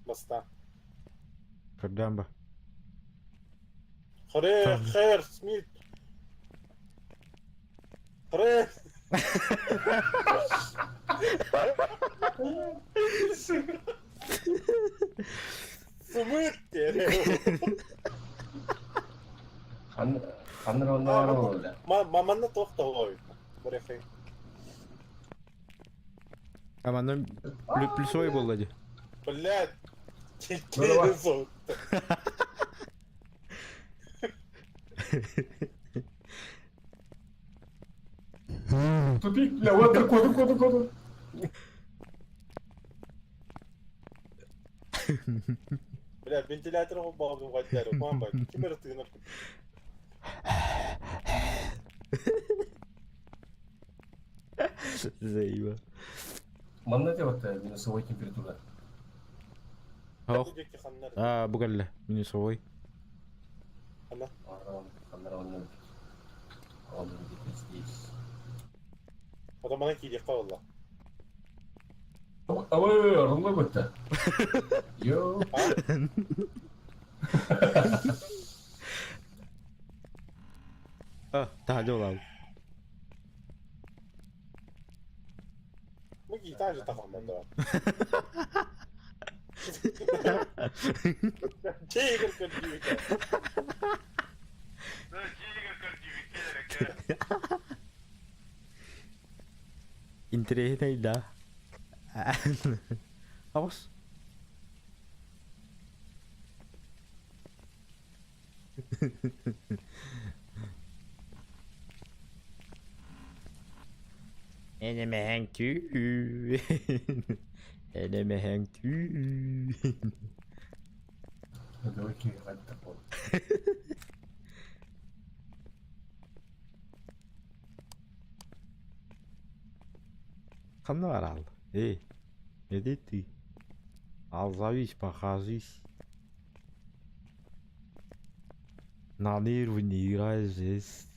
Баста. Көрдөөн ба. Хре хер Смит. Хре. Сымыт Ханна Маманна тохтолой. Барехай. А манна плюсовой буолла дии. Блядь. Кири соһутта. Тупик, бля, вот коду, коду, коду. Бля, вентилятор баҕабын хайдары, баан Ким эрэ тыынар Заеба. Манна те вот минусовой температура. Ох. А, бу кэллэ. Минусовой. Он где-то здесь. Потом она киириэххэ буолла. Ой, орунга бытта. Йо. А, таһырдьа буолаабыт. Мы гитар же тахамман да. Дьиэгэр көрдүүбүт. Интэриэһинэй да. Аҕыс. Энэмэһэҥ түү. Энэмэһэҥ түү. Давайте такой. Ханна барал? Эй, иди ты. Отзовись, покажись. На нервы не играй, жесть.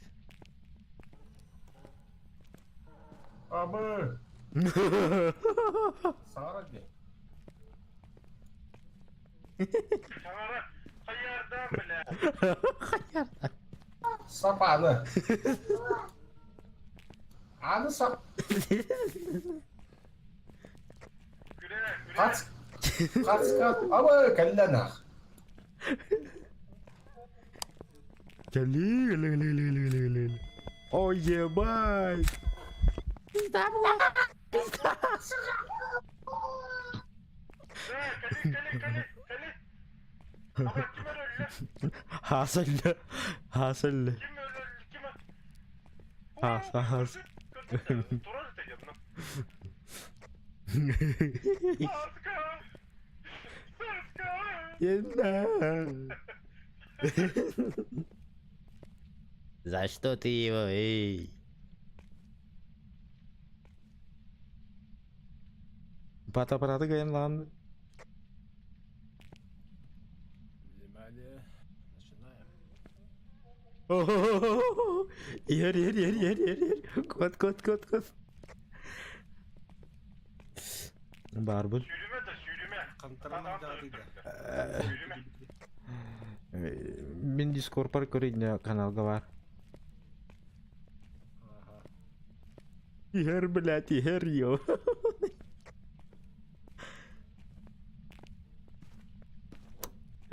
Абы! Сара дии. Сап аны. Аны сап. Хац. Хацка. Абы кэллэ нах. Кэлии, кэлии, кэлии, кэлии, кэлии, кэлии. Ой, ебать! Пизда була! Пизда! Хасалла. Хасалла. Хаса хас. За что ты его, эй? Фотоаппараты кайын лан. Внимание, начинаем. Иһэр, иһэр, иһэр, иһэр, иһэр, иһэр. Кот, кот, кот, кот. Баарбын. Мин Дискорпар көрүннэ каналга бар. Иһэр, блядь, иһэр, ё.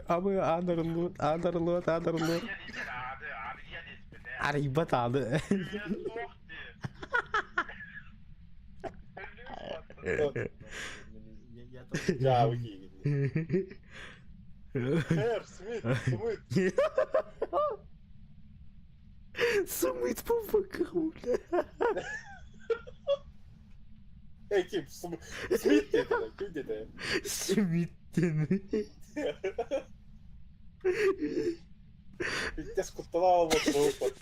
Абы адарыллыбыт, адарыллыбыт, адарыллыбыт. Арыйбат ааны. Дьаабы киигин. Хэр, Смит, Смит. Сымыт по бокам, бля. Эй, ким, Смит диэтэ, ким диэтэ? Смит диэн. Бүттес кутталаах буолбут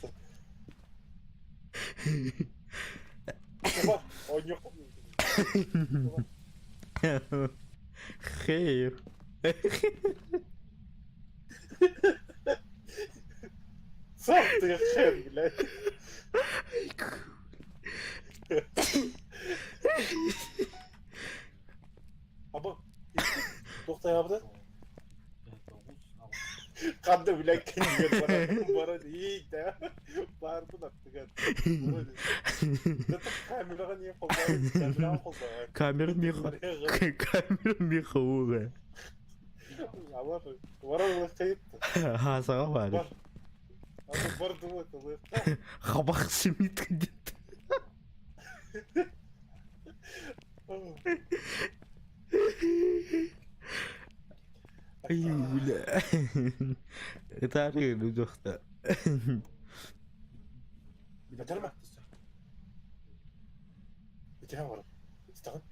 Хейр. Сахтыга хэр, блядь. Аба, туохтаабыта? Ханна билэн кэннигэр баран баран иийдэ баарбын аттыгар. Камераҕа не холбоон, камераҕа холбоон. Камера миха, камера миха ууга. Алар, баран ылыаххайытта. Хаасаҕа баар. Бар. Аны бар дуу ылыахха. Хабах симит где-то. Ай, бля. Ытаары духта. Бэтэрмэ. Итиһэн баран. Истэҕин?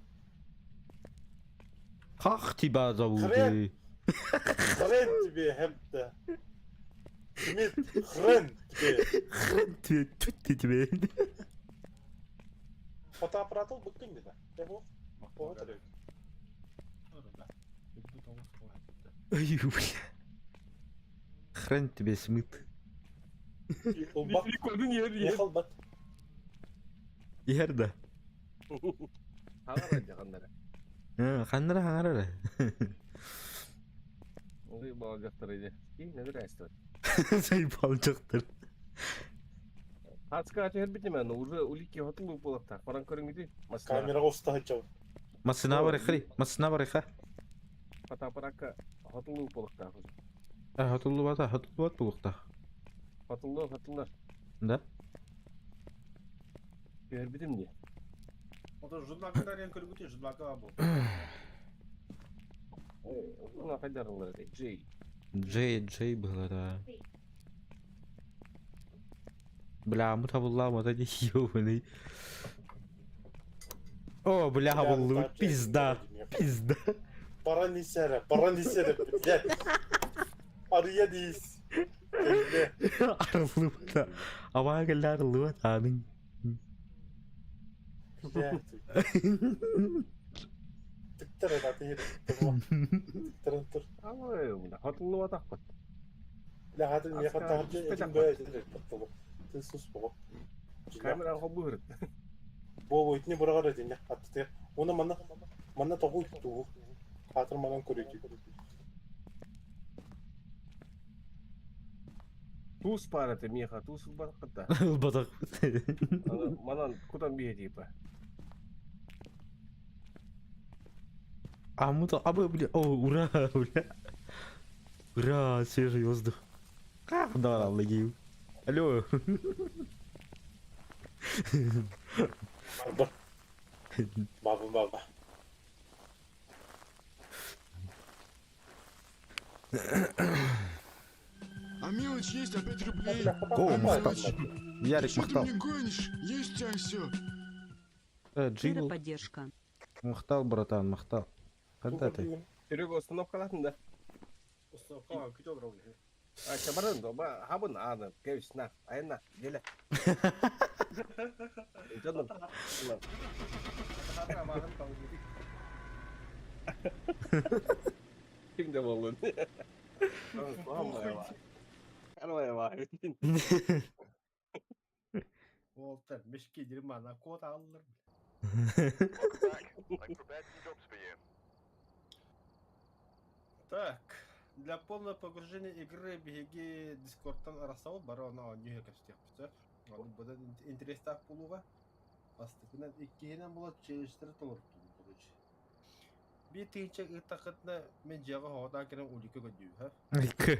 Как тебя зовут? Хрен. Хрен тебе, хемтэ. Смит, хрен тебе. Хрен тебе, тут тебе. Фотоаппарат ылбыккын дии да. Ой, бля. Хрен тебе смыт. Ылбат. Ылбат. Иһэр да. Хаҥара дьэ ханнара. Ханнара хаҥара эрэ. Ой, балдьахтар иди. Киин набирайство. Сайбал дьахтар. Хаска түһэрбитим но уже улики хотулу буолуохтаах. Баран көрүҥүтүй. Массыына. Камераҕа уста сылдьабын. Массыына барыххый, массыына барыхха. Фотоаппаракка хотулу буолуохтаах уже. Хотуллубата, хотуллубат буолуохтаах. Хотуллу, хотуллар. Да? Түһэрбитим дии. Ото журналга дарыйан көрбүтүн журналга бу. Уна хайдарылар этэй. Джей. Джей, Джей было, да. Бля, мы табыллаамата дии ёбаный. О, бля, буллубут, пизда, пизда. Баран исэрэ, баран исэрэ, блядь. Арыйа диис. Кэллэ. Арыллыбата. Абаа кэллэ арыллыбат ааныҥ. Блядь. Тыктар ата тыктаран тур. Ой, хотуллубатахпыт. Лаҕатын миэхэ таһырдьа этин бөө этин элбэх Тын сус боҕо. Камера холбуһурут. Бу итини быраҕар этинне аттытыгар. Уонна манна манна тоҕу тугу хаатыр манан көрүтүү. Туус баар этэ миэхэ туус ылбатаххыт да. Ылбатахпыт. Манан кутан биэ типа. А мы-то, а мы, бля, о, ура, бля. Ура, свежий воздух. Как да, лаги. Алло. Баба. Баба, баба. А мелочь есть, а 5 рублей. О, Махтал. Ярик Что ты Махтал. мне гонишь? Есть у тебя все. Джингл. поддержка. Махтал, братан, махтал. Когда ты? Серега установкалатын да. Установка күтө олорор биле. А чабарын доба хабын аны кевис на айна деле. Жаным. Ким де болдун? Уолтар мешки дерьма кот аллар. Так, для полного погружения игры биһиги Дискордтан арахсабыт бары онно оонньуу кэпсэтиэхпит сөп. Ону быдан интэриэстээх буолуоҕа. Бастакынан иккиһинэн буолар челленджтэри толортубут короче. Биир тыһыынча ыыттаххытына мин дьиэҕэ хоҕотоон кэлэн улика көрдүүбүт Икки.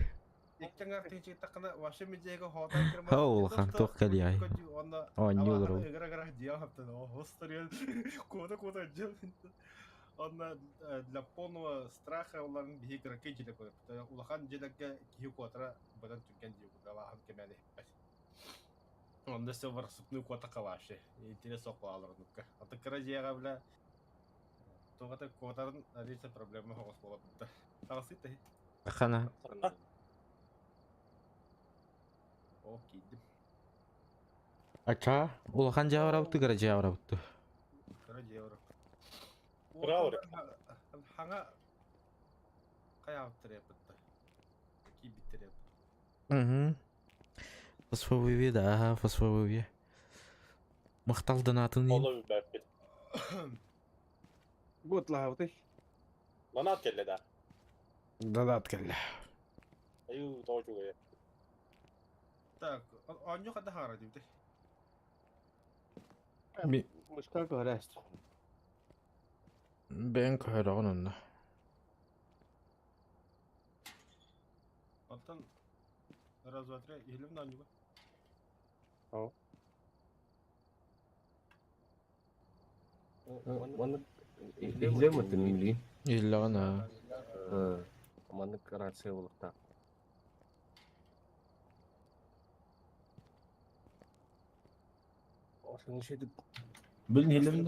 Икки аҥаар тыһыынча ыыттаххына вообще мин дьиэгэ хоҕотоон кэлэн О, улахан туох кэлиэй. Уонна Оонньуу олорор. ыгыра-ыгыра дьиэҕэ хаптан оһостор куота-куота дьиэ Онно для полного страха уларын биһи кыракый дьиэлэр көрөппүт. Улахан дьиэлэргэ киһи куотара быдан түргэн дии куталааһын кэмээн иһиппэт. Онно все в рассыпную куотака вообще. Интерес суох буолалар оннукка. Аты кыра дьиэҕэ бile туох это куотарын арыйса проблема соҕус буолар. Таҕысыт таһи. Хана. О, киирдим. Ача, улахан дьиэҕэ барабыт кыра дьиэҕэ барабыт. Кыра дьиэ барап. Кыра Хаҥа хайаабыттар яппытта. Киирбиттэр яппыт. Угу. Фосфовый да, фосфовый. Махтал донатын иһин. Оло билбэппит. Год лаһабытый. Донат кэллэ да. Донат кэллэ. Айуу, тоҕо үчүгэй. Так, оонньуу хата хаара диибит. Мышка көрөст. Бэйэҥ көһөрөҕүн онно. Оттон раз, два, три, иһилим да оонньууга. Маннык иһилем мили. Иһиллэҕин аа. Маннык рация буолуохтаах. Ошону шетип Билин иһиллибин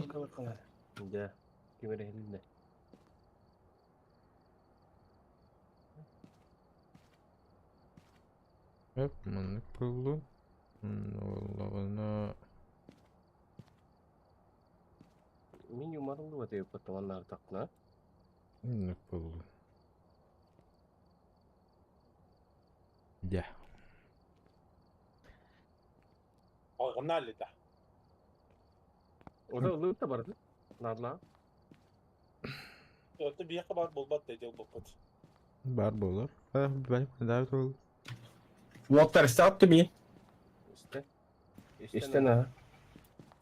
Да. Ким эрэ иһилиннэ. Эп, маннык буоллун. Буоллаҕына Минимум арыллыбат эбит маннаартахпына. Маннык буоллун. Дьэ. Алҕынаали да. Ода ылыыт да барды. Наадалаа. Это биһиэхэ баар буолбат да дьыл боппут. Баар буолар. Бай, да ол. Уолтар истэҕит ми? Истэ. Истэн аа.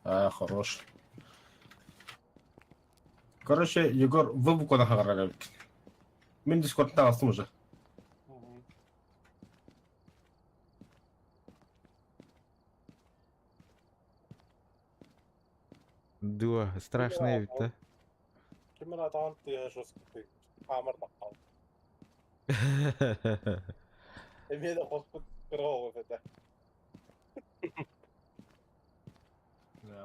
А, хорош. Короче, Егор выбукона хаҕарар эбит. Мин дискордтан астым уже. Дуо, страшный эбит да. Ким эрэ атаҕын тыаһа жестко хаамар баххал. Эмиэ да хоспут кыра оҕо этэ.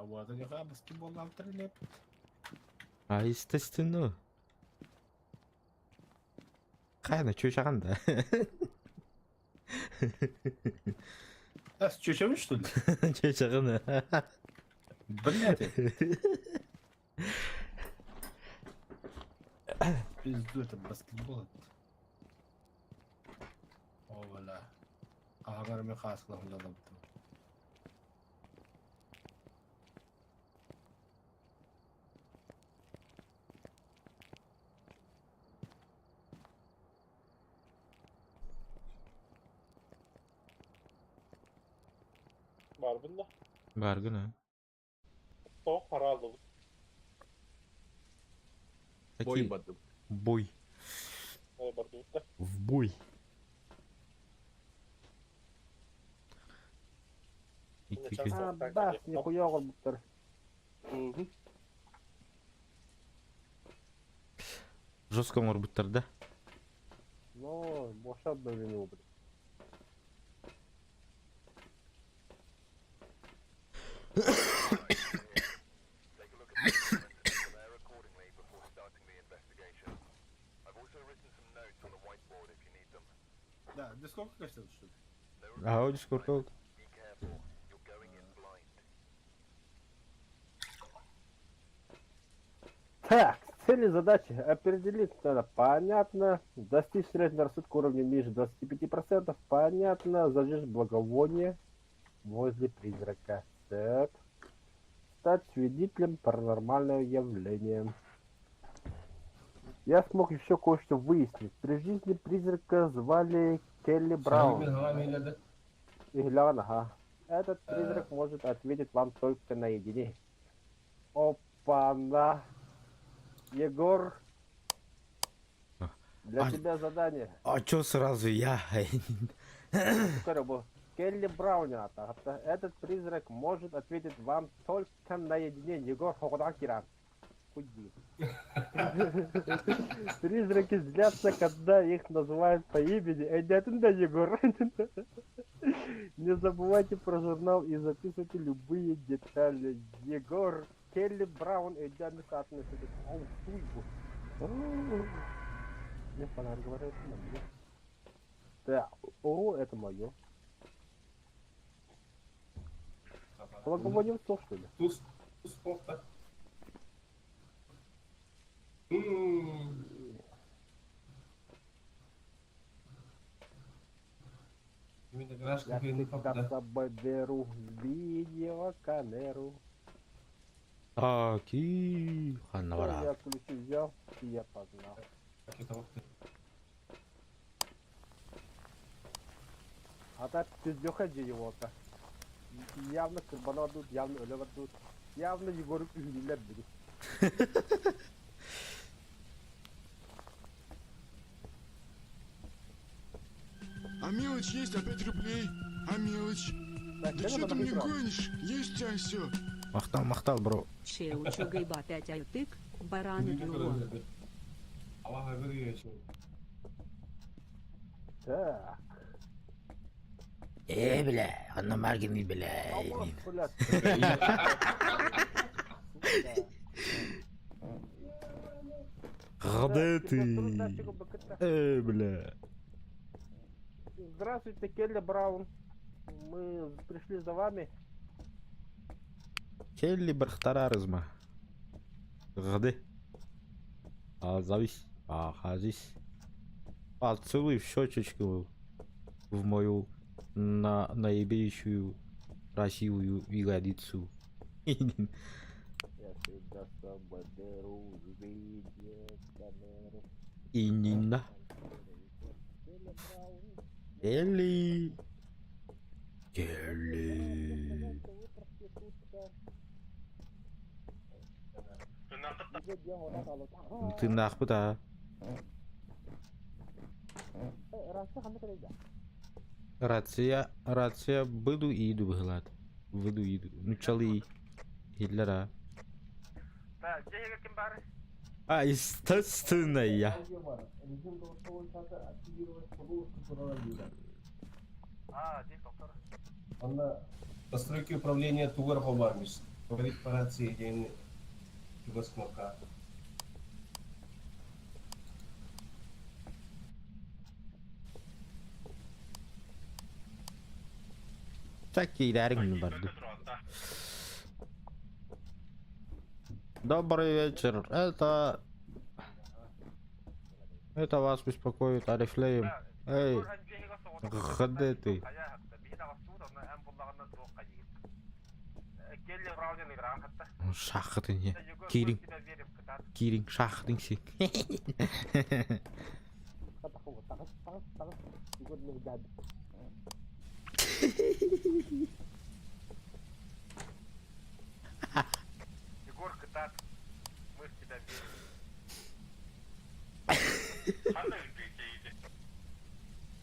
Вот они баскетбол леп. А естественно. Хайна чучаҕан да. А, с чучами, что ли? Чучаҕын. Блядь. Пизду это баскетбол. О, бля. Хаһаҕар эмэ хааскылаһын дьаллабыттым. Барбын да. Баргын а. Тоҕо харааллыбыт. Бой Такие... бардым. Бой. Э, бардыбыт да. В бой. Икки А, бас, нихуя оҕорбуттар. Жестко оҥорбуттар да? Но, боша бөлүнү блин. Да, Дискорд качтан что ли? А, Дискорд ол. Так, цели задачи определить надо, понятно. Достичь среднего рассудка уровня ниже 25%, понятно. Зажечь благовоние возле призрака. Так. Стать свидетелем паранормального явления. Я смог еще кое-что выяснить. При жизни призрака звали Келли Браун. Иглян, ага. Этот призрак может ответить вам только наедине. Опа-на. Егор, для тебя задание. А чё сразу я? Короче, Келли Брауна, этот призрак может ответить вам только наедине. Егор Хокудакира. Худи. Призраки злятся, когда их называют по имени. Эй, да, Егор. Не забывайте про журнал и записывайте любые детали. Егор, Келли Браун, Эдиан Мне фонарь говорит, на мне. Да, о, это мое. Благовоние в что ли? Туз, туз кофта. Я всегда с собой беру видеокамеру. Так, и... Всё, Ханна я ключи взял, и я погнал. А так пиздёха его-то. Явно кырбана тут, явно өлө тут. Явно Егору үһүлэр будет. А мелочь есть, опять рублей. А мелочь? Так, Да что ты мне гонишь? Есть у тебя все. Махтал, махтал, бро. Чеучу гайба 5 аютык, бараны дюло. Так. Э, бля, анна маргин, бля. Блядь. Где ты? Э, бля. Здравствуйте, Келли Браун. Мы пришли за вами. Келли Бархтарарызма. Где? А, завис. А, хазис. Поцелуй в щечечку в мою на наебейшую красивую ягодицу. Я всегда с собой беру видеокамеру. И Нина. Келли. Келли. Ты нахуй да. Рация, рация, буду и иду быһылаат. Буду иду. Нучалы. Хиллера. Да, где ким бар? А, естественно, я. А, здесь доктор. Онно настройки управления тугар холбармиш. Говорит по рации день чугас кнопка. Так и барды. Добрый вечер. Это... Это вас беспокоит Арифлейм. Эй, где ты? Шахтын не. Кириң. Кириң шахтын си. Егор Кытат, мы в тебя верим.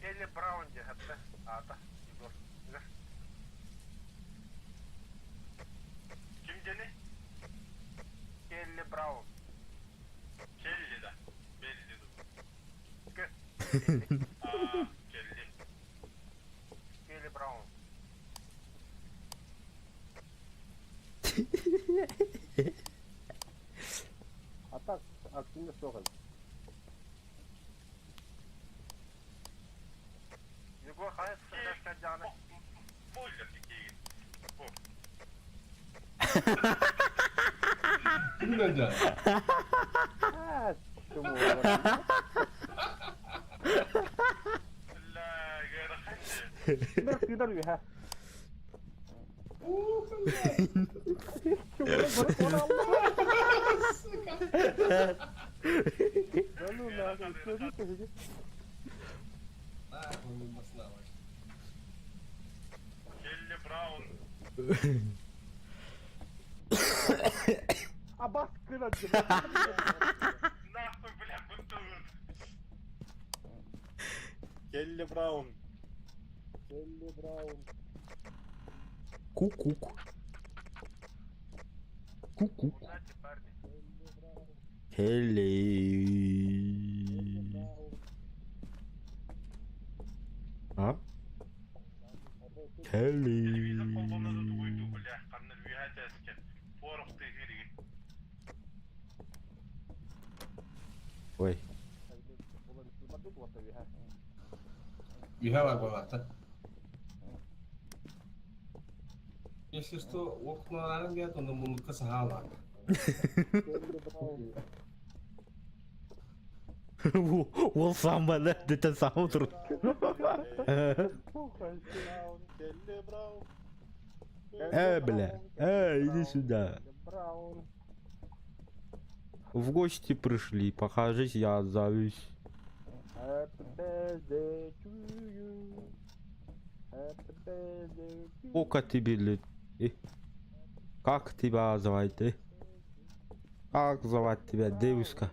Келли Браун диэхэтэ аата Егор. Ким диэни? Келли Браун. Келли да. Белли ду. К. А, Келли. Келли Браун. А так, активно суох эбит. Егор хайа сырдашка А, чему олорор. Кыдар кыдар үһэ. Да ну нахуй, смотрите, где. Келли Браун. Абас кыдар. Нахуй, бля, бунтуют. Келли Браун. Келли Браун. Ку-кук. Ку-кук. Келли. А? Келли. Бля, ханна үһэ Порох тыгырыгы. Ой. Үһэ бар буолаата. Если что, окналарын бят, онно муннукка саһаалаат. Ол сам ба, да сам тур. Келли Браун. Э, бля. Э, иди сюда. Браун. В гости пришли, покажись, я отзовусь. Happy birthday to you. Happy birthday to you. Сколько тебе лет? Э? Как тебя звать, э? Как звать тебя, девушка?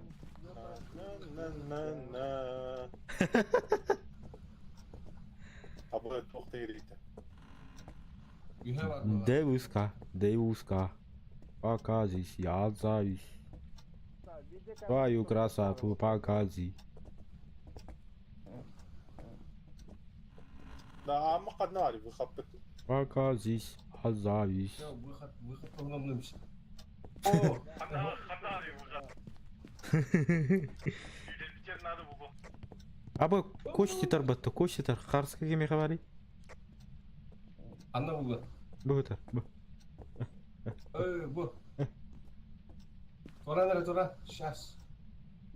На-на-на. Абы туох тыгырыгыта. Үһэ бар буолаат. Девушка, девушка. Покажись, я отзовусь. Твою красоту покажи. Да, ама ханна выхаппыт. Покажись, отзовись. Всё, выход, выход туһунан О, Ханна, ханна выход. Үлэлбитер надо было. Абы кости тарбатты, кости тар. Харска кеме говори. Анна була. Бу это, бу. Эй, бу. Тура нара тура. Сейчас.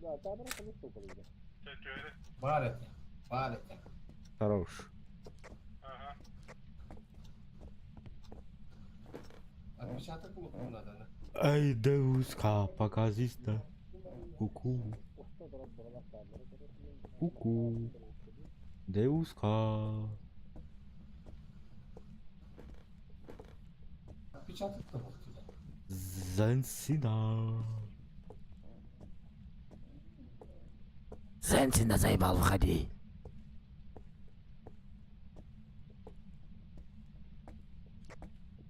Да, камера конечно уколы. Бар это. Бар это. Хорош. Ага. Отпечаток луку надо. на. Ай, девушка, покажись да. Ку-ку. Ку-ку. Девушка. Отпечаток то вот туда. Зенсина. Зенсина заебал, выходи.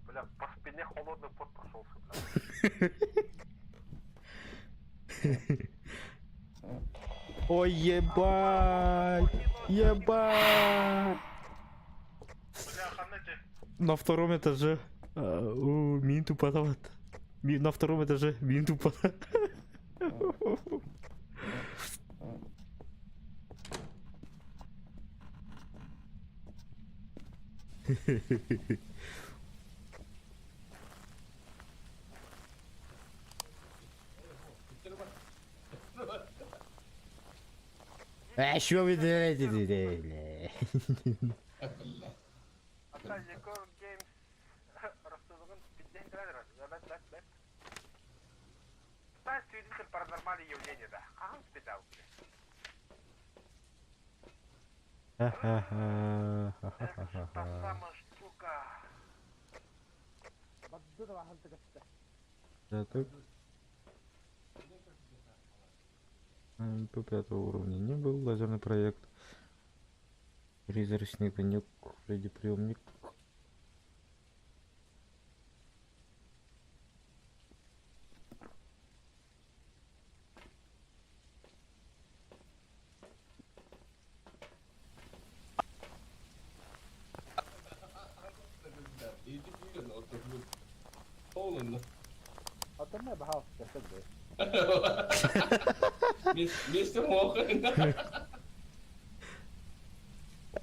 Бля, по спине холодный пот прошелся, бля. Ой, ебать! Ебать! Бля, ханна те. На втором этаже. У, Мин тупотоват. На втором этаже мин тупота. А что вы делаете? бля? Ата Егор Геймс Ростовыгын пизден. Свидетель паранормального явления, да. Ага, спитал. Ха-ха-ха. Ха-ха-ха-ха. Самая штука. Да, так. МП пятого уровня не был. Лазерный проект. Призрачный конек. Фредди приемник. А то мы бахал, Мистер Мох.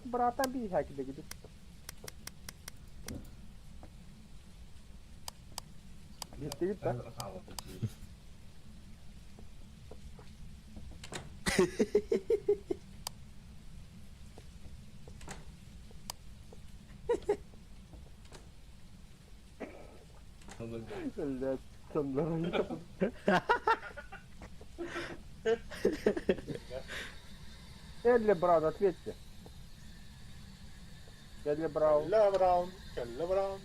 Брата бихак дегидит. Бистигит да? Блять, там Элли Браун, ответьте. Элли Браун. Келле Браун, Келле Браун.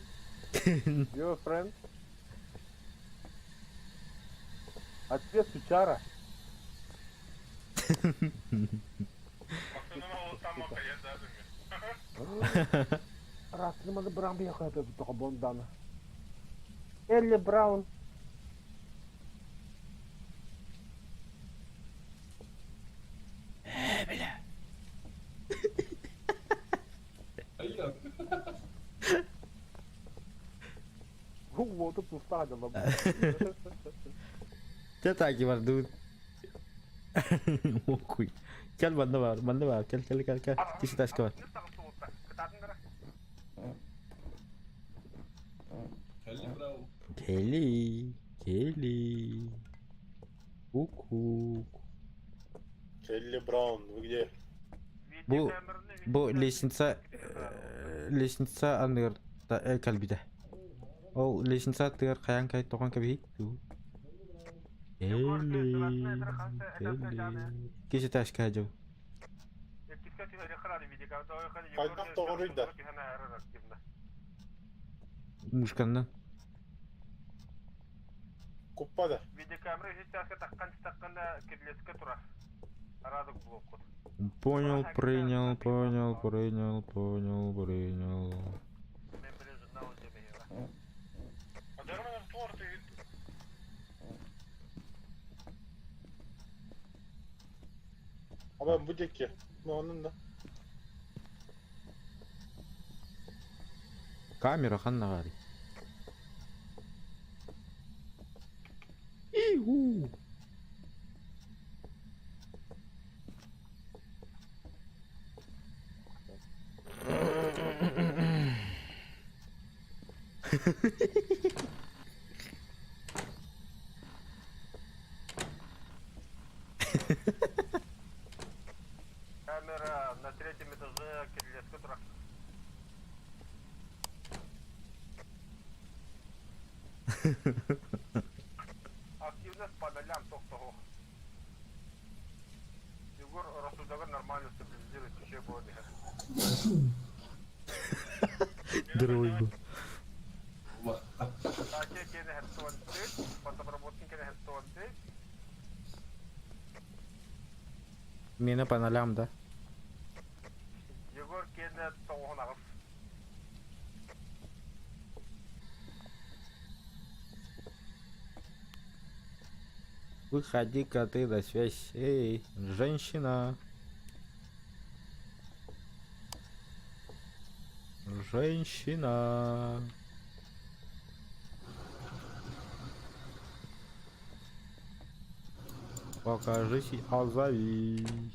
Your friend. Ответ сучара. Раз, не могу Браун ехать, это только Бондана. Элли Браун. Бля. Вот тут устадила. Те так и вардут. Охуй. Кел манна бар, манна бар, кел кел кел кел. Киши ташка бар. Келли, Келли. Ку-ку. Келли Браун, вы где? Бу бу лестница лестница анныгар калбида. Ол лестница тыгар каян кай тоған кабихи. Келли, Келли. Киши ташка жау. Хайдах тоҕуруйда? Мушканнан. Куппада. Видеокамера үһүстээхкэ таххан таххана кирлеске турар. Арадык блоккут. Понял, принял, понял, принял, понял, принял. Ama bu диэки. Ну, onun да. Камера ханна гари. Иу. Камера на третьем этаже кирлеске турар. Активность по нолям тохтого. Егор рассудагар нормально стабилизирует еще более. Дройбу. Таче кене хеттуан фотобработки кене хеттуан Мина по нолям, да? Егор кене тоғын ағыз. Выходи-ка ты на связь. Эй, женщина. Женщина. Покажись и озовись.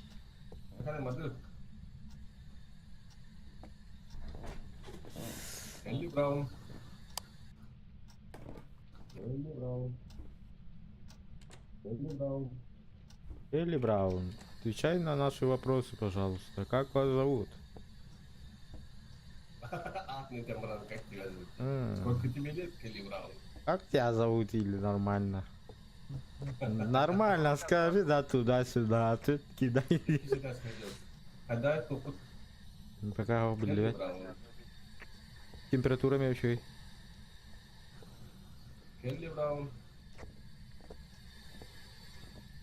Келли Браун. Келли Браун. Келли Браун. Элли Браун, отвечай на наши вопросы, пожалуйста. Как вас зовут? Как тебя зовут? М. Сколько тебе лет, Келли Браун? Как тебя зовут или нормально? Нормально скажи, да, туда-сюда, а ты кидай. Когда топут Пока, блядь. Температура вообще. Келли Браун.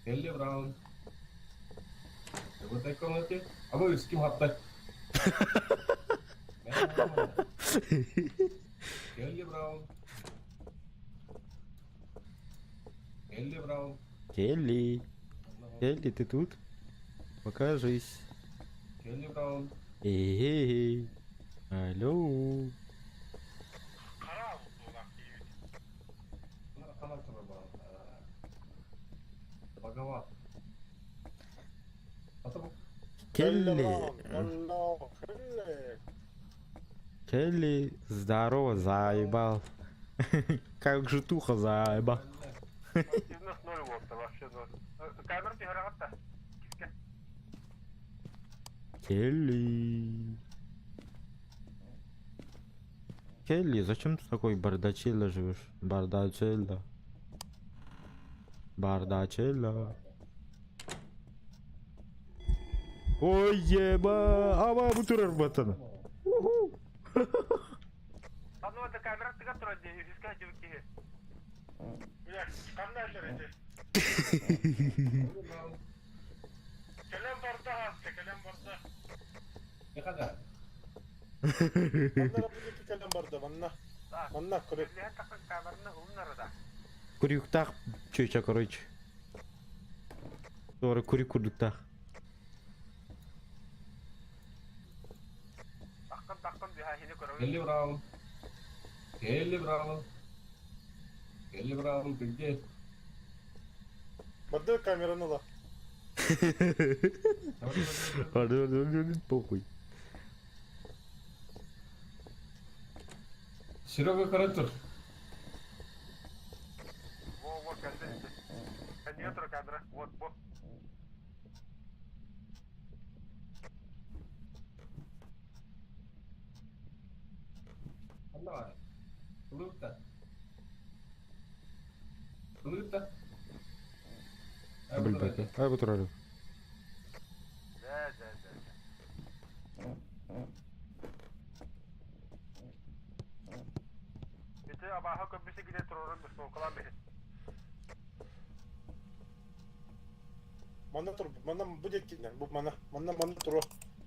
Келли Браун. В этой комнате? А вы с кем хаптай? Келли Браун. Келли Браун. Келли. Келли, ты тут? Покажись. Келли Браун. Эй, алло. Келли. Келли, здорово, заебал. Как житуха заебал. Активность ноль вот, вообще ноль. Камера тихорағатта. Келли. Келли, зачем ты такой бардачелло живешь? Бардачелло. Бардачелло. Ой, еба! Ама бутырыр батана. Ану это камера тыга турар дии, үһүскэ дьыбыккиһи. Бля, камна эти. Кэлэн барда хаста, кэлэн барда. Манна будет кэлэн барда, манна. Манна көрө. Камераны улунар да. Курюктах чөчө, короче. Doğru kuri kurdуктах. Таккын таккын биһа хини көрөбүн. Келли Браун. Келли Браун. Келли Браун, ты где? Барда камераны ла. Похуй. Серега Каратур. Во, во, кэлдэ. Кэннигэ турар камера. Вот, вот. Давай. Лыпта. Лыпта. Блин, ай бутырыр. Да, да, да. Ити абааһы көмүсэ киле турарын быстолкалаан биһи. Манна тур, манна будет кинен. Бу манна, манна манна тур.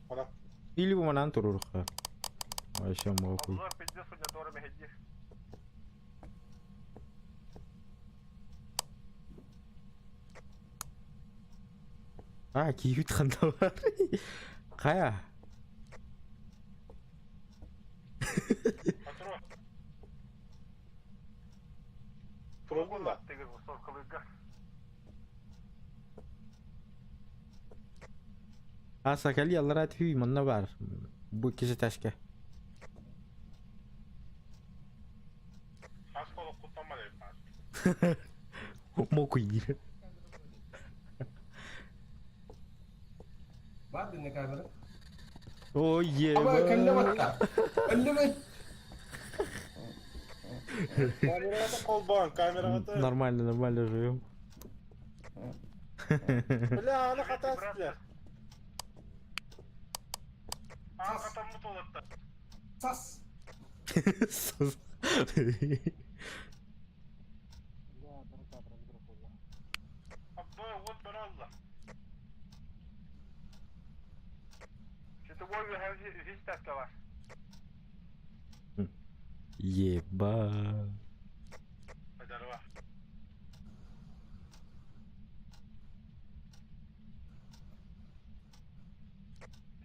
Манна. Или бу манан турурха. Вообще мохуй. Обзор пиздец судья туора мэһэдиир. А, кийбит ханда бар. Кая? Тургун да. Тыгыр быстолкалыырга. А, сакали аллара түй манна бар. Бу кисе ташка. Хас колок куттамма деп. Мокуй диир. Барды на камера. Ой, Аба, кэллэ еба. батта. Кэллэ Камерага колбан, камерага. Нормально, нормально живем. Бля, аны хатас, бля. Аа катаммыт олатта. Сас. Сас. Абба, вот баралла. Что-то ой үһүс таска бар. Еба. Здорово.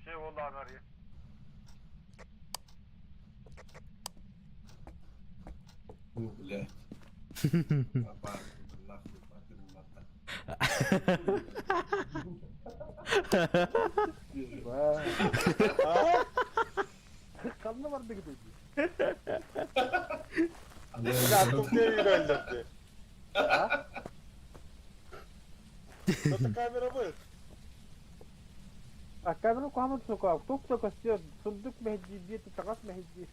Şey oldu anarıyor. Фу, блядь. Аба, нахуй, барды батта. Ханна бар дегде. Бля, аттым деп үйрәлдерди. Это камера будет. А камеру куһамын сука, тук сука сиэр, сундук мэһэдии, биэти таҕас мэһэдии.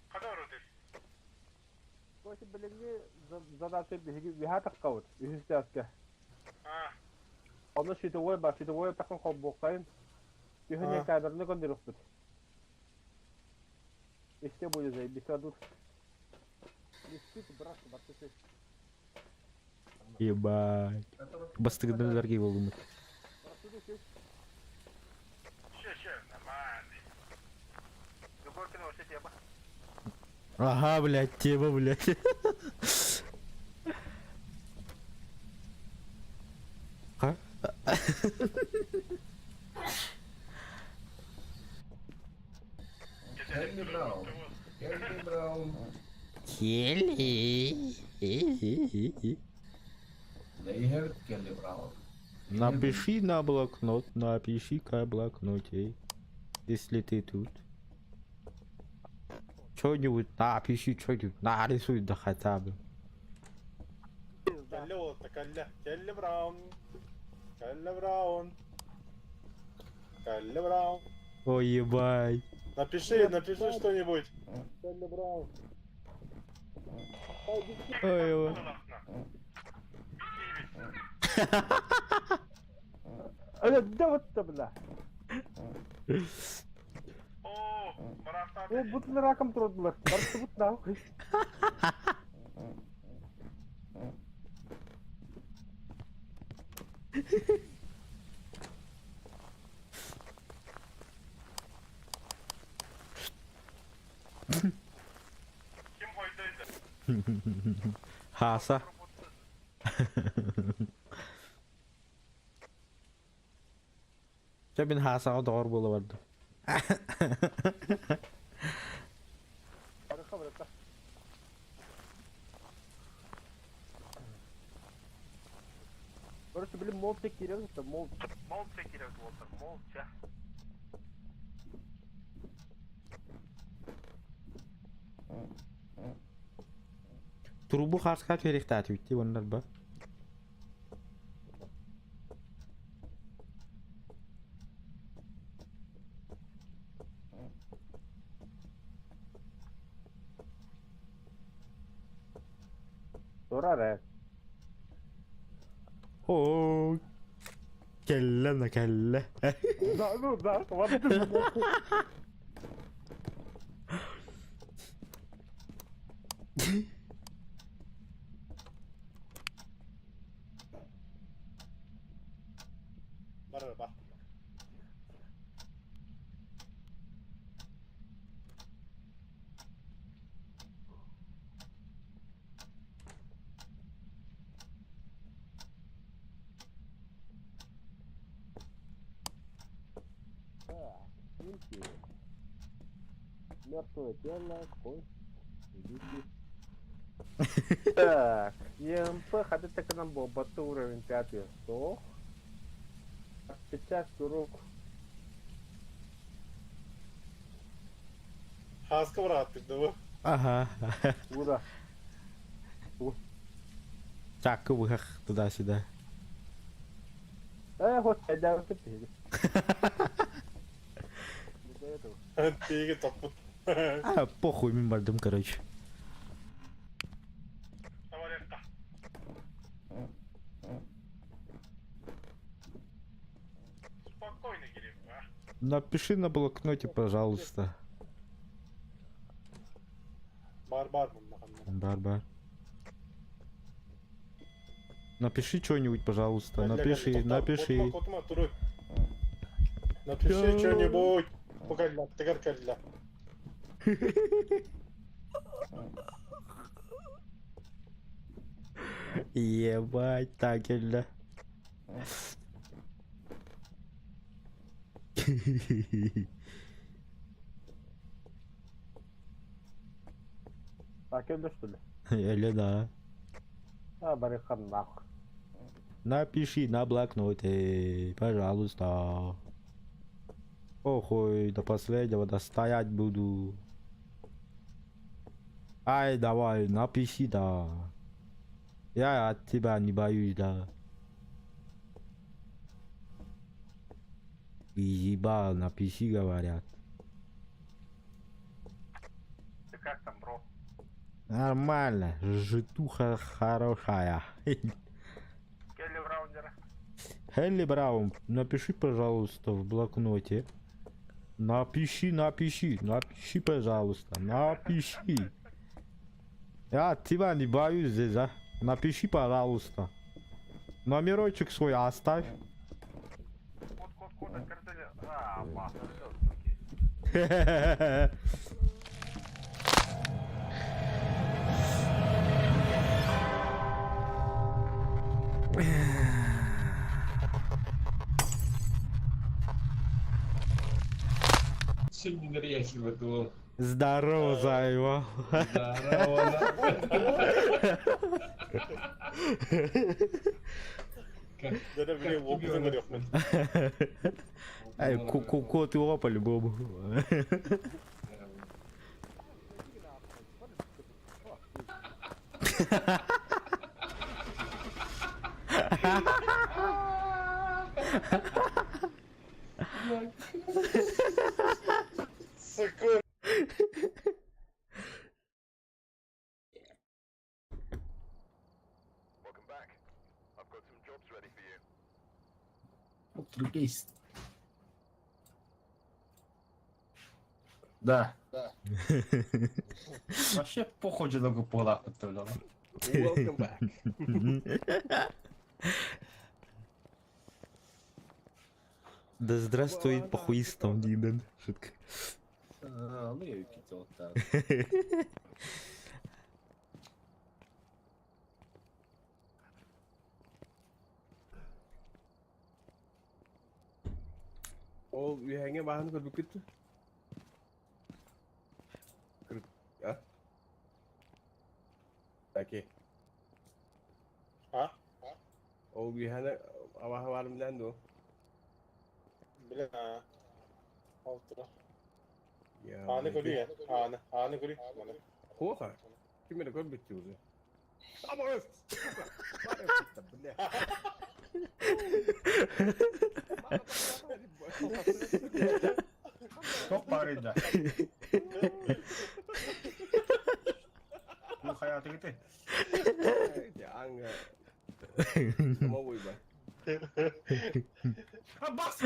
Хана орудыр. Короче, билиҥҥи задача биһиги үһэ таххабыт, үһүс чааска. Онно щитовой бар, щитовой таххан холбуоххайын. Түһэн камераны көрдөрүөхпүт. И все будет заебись, а тут листит, брат, бартысы. Ебать. Бастыгыдан дарги болдум. Ага, блядь, тема, блядь. А? Кэлли Браун. Кэлли Браун. Келли. Лейхерт Келли Браун. Напиши на блокнот, напиши-ка блокноте, если ты тут. Что-нибудь напиши, что-нибудь нарисуй да хотя бы. Кэллэ уолатта кэллэ. Кэллэ Браун. Кэллэ Браун. Кэллэ Браун. Ой, ебать. Напиши, напиши что-нибудь. Кэллэ Браун. Ой, ой. Да вот это, бля. О, бутылы раком трудно. Барсы бут нахуй. Хаса. Чэ мин Хасаҕа доҕор буола бардым. Короче, блин, молча киирэн, молча. Молча киирэн уолтар, молча. Трубу хааска түһэриэхтээтибит дии уонна ба. Турар ээ. Оо, кэллэ на кэллэ. Да, ну да, вот. Бар бар. Мертвое тело, кость, идите. Так, ЕМП, хотя к нам был баты уровень 5 100. Отпечатки рук. Хаска бырааттык да бу. Ага. Куда? Чакка быһах туда-сюда. Вот я ты. До этого. Тиги топпут. А, похуй, мин бардым, короче. Спокойно, Кирилл, а? Напиши на блокноте, пожалуйста. Бар бар мунна Бар бар. Напиши что-нибудь, пожалуйста. Напиши, напиши. Напиши что-нибудь. Покалла, тыгар кэллэ. Ебать, так кэллэ. А кэллэ что ли? Или да. А, барыхан нахуй. Напиши на блокноте, пожалуйста. Похуй, до последнего достоять буду. Ай, давай, напиши, да. Я от тебя не боюсь, да. Ебал, напиши, говорят. Как там, бро? Нормально, житуха хорошая. Келли Браунера. Хелли Браун, напиши, пожалуйста, в блокноте. Напиши, напиши, напиши, пожалуйста, напиши. Я тебя не боюсь здесь, а? Напиши, пожалуйста. Номерочек свой оставь. Код, код, код, открыли. А, бах. Чем не ныряйся в эту... Здорово, Зайва. Здорово, Да, блин, опыт нырёхмын. Эй, кот его по-любому. Сука. Полтергейст. Да. Вообще похуй дьоно буолаахпыт буоллаҕа. Welcome back. Да здравствует похуистом, Диден. Шутка. Ну я кидал, Ол үөһэҥҥэ бааһын көрбүккүт дуо? Кыр... А? Таки. А? Ол үөһэни абааһы баарын билэн дуо? Бля. Алтыра. Ааны көрүй, ааны, ааны көрүй. Маны. Хуоха. Ким эрэ көрбүт дии уже. Абаас! Сука! Бля. Туох баарый да? Бу хайаатыгыты? Ааҥҥа. Самовой ба. Абаас!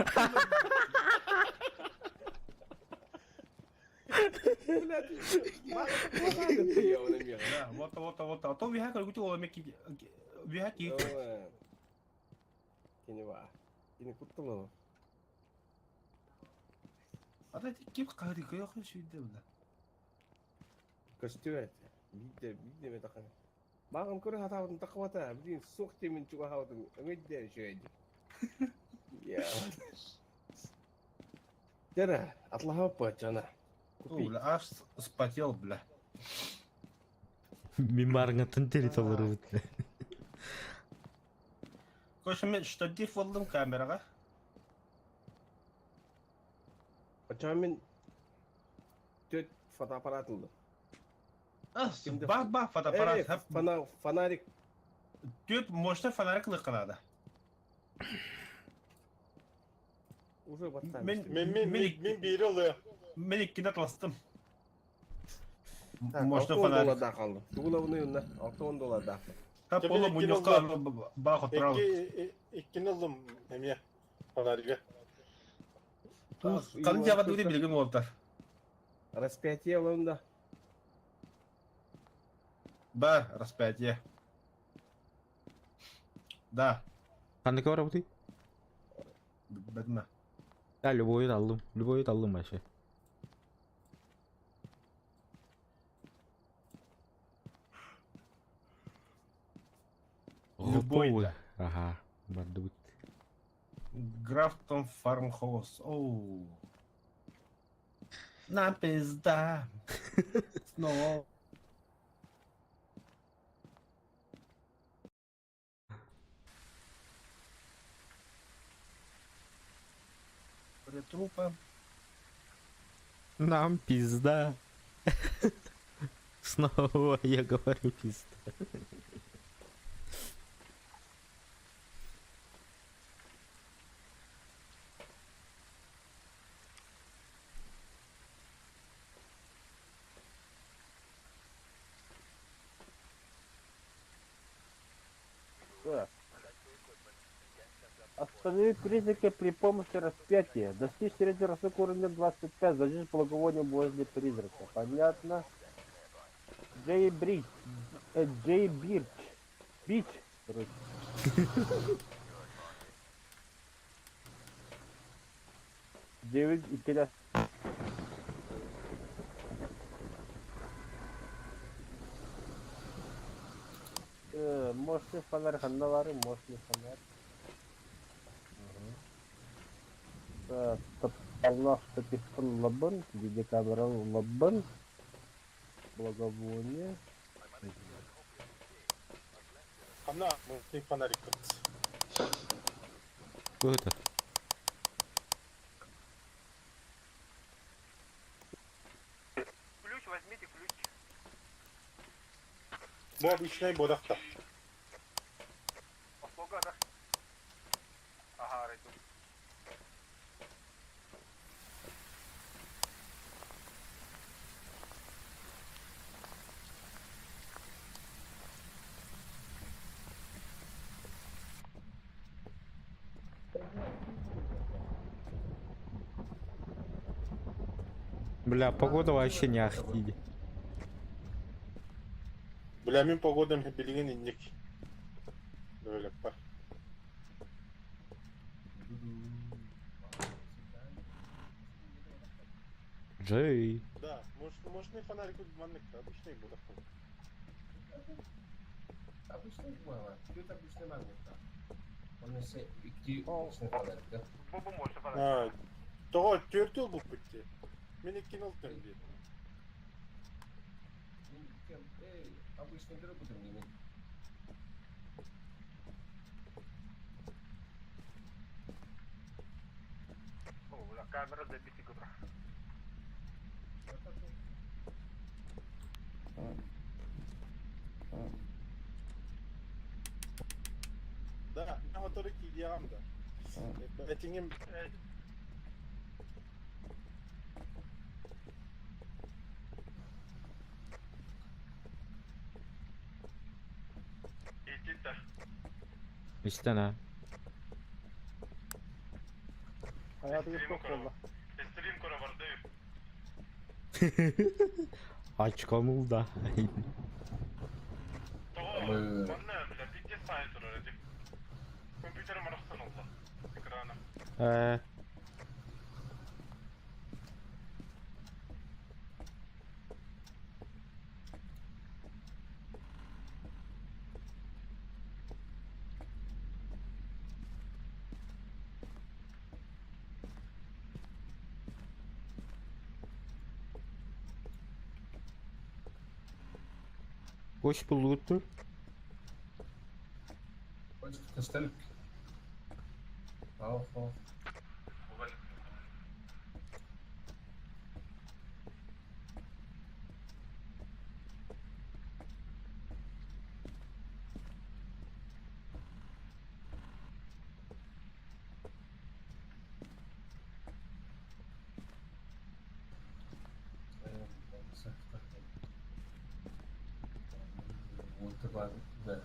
Да, вот, вот, вот. А то үөһэ көргүтү ол эмэ үөһэ киһи. Кини баа. Кини кутталова. Ата ким хаһыты көйө сүйдэ бля. Көстүбэт. Биирдэ биирдэ эмэ тахана. Мааҕын көрө сатаабытым таххыбата. Билигин суох диэммин чугаһаабытым өҥөйдө үчүгэйдик. Я. Дьэ, атлаһабыт дьоно. О, бля, аж вспотел, бля. Мин барыҥҥаттан территорияларыбыт. Короче, мен штатив болдум камераға. Оччоҕо мин түөрт фотоаппарат ыллым. Бах бах фотоаппарат. Э, фонарик. Түөрт мощный фонарик ылыахха наада. Уже баттаан Мен Мен мен мен мен биири ылыам. Мен иккини атыластым. Так, Мощный 60 фонарик. доллардаах хааллым. Тугулабыный онно 60 доллардаах. Тап Мен ола иккини мунньахха ыллым. баах отурабыт. Икки иккини ыллым эмиэ фонаригы. Ханнык дьаабардыгыт билигин уолаттар? Распятие ылым да. Бар, распятие. Да. Ханнык барабытый? Бэтме. Да, любой аллым. Любой аллым вообще. Любой Готовы. да. Ага, бардыбыт. Графтон Фармхаус. Оу. На пизда. Снова. Трупа. Нам пизда. Снова я говорю пизда. Так. Останови призрака при помощи распятия. Достичь средний росток уровня 25. Зажечь благовоние возле призрака. Понятно. Джей Брич. Джей Бирч. Бич. Короче. Девять и три. Мощный фонарь ханна баарый, мощный фонарь. Тапталлаах штативпын ылабын, видеокамераны ылабын, благовоние. Ханна мощный фонарик Кто это? Ключ возьмите, ключ. Бу обычный бодахта. Услуга, да? Ага, райду. Бля, погода вообще не ахти. Бля, мин погодам билигин инник. Дөөлөппөр. Джей. Да, мощный фонарик маннык, обычный бодахта. Обычный было. Тут обычный маннык. Он если икки обычный фонарик, да? Бобу можно фонарик. А, Тоҕо түөрт ылбыппыт дии. Мин иккини ылтым дии. Эй, обычный дыры будем не О, бля, камера забитый куда. Да, мен моторы киидиэҕим да. Этиҥим Ититтер. Истэн а. Hayatı çok oldu. Стрим көрө барды. Очканул да. Тоҕо, Мы- манна, бля, пиздец сайт турар этим. Компьютерым арахсан олла. Экрана. Hoş bulduk. تستلك. اه اه. وتبقى ده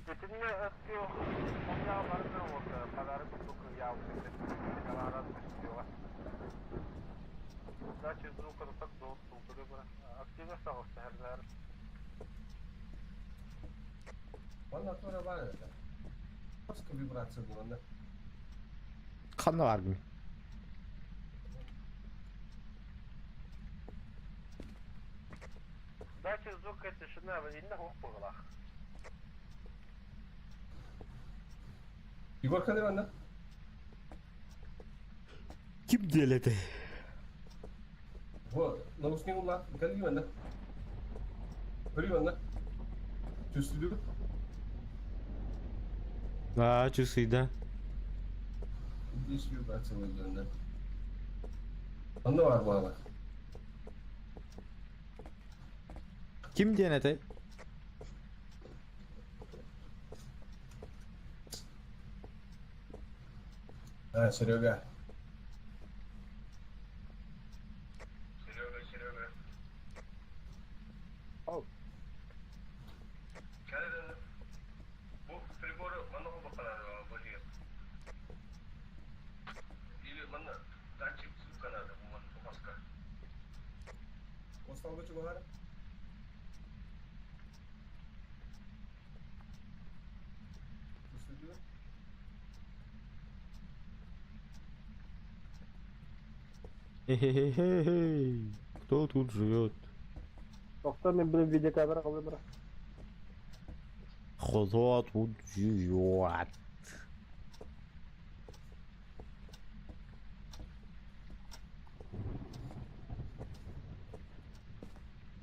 Итиннэ өттү барыта вот подарок курдук Дача звука так активно стал Вон натура бар это. Просто вибрация была, да? Ханна бар Дача звука тишина, инна хук буоллаҕа. Егор Кадыров, да? Ким деледі? Вот, наушник ула, калли да? Көрүй да? Чувствую? А, часы, да. Здесь вибрация выйдет, да? Онно бар буолар. Ким диэн этэй? А, Серега. Серега, Серега. Ау. Кэлэн бу приборы манна холбоххо бу Или манна датчик звука надо, бу манна тупаска. Осталга чугахара. Услуги. Хе-хе-хе-хей. Кто тут живет? Тохтоо мин блин видеокамера кылымра. Кто тут живет?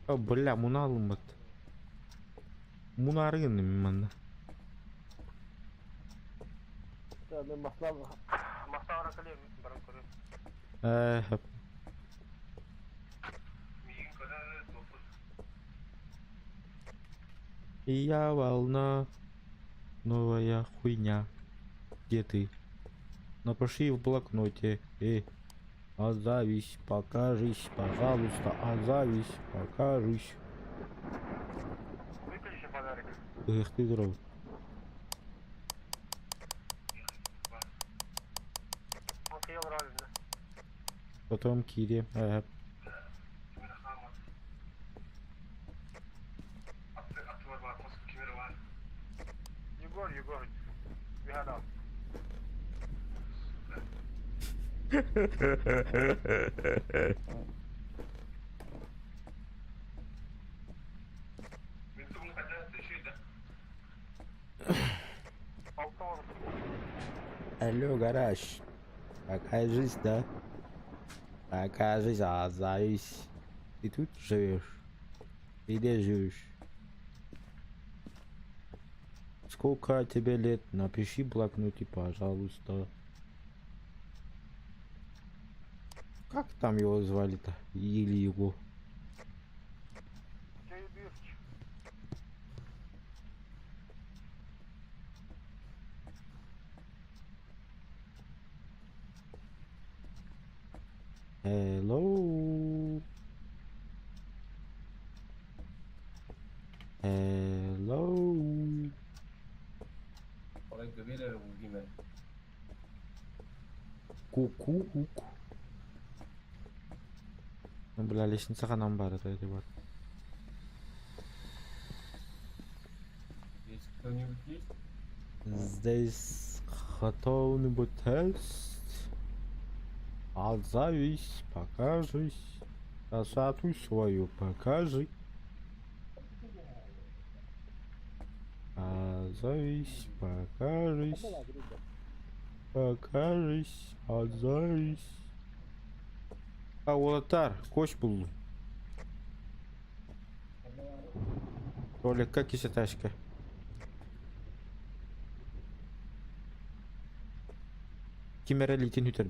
О, бля, муналыммыт. Мунарыгын манна. Мен маслам Мастара кэлиэм баран көрүм. Э, Миигин көрөр туохпут. И я волна, новая хуйня. Где ты? Напиши в блокноте. Отзовись, покажись, пожалуйста, отзовись, покажись. Выключи фонарик. Эх ты здоров. Окей, правильно. Потом Кире. Ага. Егор, Егор, угадал. Алло, гараж. Покажись, да? Покажись, отзовись. Ты тут живешь? Ты где живешь? Сколько тебе лет? Напиши в блокноте, пожалуйста. Как там его звали-то? Или его? Hello. Hello. Олег Гавелер Владимир. Ку-ку-ук. Ну, бля, лестница нам бар, это это вот. Здесь кто-нибудь есть? Здесь кто-нибудь есть? Отзовись, покажись. Красоту свою покажи. Отзовись, покажись. Покажись, отзовись. А, уолаттар, коч был. Толик, как еще тачка? Кимера литин үтер.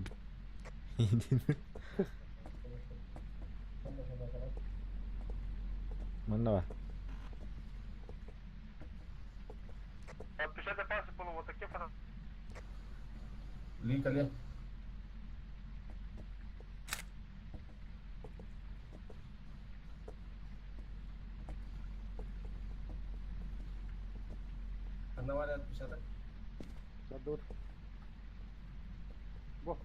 Манна бар. Отпечаток пальца было вот таким фото. Линк, алле. Одновали отпечаток. Дадут. Во.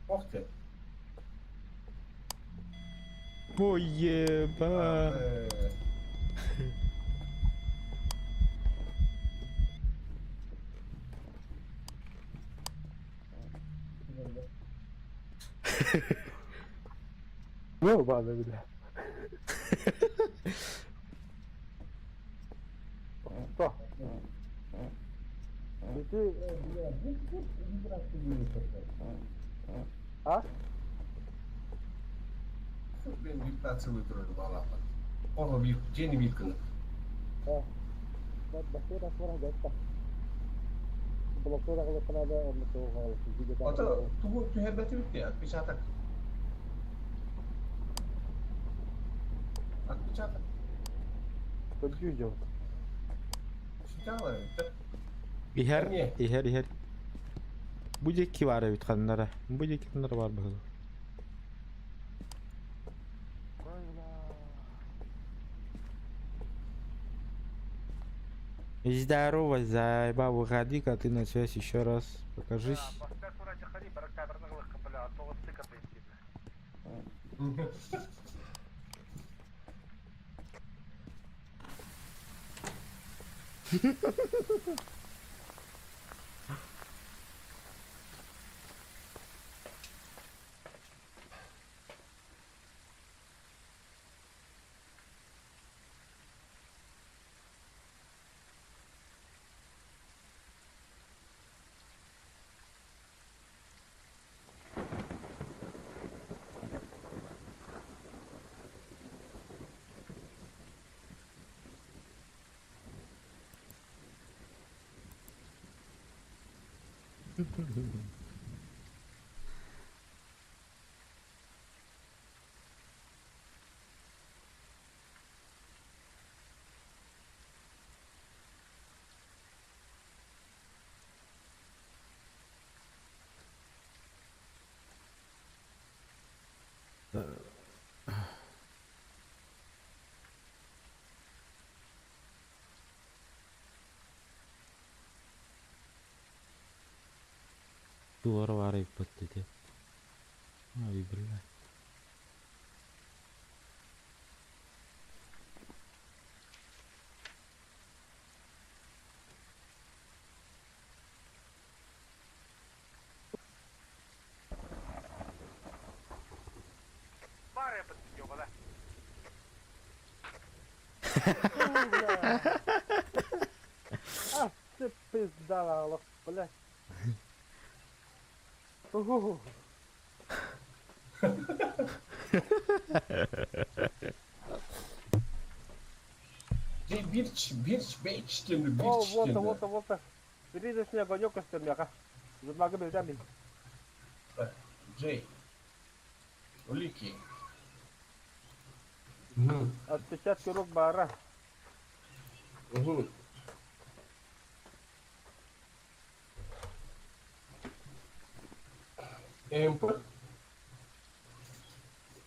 Ох ты. Ой, еба. Ну, ладно, бля. Что? И ты... А? Блин, вибрация выбрали, балапа. Ого, день вилкана. А. Блокнот аҕалыахха наада онно тугу хаалыахпын Ото тугу түһэрбэтибит дии, отпечаток. Отпечаток. Көрдүү дьон. Ситаалар эбиттэр. Иһэр, иһэр, иһэр. Бу диэки баар эбит ханнара. Бу диэки ханнара баар быһыылаах. Здорово, зайба, выходи-ка ты на связь еще раз, покажись. Дуора баар эбиппит ити. Ай, бля. А, ты пизда, лох, блядь. Угу. Дьэ бирч, бирч, бэч диэн О, бирч вот, диэн. вот, вот. Били снег, огонек меха. Зубага бельдами. Джей. Улики. Отпечатки рук бара. Угу. МП.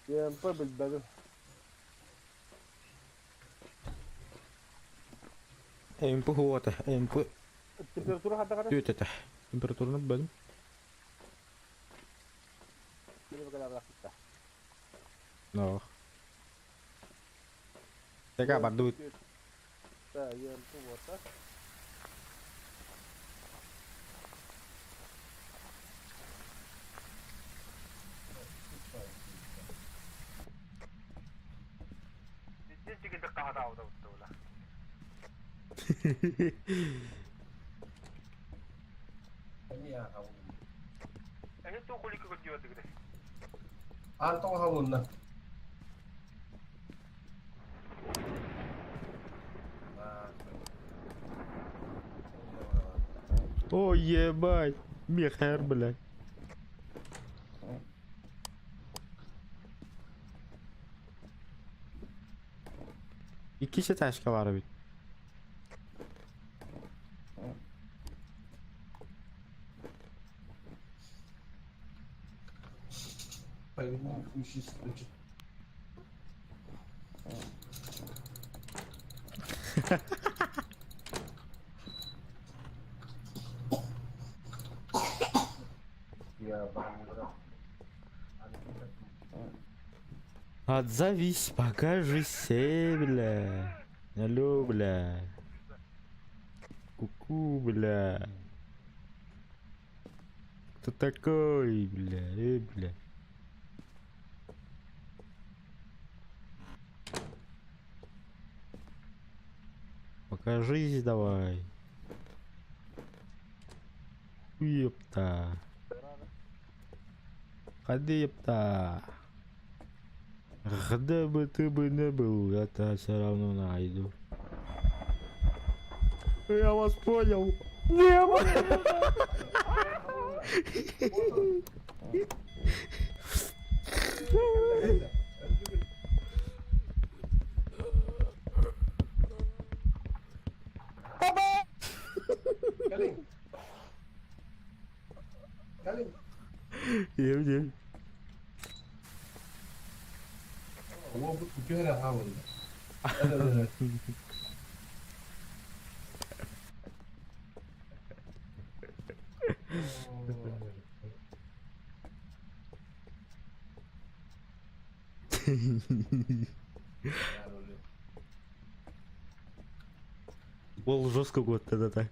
ЕМП бельдами. МП хуота, МП Температура хата кара? Түөт этэ. Температураны бэлим. No. Тэка бардыбыт. Да, ЕМП вот. Аан тоҕо халынна. О, ебать. Мехер, блядь. Икки ташка бар эбит. Отзовись, покажись, бля. Алло, бля. Ку-ку, бля. Кто такой, бля, бля. Покажись давай. Ёпта. Ходи, ёпта. Где бы ты бы не был, я тебя все равно найду. Я вас понял. Кэлиҥ. Кэлиҥ. Иэм диэн. Уолбут үтүө эрэ хаалынна. Ол жестко гуотта да так.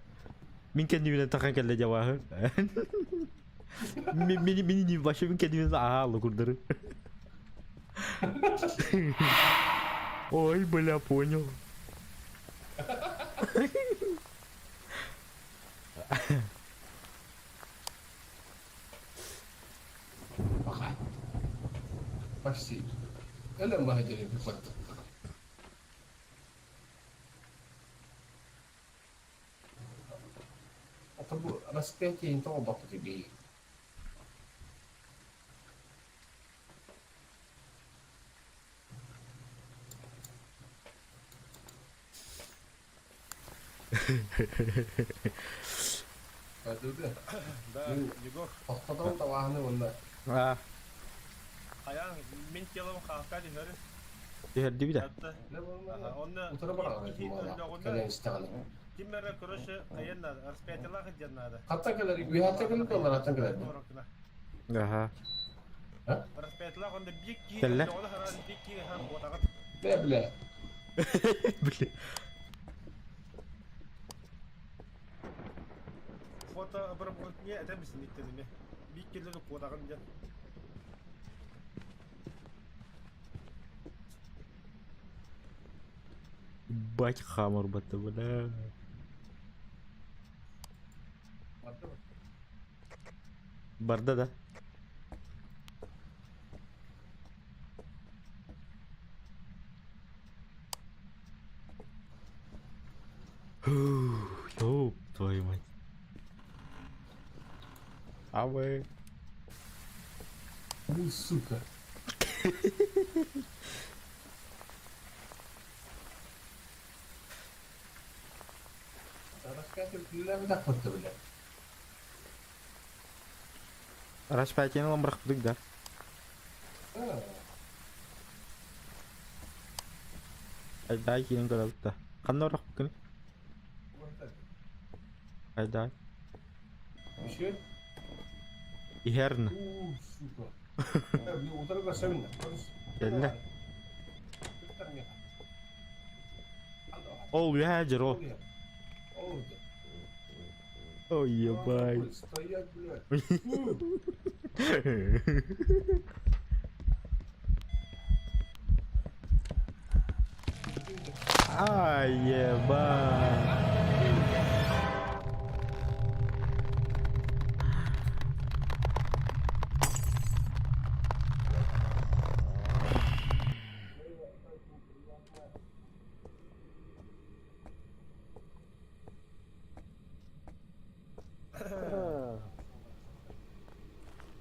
Мин кэннибинэн тахан кэллэ дьабааһы. Мини мини вообще мин кэннибинэн аһаалла курдары. Ой, бля, понял. Пока. Почти. Эле махадери буквально. А бу распятие тоҕо баппыты бии. Да, Егор. Тохтотон табааһыны уонна Аа, Хайаан мин телом хаалка түһэр. түһэрдибит да. Онно утары бараҕын кэлэн истэҕинэ. Ким эрэ короче хайан надо, распятиелаах диэн надо. Хатта кэлэр, үөһэттэн кэлэр аллараттан кэлэр. Аха. Распятиелаах онно биир киһи Кэллэ. өллөҕүнэ харан биир киһи хаан буотаҕыт. Бля, бля. Бля. Фото обработание это бисиниктеними. Биир кило куотаҕын диэн. Бать хамар батта, бля. Барда да. Ёб твою мать. А вы... Ну, сука. Распятие бля, бля. Распятиені ламбырахпытык да. Айдай киирэн көрөбүт да. Ханна орохпуккун? Айдай. Еще? Иһэрн. У, сука. Утары көрсөбүн. Кэллэ. Ол үөһээ дьэр ол. Ой, ебать. Стоять, блядь. Ай, ебать.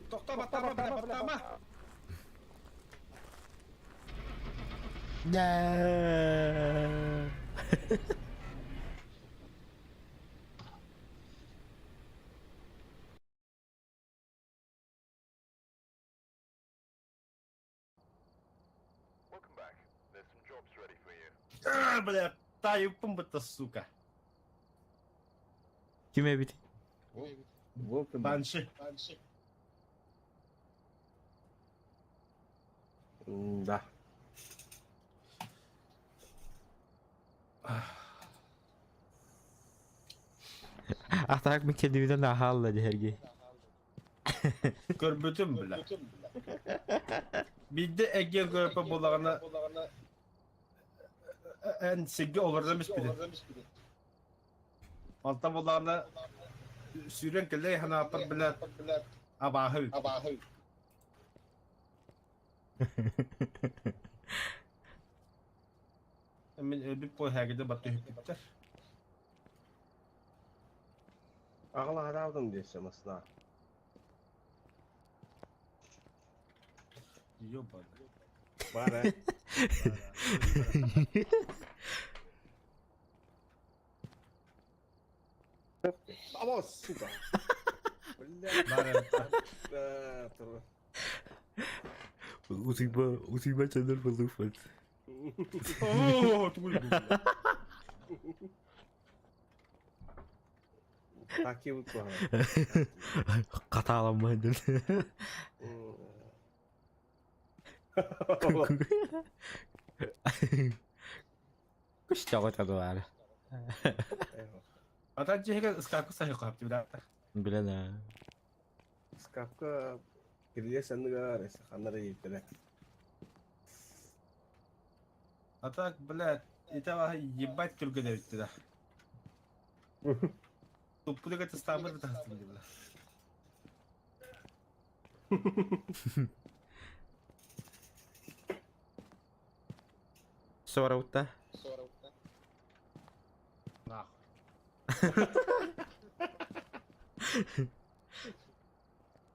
Тохтоо баттаама, бля, баттаама. Да. А, бля, тайыппын бытта, сука. Ким эбит? Банши. Да. А так мы кэннибинэн аһаалла диһэрги. Көрбүтүм, бля. Биирдэ эргиэн көрөппө буоллаҕына эн сиргэ олордом испитин. Онтон буоллаҕына сүүрэн кэллэй ханааппар бля абааһы эбит. Мин өлбүт буо һээгидэ батта үһүппүттэр. Аҕалаһараабытым диэссе масна. Ёбаный. Бара. Аба, сука. Бля. Утуйба, утуйба чаныр болуфат. О, тугуй Таки вот Хатааламмайдын. Күштэҕэ тадылаары. Ата дьиэгэ ыскаапка саһыха хапты билэ. Билэн аа. Скапка кирилиэс анныгар ханнара ииттэрэ. А так, блядь, это ебать түргэн да. Туппуга тастаабыт тахсым бля. Сораута. Нахуй.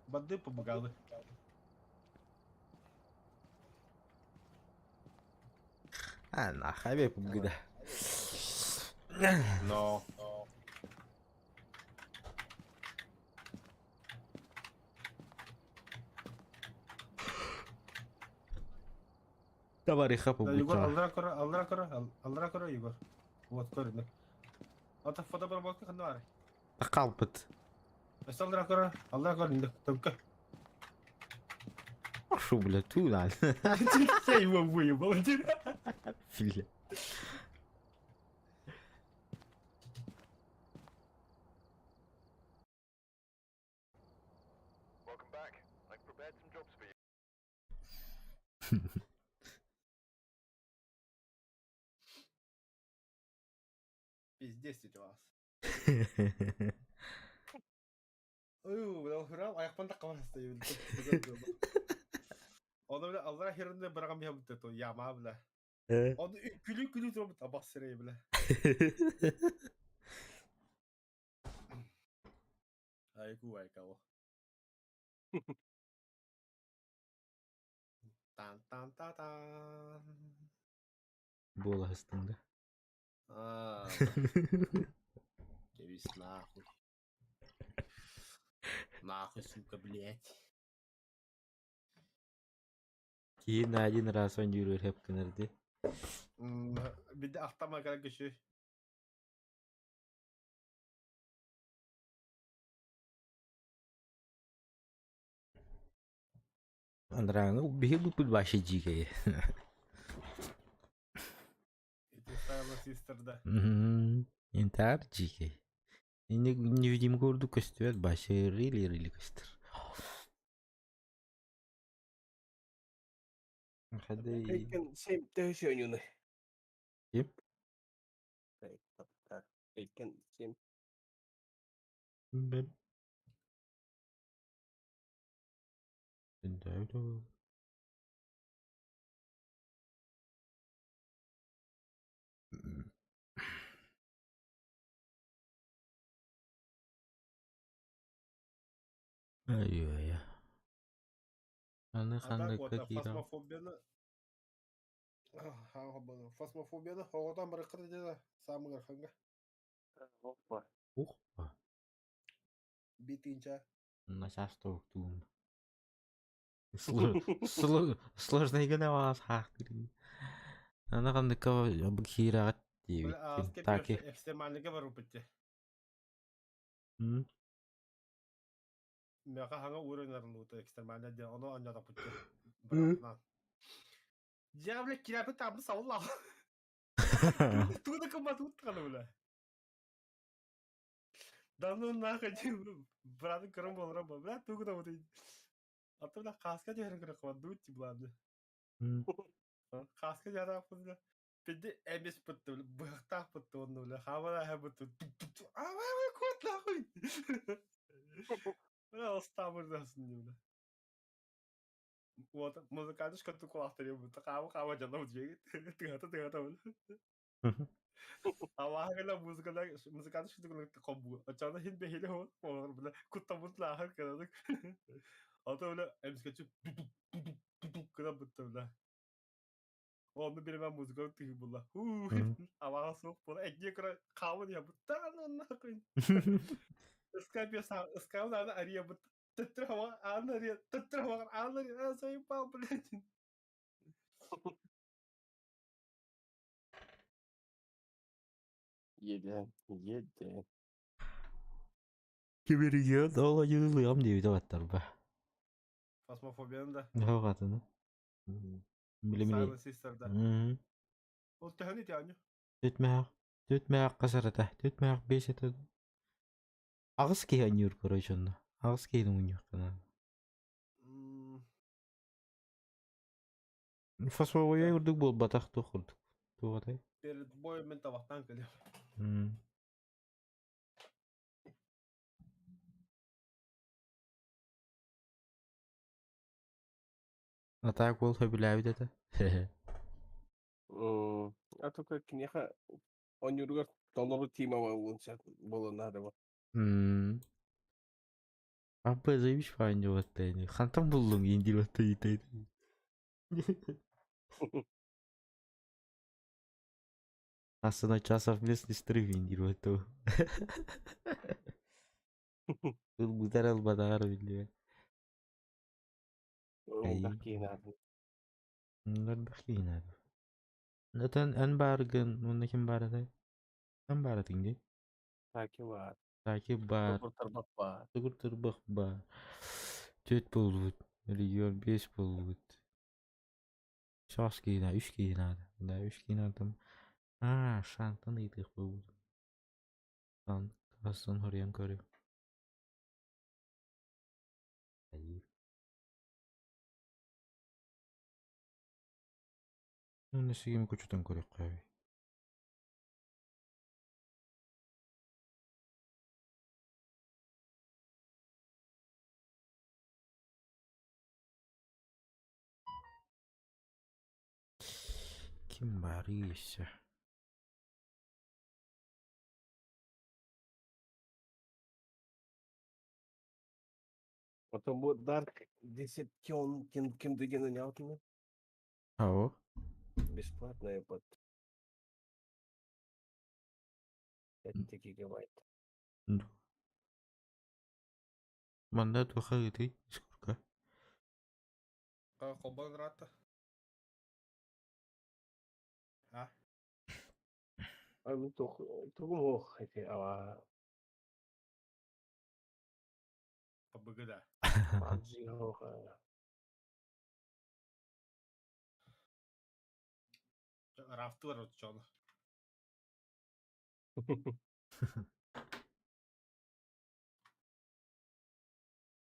Бады помогали. А, нахабе пугда. Но. Товариха Да, Егор, пугуча. аллара кора, аллара кора, аллара кора, Егор. Вот, кор, Ата фотобработка ханна бар. Қалпыт. Өссө аллара кора, аллара кор, тымка. Шу, бля, ту, Я его выебал. Филя. Пиздец у вас. Ой, бля, храм, аяқпан таққа барасты. Оны бля, аллара херінде бірағам я то яма бля. Оны күлі күлі тұрып табас сірей бля. Айку айкао. Тан тан та тан. Бола астында. А. Кевис нахуй. Нахуй, сука, блядь. Кейін один раз он жүрөр хеп кынырды. Биде ахтама керек күші. Андраны биһи бу башы жиге. Эти Silent Sister'да. Интар жиге. Невидим көрдү көстүбөт башы рили рили көстүр. Хады Эйкен сем төшөнүнү. Ким? Эйкен сем. Бен. Ай-ай. Аны А так ханнык вот, кира. фасмофобияны фасмофобияны оҕотон барыккыта деді самыгар ханга Опа. Ухпа. битинча На часто туум. Сложно гына вас хактыр. Аны ханнык кира бля Таки. экстремальныйга барып битти меха ханга уровень экстремальный де ону аннада битти Я, бля, кирапы там саула. Туда кому тут бля. Да ну нахуй, брат, көрөн болор бля, тугуда вот. А то бля, каска дерин көрө кылат, дуть бля. Каска жара бля. Пиди эмес бутты, быхтах бутты онну бля, хамара ха бутты. А ва кот нахуй. Бля, остамырдасын бля. Вот, музыкальный шкатулку кулактырып бутты, кабы кабы жанап жегит. Тыгата тыгата бля. Аллаһа гына музыкада музыканы шүтүк хомбу. Оччоҕуна хин бэһиэлэ олор бile куттаммыт лааһар кырадык. Ото бile эмискэччи тутук гына бытта бile. Онну биремэн музыканы тыһы була. Алаҕа суох була. Экдиэ кыра хаабын я буттаан нахуй. Скайп скайп аны ария бут. Төттөр хава аны ария төттөр хава аны ария заебал блядь. Еде, еде. Киберген ол айылыам диэбитэ баттарба. Фасмофобияны да. Хоҕатыны. Билимини. Silent Sister да. Ол төһөнү ити Түт мээх. Түт мээх хасарата. Түт мээх бес это. Аҕыс киһи анньыыр короче онно. Аҕыс киһини мунньуохтана. Фасмофобия курдук буолбатах туох курдук. Туох атай? Перед боем мен табахтан кэлем. А так ол сөбүлээбит этэ. А только киниэхэ оонньууругар толору тима буолуон сөп буолуон наада бу. Аппа заебись фаанньыбаттайны. Хантан буллуҥ индирбаттай Астына совместный стрим индирбаттау. Ылбытар албатаҕар биллибэт. Элбэх киһи наада. Элбэх киһи наада. Эн эн бааргын, уонна ким баар этэй? Эн баар этиҥ дии. Таки баар. Таки баар. Тугур тарбах баар. Тугур турбах баар. Төрт буолбут. Регион биэс буолбут. Саас киһи наада, үс киһи наада. Да, үс киһи наада. Аа, шантан ыйытыах буолбут. Сан, астан хоруйан көрүм. Ну, сигим кучутан көрүөххэ Ким баарый өссө? Потом бу Dark Deception ким ким деген ойнаабытын Ау. Бесплатная под 5 гигабайт. Манна туха ыытый сколько? Холбон ыраатта. А? Ай мин тугум ох эти ава ПБГ да. PUBG ох. Рафтылар отчону.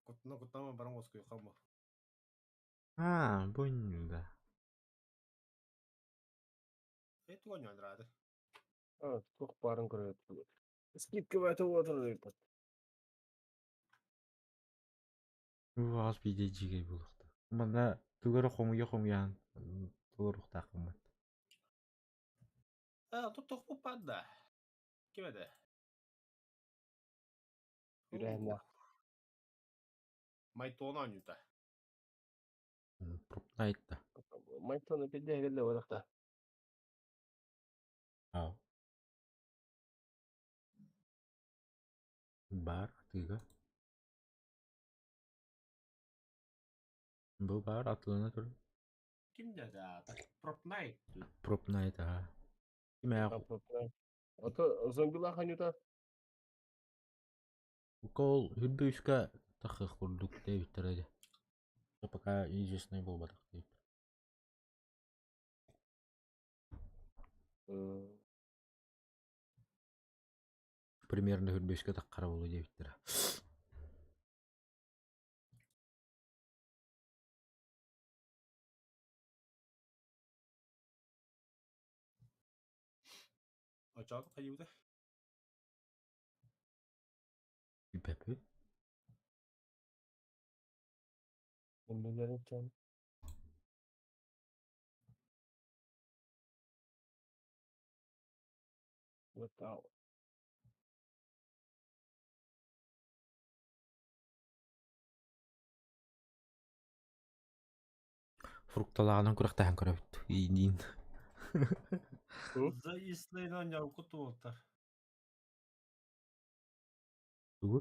Куттана куттама баран оскуйхама. А, понял, да. Это он рады. А, туох баарын көрөт. Скидка бата отыр. Уас биде жигей булукта. Манна тугара хомуя хомуян толоруктаакыммат. А, тут тохпу падда. Ким эде? Үрәһнә. Майтона анюта. Пропнайтта. Майтоны пидде келде бодакта. Ау. Бар атыга. Бу бар атылана тур. Ким деді? Пропнайт. Пропнайт, ага. Ким Ото зомбила ханюта. Укол хүрбүскэ тахых курдук диэбиттэрэ. Пока известный буолбатах диэбиттэр. Примерно хүрбүскэ таххара буолуо диэбиттэрэ. Очоон хайыбыта. Пепе. Билерин чан. Without. Фрукталааҕынан күрэхтэһэн көрөбүт. Ииниин. За Ислейнан ньалку туолтар. Тугу?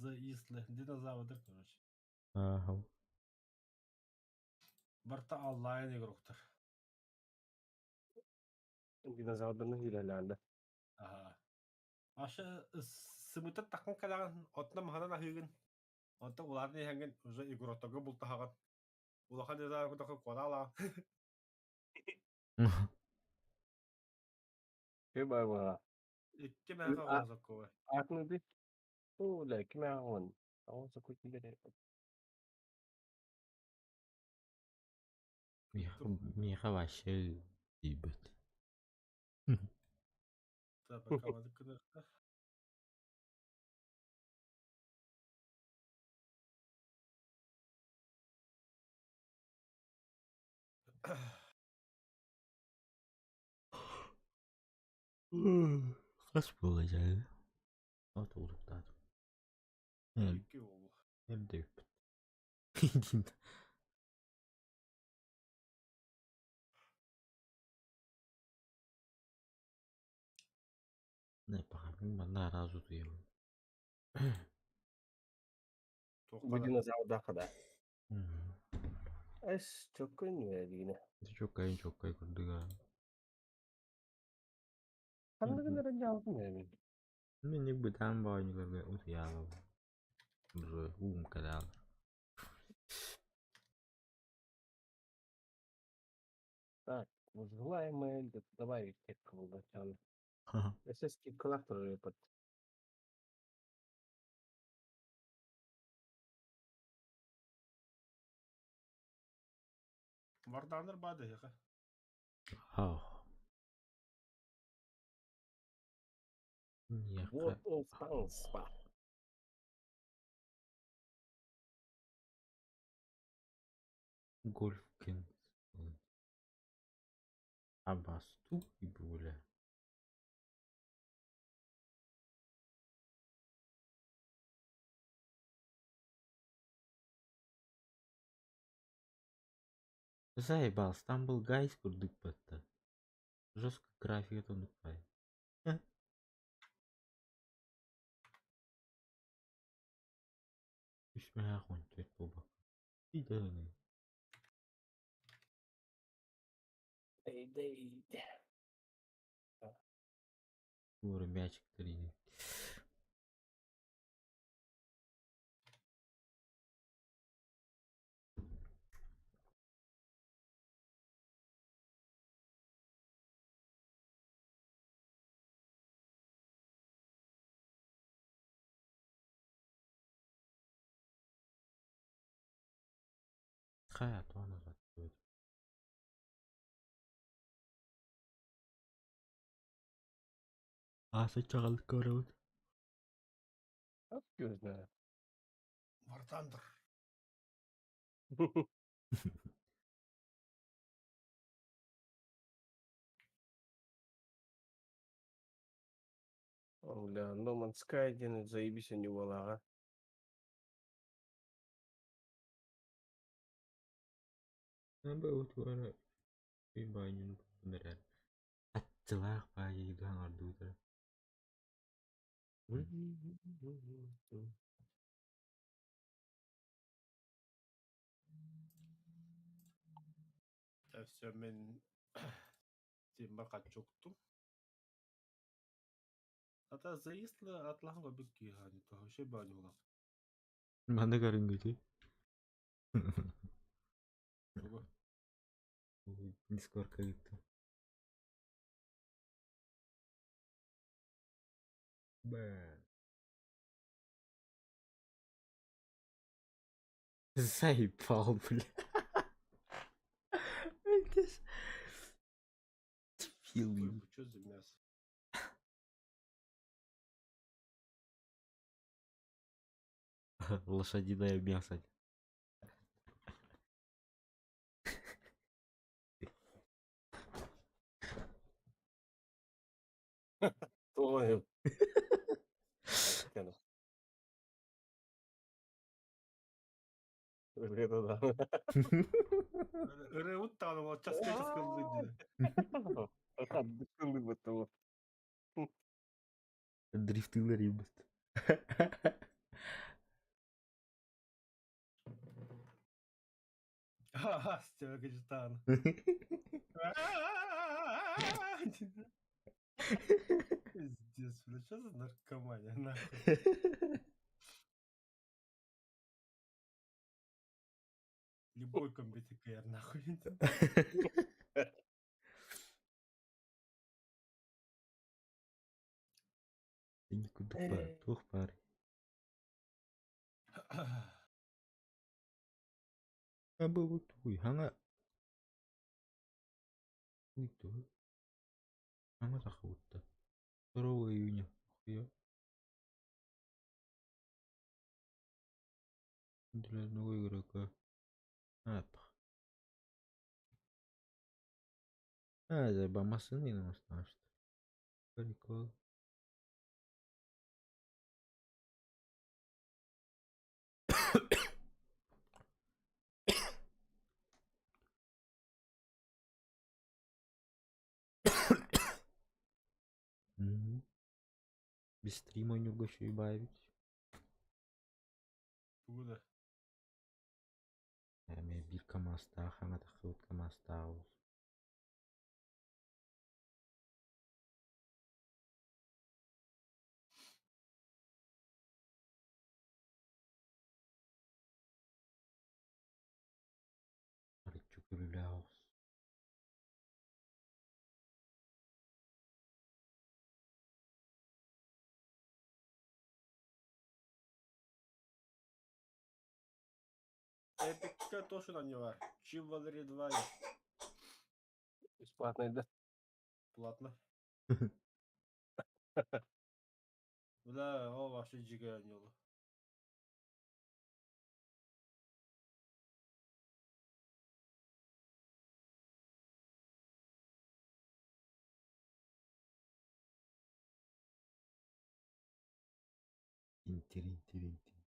За Исле. Динозаврдар, короче. Ааһа. Барта онлайн игроктар. Динозаврдарны хиилэлээнде. Аха. Аша сымыта такын кэлэҕин, отна маһанан аһыыгын. Онтон улаатан иһэҥҥин уже игроктарга бултаһаҕын. Улахан динозавр кутаха куотаалаҕын. Ким баа? Икки мэхэ оҕозоккуба. Аатын ди? Оо, лэ, ким ааҕын? Аҕын сокутилere. Миэхэ, миэхэ вообще тиийбэт. Пока кынырта. Хас буолла От улуктаатым. Икки буолла. Эрдэ бүппүт. Не, пока манна араас утуйабын. Бу динозаврдаахха да. Эс, чөккөн үөрдигинэ. Чөккайын чөккай курдуга. Ханныгын эрэ дьаалытын эбин. Мин бытаан баанньыгарга утуйаабабын. Уже уум кэлээл. Так, возглавимый добавить текст SSD коллектор под. Варданер бады яха. Ах. World of Tanks ба. Гольфкин. Абасту и буля. Заебал, Stumble Guys курдук батта. Жестко графика тонукпай. Үс мэһээх он түөрт буолбакка. Идеальный. Дэй-дэй. Туора мячиктар иҥин. Хайа тоҕо назад Ааса чаҕылык көрөбүт. Как его знаю. Вартандер. О, бля, No Man's Sky диэн заебись они буолааҕа. Бу туора баанньын эрэр. Аччылаах баайыыга оҥордубутара. Все мен тимбар качуктум. Ата заисла атлахан көбүк киһани то вообще баани була. Манна көрүҥҥүтүй? Тугу? Дискордка ыыттым. Бэ. Заебал, бля. Это ж... Дебил. Что за мясо? Лошадиное мясо. Тоҕо Ырыабыт даҕаны буолла часка-часка ыллыыр дии. Дрифтыылар ебать. Ха-ха, Степа Качетана. Пиздец, бля, что за наркомания, нахуй? Любой комбитикер, нахуй. Курдук баар, туох баар? Абы тугуй, хаҥа тугуй хаҥа тахыбытта. 2 июня. Хуя. Для одного игрока. А, пх. А, заеба массыны намасташты. Прикол. Мгм. Без стрима не угощу ебавить. Тугу да? Эмиэ биир КамАЗтаах, хаҥа тахсыбыт КамАЗтаах Арыччы күлүүлээх оҕус. Эпикка тоже на него. Chivalry 2 Бесплатный, да? Платно. Бля, ол вообще жига ойнолу. Тин-тирин-тирин-тин.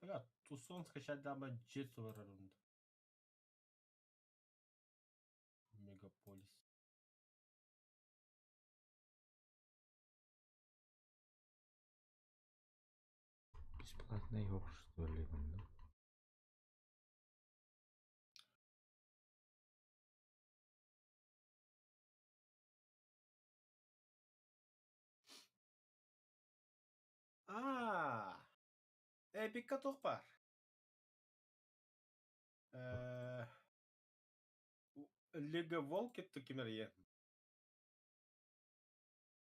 Бля, Тусон скачать дама Джетсу варарунд. Мегаполис. Бесплатный что ли, да? А, Эпикка туох баар? Лига Волкет кимэрийэ.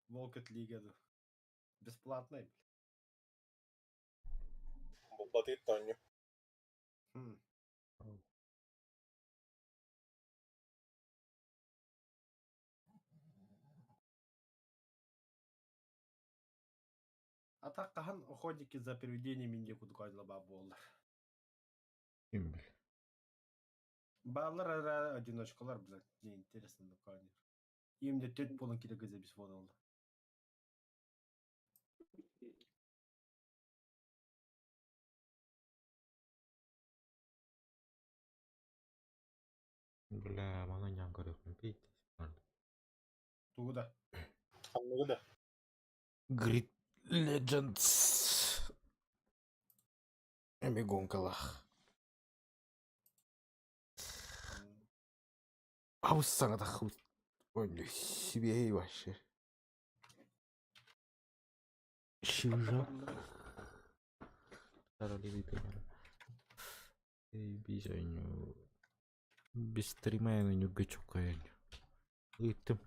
Волкет Лига бесплатная. Булбатыт Тоню. А так хаһан охотники за привидениями диэн курдук баар буоллар. Ким бил? Баалар эрэ одиночкалар, блядь, не интересно на Им де төрт буолан кире запись буолаллар. Бля, маны нян көрөхпүн пить. Тугу да? Ханныгы да? Grid Legends. Эми гонкалах. Аус саҥа таххыбыт. Ой, себе вообще. Шижа. Бизоню. Без стрима я на нюргачу. Ыыттым.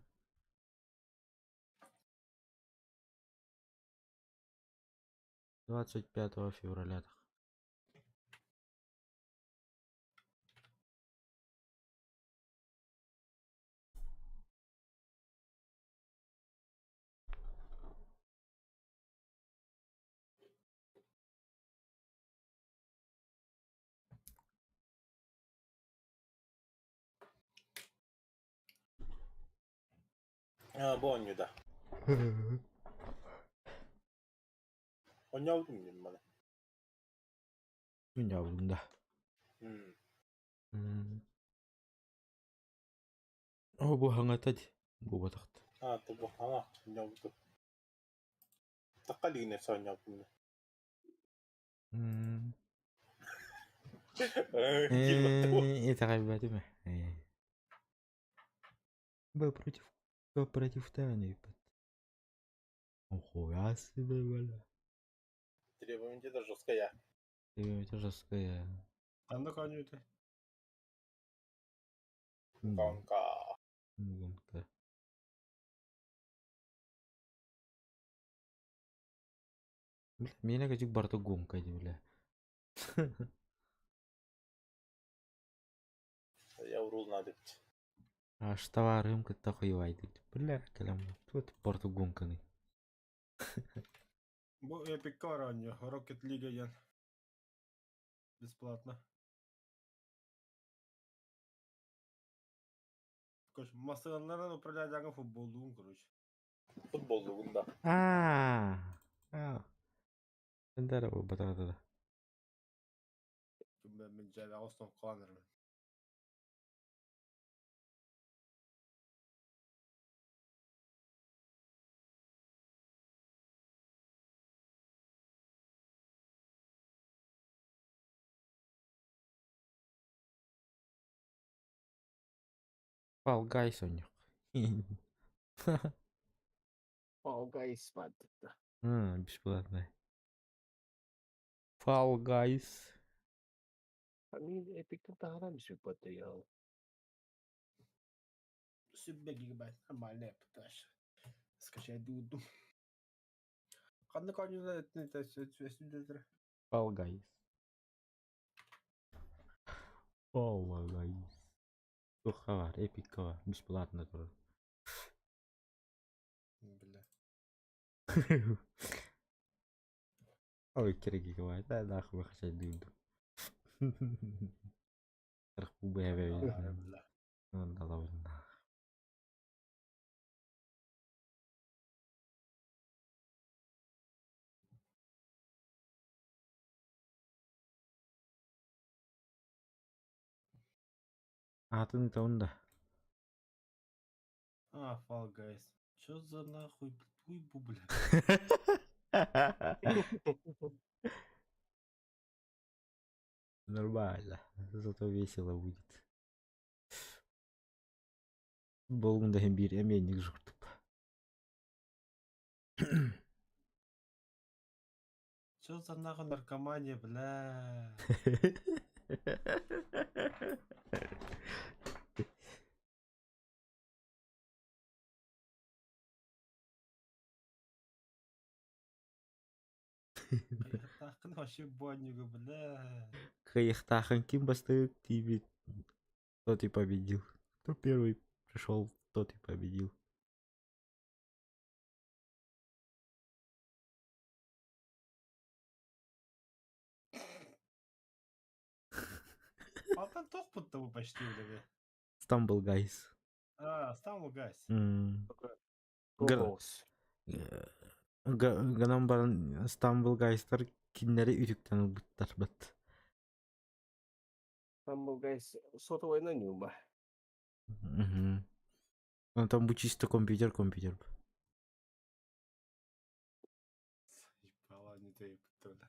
25 февраля. А, бу оонньуу да. Оонньообутум диэн маны. Оонньообутум да. М. Оо, бу хаҥата дии, буолбатахта. А, то бу хаҥа оонньообутум. Тахха илигинэ оонньообутум. М. Киирбэттэ бу. Э, итэҕэйбэтим ээ. Б против К против Тани. Нихуя себе, бля. Требование это жесткая. Требование жесткое. Ханна оонньуута? Гонка. Гонка. Бля, миэнэ кэчик барыта гонка дии, бля. Я урул надо. Аж товарым кытта хуевайдык. Бля, кэлэн тут барыта гонканы. Бу Эпикка бар оонньуу. Rocket League диэн. Бесплатно. Короче, массыыналарынан управляющаҥҥа футболлуун, короче. Футболлугун да. А, а. Здорово, да. Мин дьээбэҕэ устан эрэрбин. Fall Guys у них. Fall Guys баар А, бесплатная. Fall Guys. Мин Эпиктэн таһааран бесплатно Сүүрбэ гигабайт нормально пытаешь. Скачать дуду. Ханнык оонньуулар эттин Fall Guys. Fall Guys. Туохха баар, Эпикка баар, бесплатно турар. Бля. Ой, 2 гигабайт, да, нахуй выхачайдыыр. Бля. Бля. Аатын ыытабын да. А, Fall Guys. Чё за нахуй буйбу, бля? Нормально. Зато весело будет. Болгун да биир эмиэнник журтуп. Чё за нахуй наркомания, бля? Тахын вообще боннигу, бля. Кыайыахтаахын ким бастык тиийбит, тот и победил. Кто первый пришел, тот и победил. Алтан тох будто бы почти, бля. Stumble Guys. А, Stumble Guys. М. Goals. Гынан баран Stumble Guys'тар кинилэри үтүктэн ылбыттар бат. Stumble Guys сотовайынан ньума. Мгм. Ну там бу чисто компьютер компьютер. Ебала, не то бля.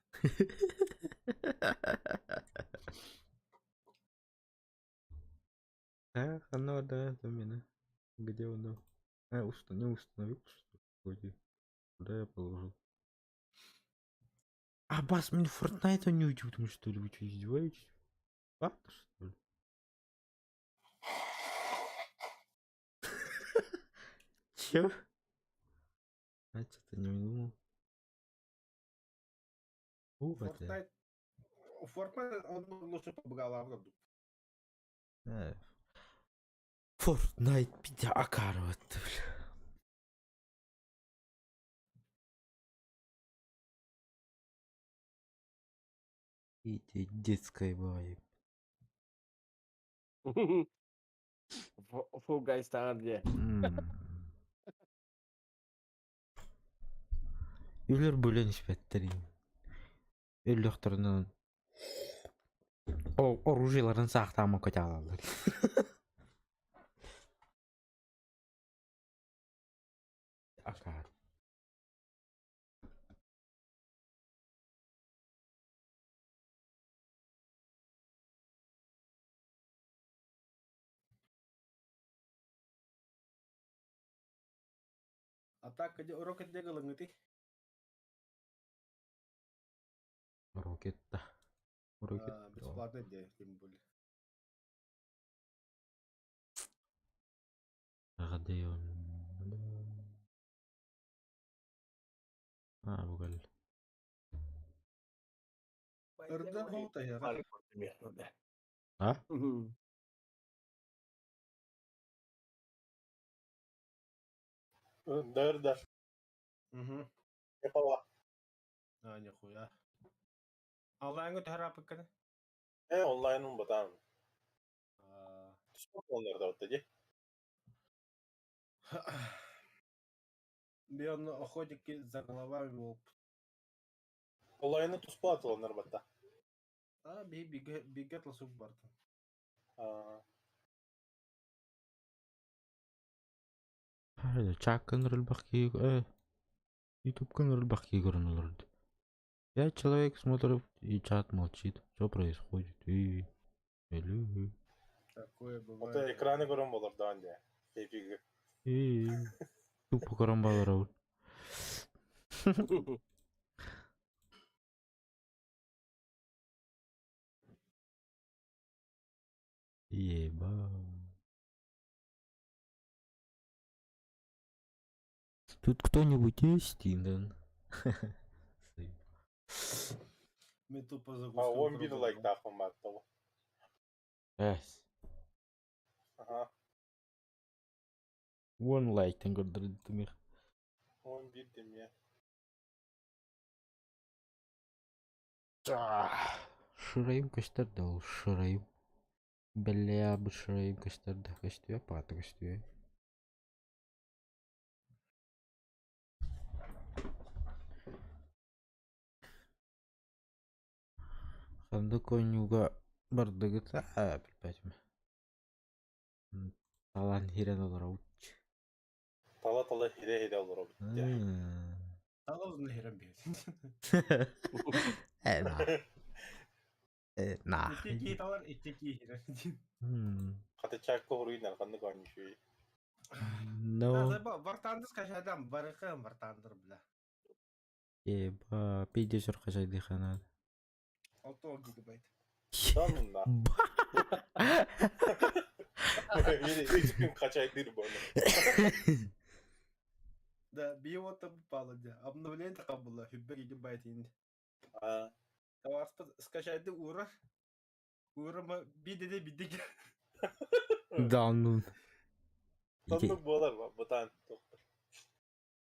Так, оно, да, это меня. Где оно? А, не установил, что ли? Вроде. Куда я положил? А, бас, мне Fortnite не уйдет, что ли? Вы что, издеваетесь? Факт, что ли? Чё? А что-то не думал. Ух, это. Fortnite Fortnite он лучше побагалавна дуп. Fortnite пидя акарват, бля. Иди, детская бывает. Fall Guys таҕар дии. Үлэр бөлөн испэттэрин. Өллөхтөрүнэн оружиеларын саахтаамакка чаалаллар. Акаар. Атака Rocket League ылыҥҥытый? Rocket да. Rocket. Бесплатно де, тем более. Где он? А, бугал. Ырда холта я. А? Да, да. Угу. Ехала. А, нихуя. Онлайнга төһөр Э, онлайн батан. Онларда вот ди. Мен охотники за головами болып. Онлайны туспа атыланар батта. А, би биге тласук барты. Чак кынырылбак YouTube кынырылбак кигерин Пять человек смотрят, и чат молчит. Что происходит? И... Такое бывает. Ото экраны көрөн болор да анде. Эфиги. И... Тупо көрөн балар. Еба. Тут кто-нибудь есть, Тинден? Мен тупо А он бир лайк дахым батты. Yes. Ага. One like көрдүрдүм. Он бир деме. Шырайым көстөрдү ол, шырайым. Бля, бу шырайым көстөрдү. Көстүө, пааты көстүө. Ханды конюга бардыгыт, а, билбэтим. Талан хирен олар ауч. Тала тала хире хире олар битте. Тала узун хирен бир. Э, на. Э, на. Икки ки талар, икки ки хирен. Хата чакка хуруйнар ханды конюшуй. Но. Вартандыр скачадам, барыкым вартандыр, бля. Еба, пейде қажайды ханад. 6 гигабайт. Да ну Бери үч күн качайдыр буну. Да, биота попало, да. Обновление такое было, 1 гигабайт инде. А. Таварспы скачайды ура. Ура ма бидеде бидеге. Да ну. Тоннук болар бутан.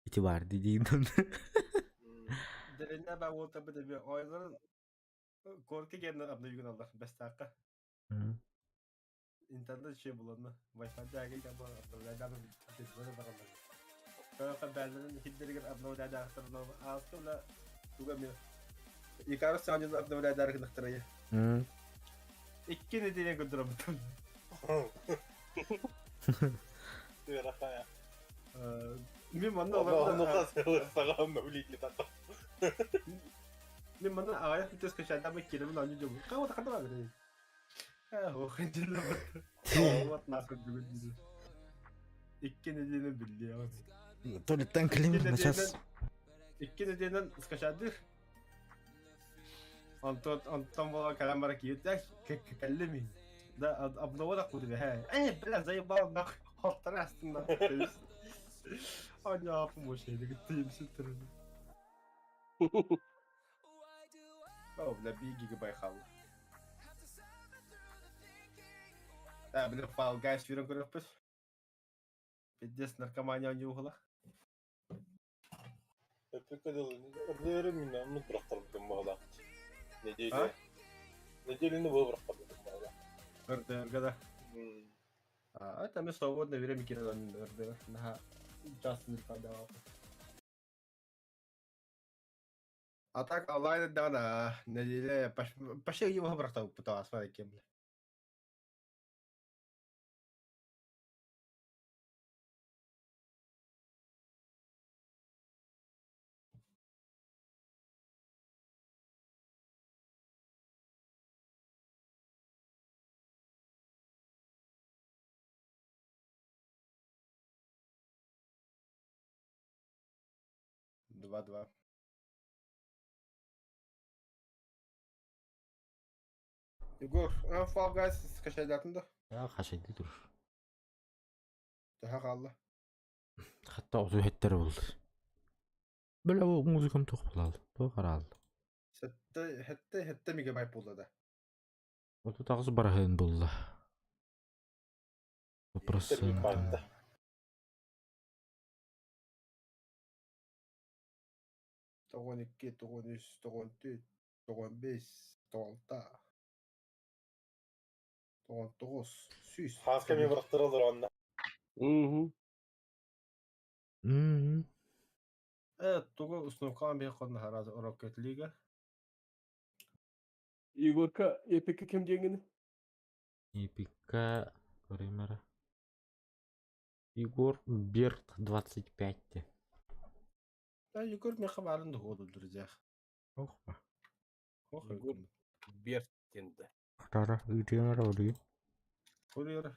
Ити бар дидин. Деренне ба ота бидеме ойлар корки генер обновигин алдар бестакка. Интернет şey буланны. Wi-Fi дәге гәбә обновляйдан бит баралар. Кара бәлләрен хиддергер обновляйдан ахтырны астыла туга мен. Икары санын обновляйдан гынахтырая. Икки неделя көндөрөм. Рахая. Мен манна Оны сага обновление така. Мен манна аяк битес качайдан бек келемин аны жок. Кабы канда бар. А, охын Вот нахуй бүгүн. Икки неделя билди. Туалеттен клим на час. Икки неделянан скачадыр. Антон Антон була калам бара кийет, кәллеми. Да, обнова да куды. Э, бля, заебал нахуй. Хоттар астында. Аня помощник, ты им сестры. О, бля, 1 гигабайт хаалла. А, бля, Fall Guys сүүрэн көрүөхпүт. Пиздец, наркомания оонньууһула. Эпикка дылы ырдыырым мин оннук бырахтарбытым баҕалаах. Неделя. Неделяны бу бырахтарбытым баҕалаах. Ырдыырга да. А, это мы свободное время кирилан ырдыыр. Наха часто не подавал. А так онлайн да на неделя почти его бырахтар пыталась смотреть кем, бля. 2-2. Егор, эн Fall Guys скачайдаатын да? Я хашайды тур. Төһө хаалла? Хатта оту хеттер болды. Бля, ол музыкам тух булал. Тух арал. Сэттэ, хэттэ, хэттэ мегабайт буолла да. Оту тағыз барахын булла. Процент. 92, 93, 94, 95, 96, 99, 100. Хаас кэми бырахтаралар онно. Э, тугу установкалаан биһи хонно харазы Rocket League. Егорка, эпикка ким диэҥҥин? Эпика Кримера. Егор Берт 25. Да, Егор миэхэ баарын да друзья. Ох ба. Ох, Егор Берт диэн да. Тара, ыытыанара олуйун. Курьер.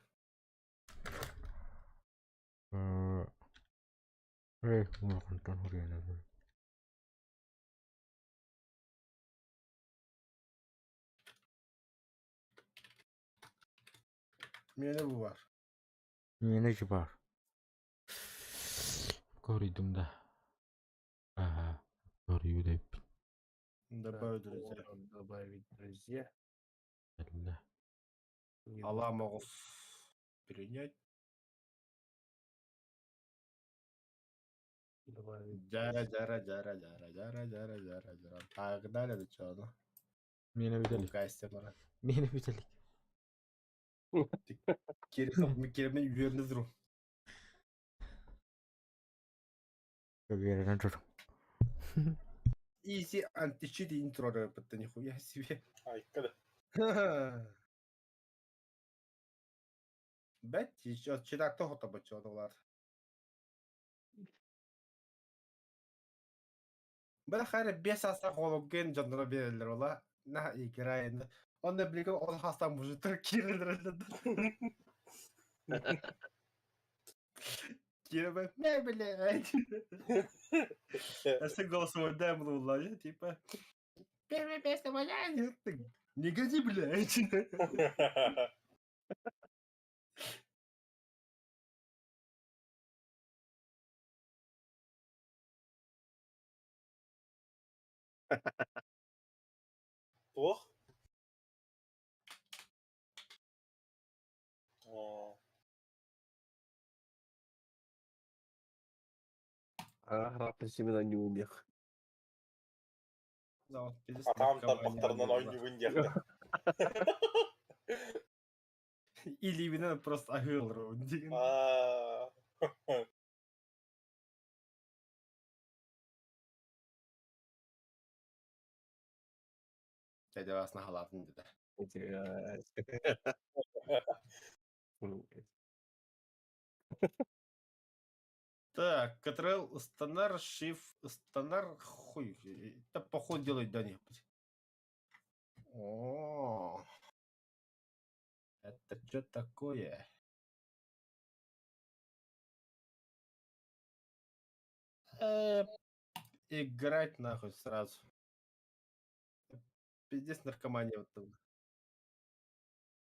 Эй, улахантан хуруйанар. Миэнэ бу баар. Миэнэ бар. Көрүйдүм да. Ага, көрүү деп. Добавить друзья. Добавить друзья. Кэллэ. Ала моҕус. Принять. Добавить. Жара, жара, жара, жара, жара, жара, жара, жара. Погнали до чего, ну. Миэнэ бүтэлик. Кайсте бара. Миэнэ бүтэлик. Киримен үөрнэ туру. Үөрэнэн туру. Easy anti-cheat intro это нихуя себе. Айка да. Бэт, еще читак то бачодолар. Бля хайра бес аса хологген жандыра берелер ола. На играет. Он да блиго он хаста мужиктар кирелер. Кире не блядь. Әсі голосовой демо я типа. Первое место моя. Не годи, блядь. Туох? Оо. Аах, семена не умех. Атаам тарбахтарынан оонньуубун диэхтэ. Или именно просто агыл Аа. Дядя вас на халатын деді. Так, Ctrl, станар, Shift, станар, хуй. Это поход делать да не. О, это что такое? Играть нахуй сразу. Пиздец наркомания вот там.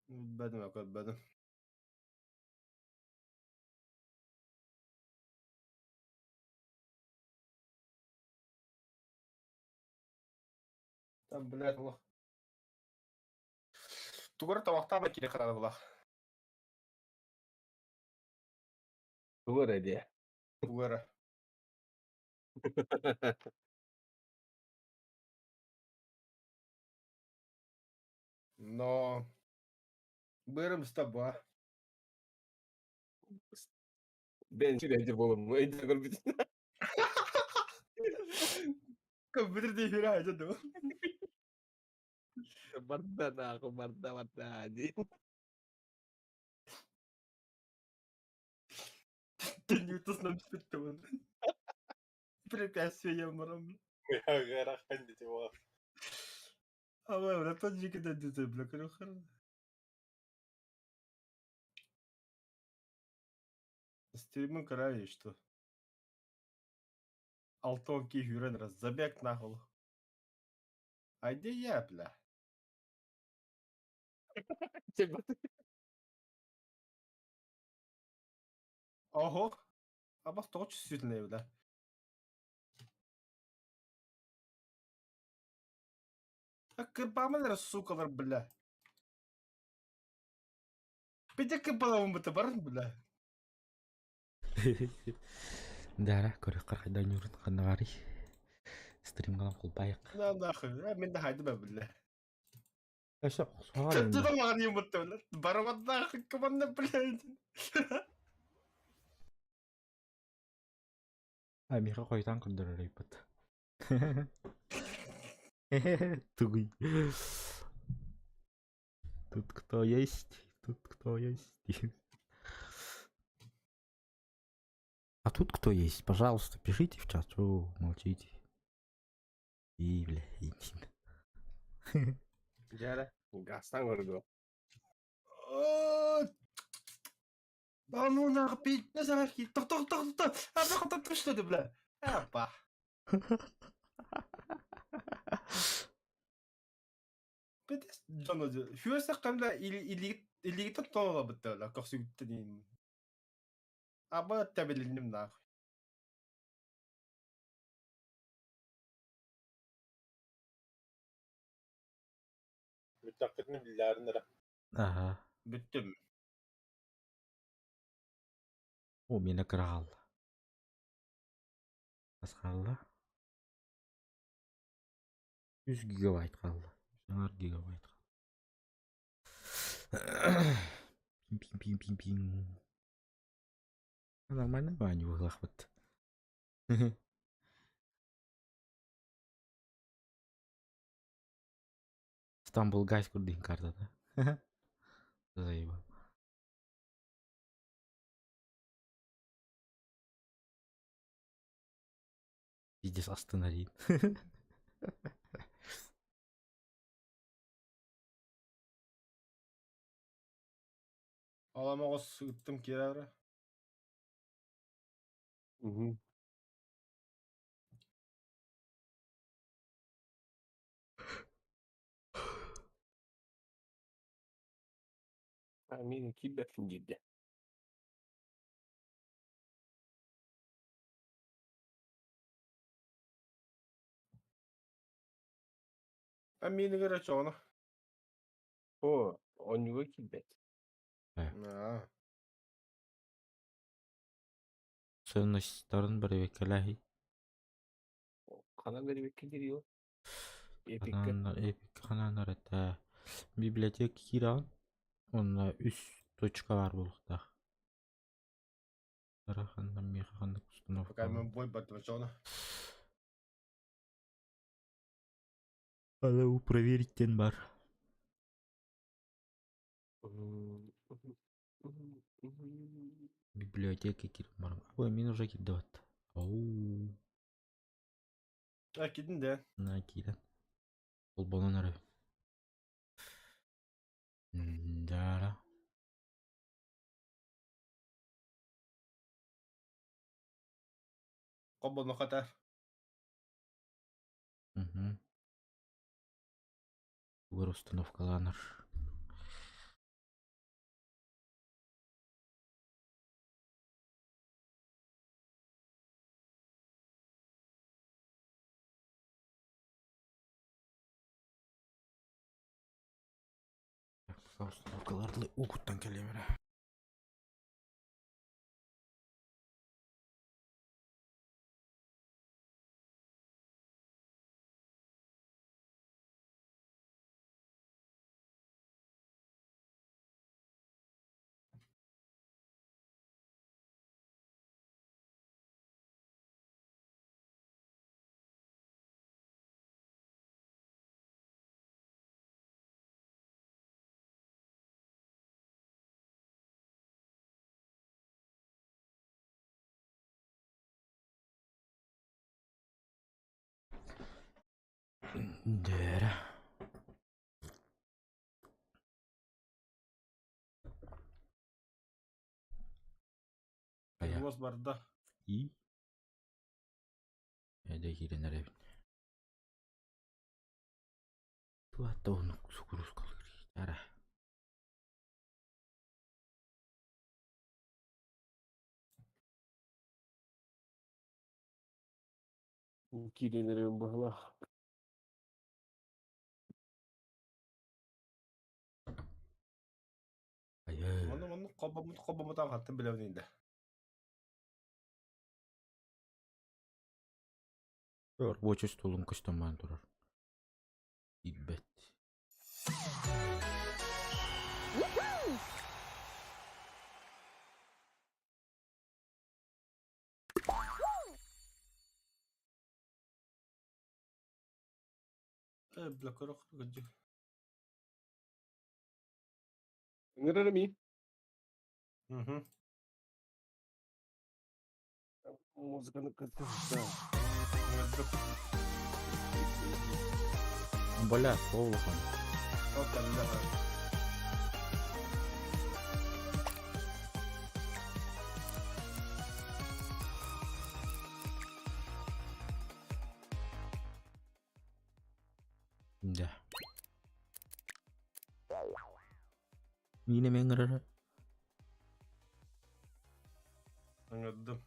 Бэдм, какой бэдм. Там, блядь, олох. Тугары тамақтаба кире қарады бұлақ. Тугары де. Тугары. Но... Бырым с тобой. Бен сүрәти болым. Өйдө көрбүт. Компьютер эфир айда ду. Барда на ako, барда барда. Ньютон нам спиттон. Препятствие марам. А бля, тот же когда ты, бля, короче. Стримы карали, что? Алтон кихюрен раз забег нахуй. А где я, бля? Ого. А бас точ сүтүнэ, бля. А кырбамын сукалар, бля. Пидя кырбаламын быты барын, бля. Дара, көрө карайда нюрун канагари. Стрим галам кулбайык. На нахуй, мен да хайды бля. Эше Ты да маған ем бытты, бля. Барабан нахуй, команда, блядь. А миха койтан көндөрөр ыйпыт. Тугуй. Тут кто есть? Тут кто есть? А тут кто есть? Пожалуйста, пишите в чат, что вы молчите. И, бля, иди. Жара, гастан көрдү. Да ну нахуй, пить, не тох тох тох тох. А нахуй там что ты, бля? Апа. Пидес дьоно Фюрсэ камда или или тола бытта көрсүгүттэн. Аба табилиним нахуй. Бүттәккетini билләрин Ага. Бүттүм. О, мени крал. Аз қалды. 100 гигабайт қалды. 100 гигабайт қалды. Пин пин пин пин пин. Нормально Ваню выхлахват. Стамбул гайс курдин картада. Заебал. Пиздец, останови. Аламагос ыттым кирары. Угу. Мени кийбеппин дийде. А мени короче оны. О, онюга кийбет. А. Ценностьтарын бір бекеләһи. Канан бербекке дирио. Эпикке. Кананнар, эпик кананнар это библиотека киран. Онна үс точка бар булуктах. Тараханда механда установка. Пока мен бой баттым оны. Ала провериттен бар. Библиотека кирип барам. Ой, мен уже кирди бат. Оу. А кидин де. На кирен. Болбонон ары. Дара. Кобону хатар. Угу. Бугар установкаланыр. Пока установкалар угуттан кэлиэм эрэ. Дээрэ. Уос барда. И? Эдэ киирэн эрэбин. Туатта оннук сукурускалыыр ара. Киирэн эрэбин быһылаах. Ону онну хоббомут хоббомутаан хаттан билэбин инде. Рабочий столум көстөн баан турар. Киирбэт. Э, бля, көрөх кырдьык. Ыҥырар ми? Мгм. Музыканы кытта. Бля, олухан. Да. Миинэ мен ыҥырара. Ыҥырдым.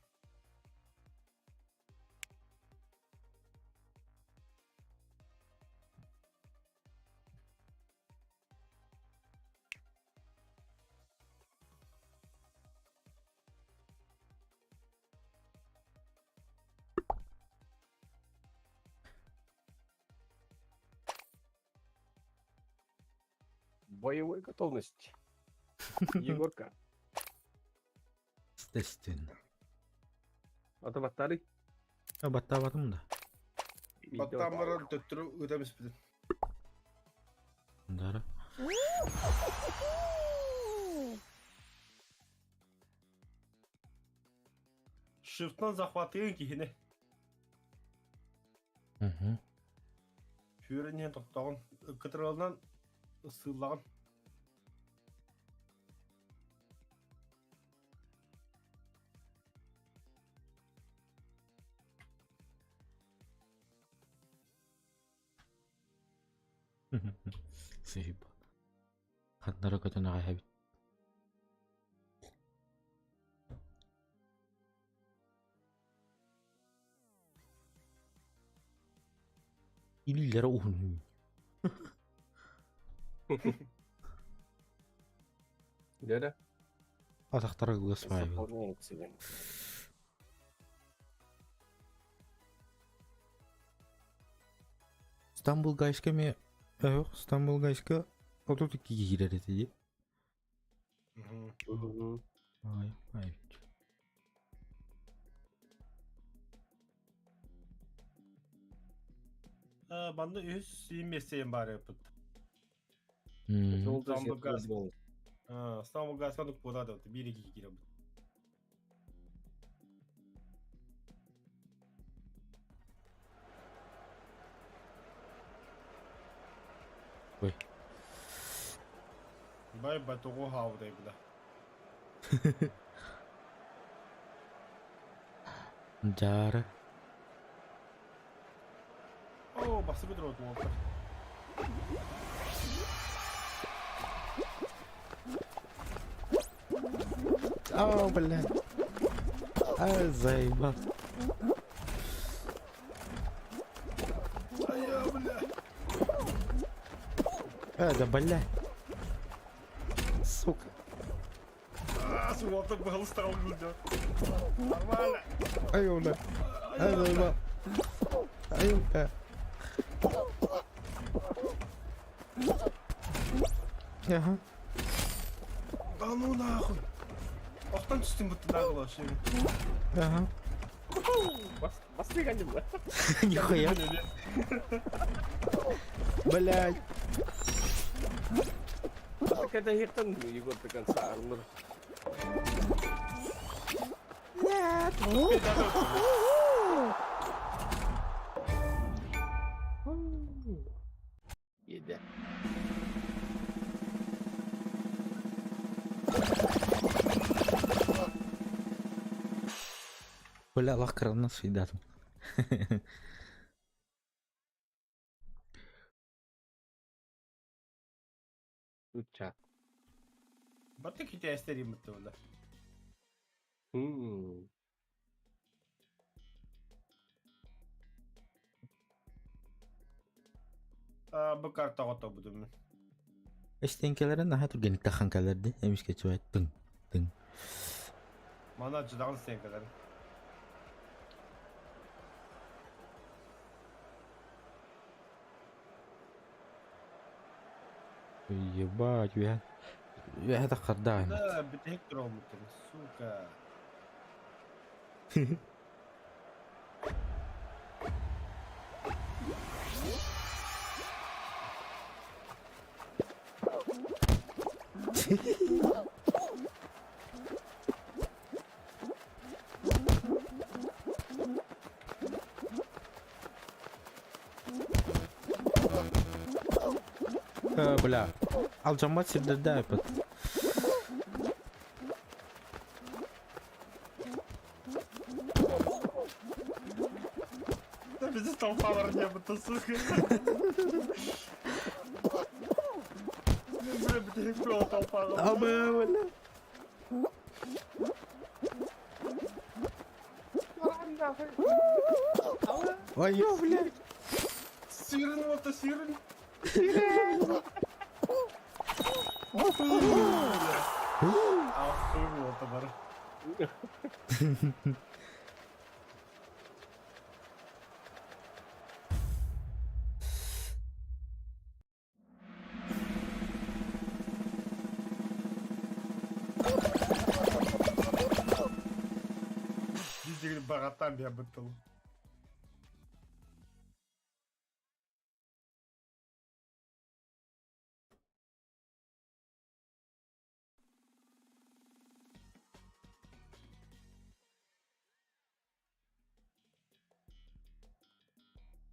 Боевой готовности. Егорка. Естественно. Ата баттары. А баттаабатым да. Баттаан баран төттөрү ыытан испитим. Дара. Shift'tan захватыгын киһини. Угу. Сүүрэн иһэн тохтоҕун, кытыралынан ысыыллаҕын. Сыһыба. Ханнара көтөн аҕай эбит. Илиилэрэ уһун. Дядя. Атахтара кылгас баайбын. Заполняет себе. Стамбул гайска ме Yok, Стамбул гайска 32 киирэр этэ дии. Ай, ай. Манна үһүс миэстэйин баар эппит. Стамбул газ. Стамбул газ онук буолаа да биир ики киирэбит. Ой. Бай бай тоҕу хаабытай била. Дьаара. Оо, бастакы дроп уолтар. О, блядь. А, заебал. А я, бля. А, да, бля. Сука. А, суолта быһалыстаҕал гылдьа. Нормально. Айола. Айола. Айола. Ага. Да ну нахуй. Охтан түстүм бутта дагы вообще. Ага. Басты ганим. Нихуя. Блядь. Так это хертан Егор до конца армор. Нет. Еде. Бля, лах крана съедат. Уча. Баты китайстер им это да. Бу картаҕа тобудум. Эстенкелere наһаа түргэнник тахан кэлэрди, эмискэ чуай тыҥ тыҥ. Мана жыдаган стенкалар. Ебать, үөһэ үөһэ таххардаах эбит. Да, бүтэһик туроммуттар, сука. Э, бля. Алдьаммат сирдэрдээппит. Да везде толпа не сука. Бля, бүтэһик тура толпа. Аба, бля. Ой, блядь. Сирен, вот сирен. Ахуй, вот бар. Дизель баратам я бы тыл.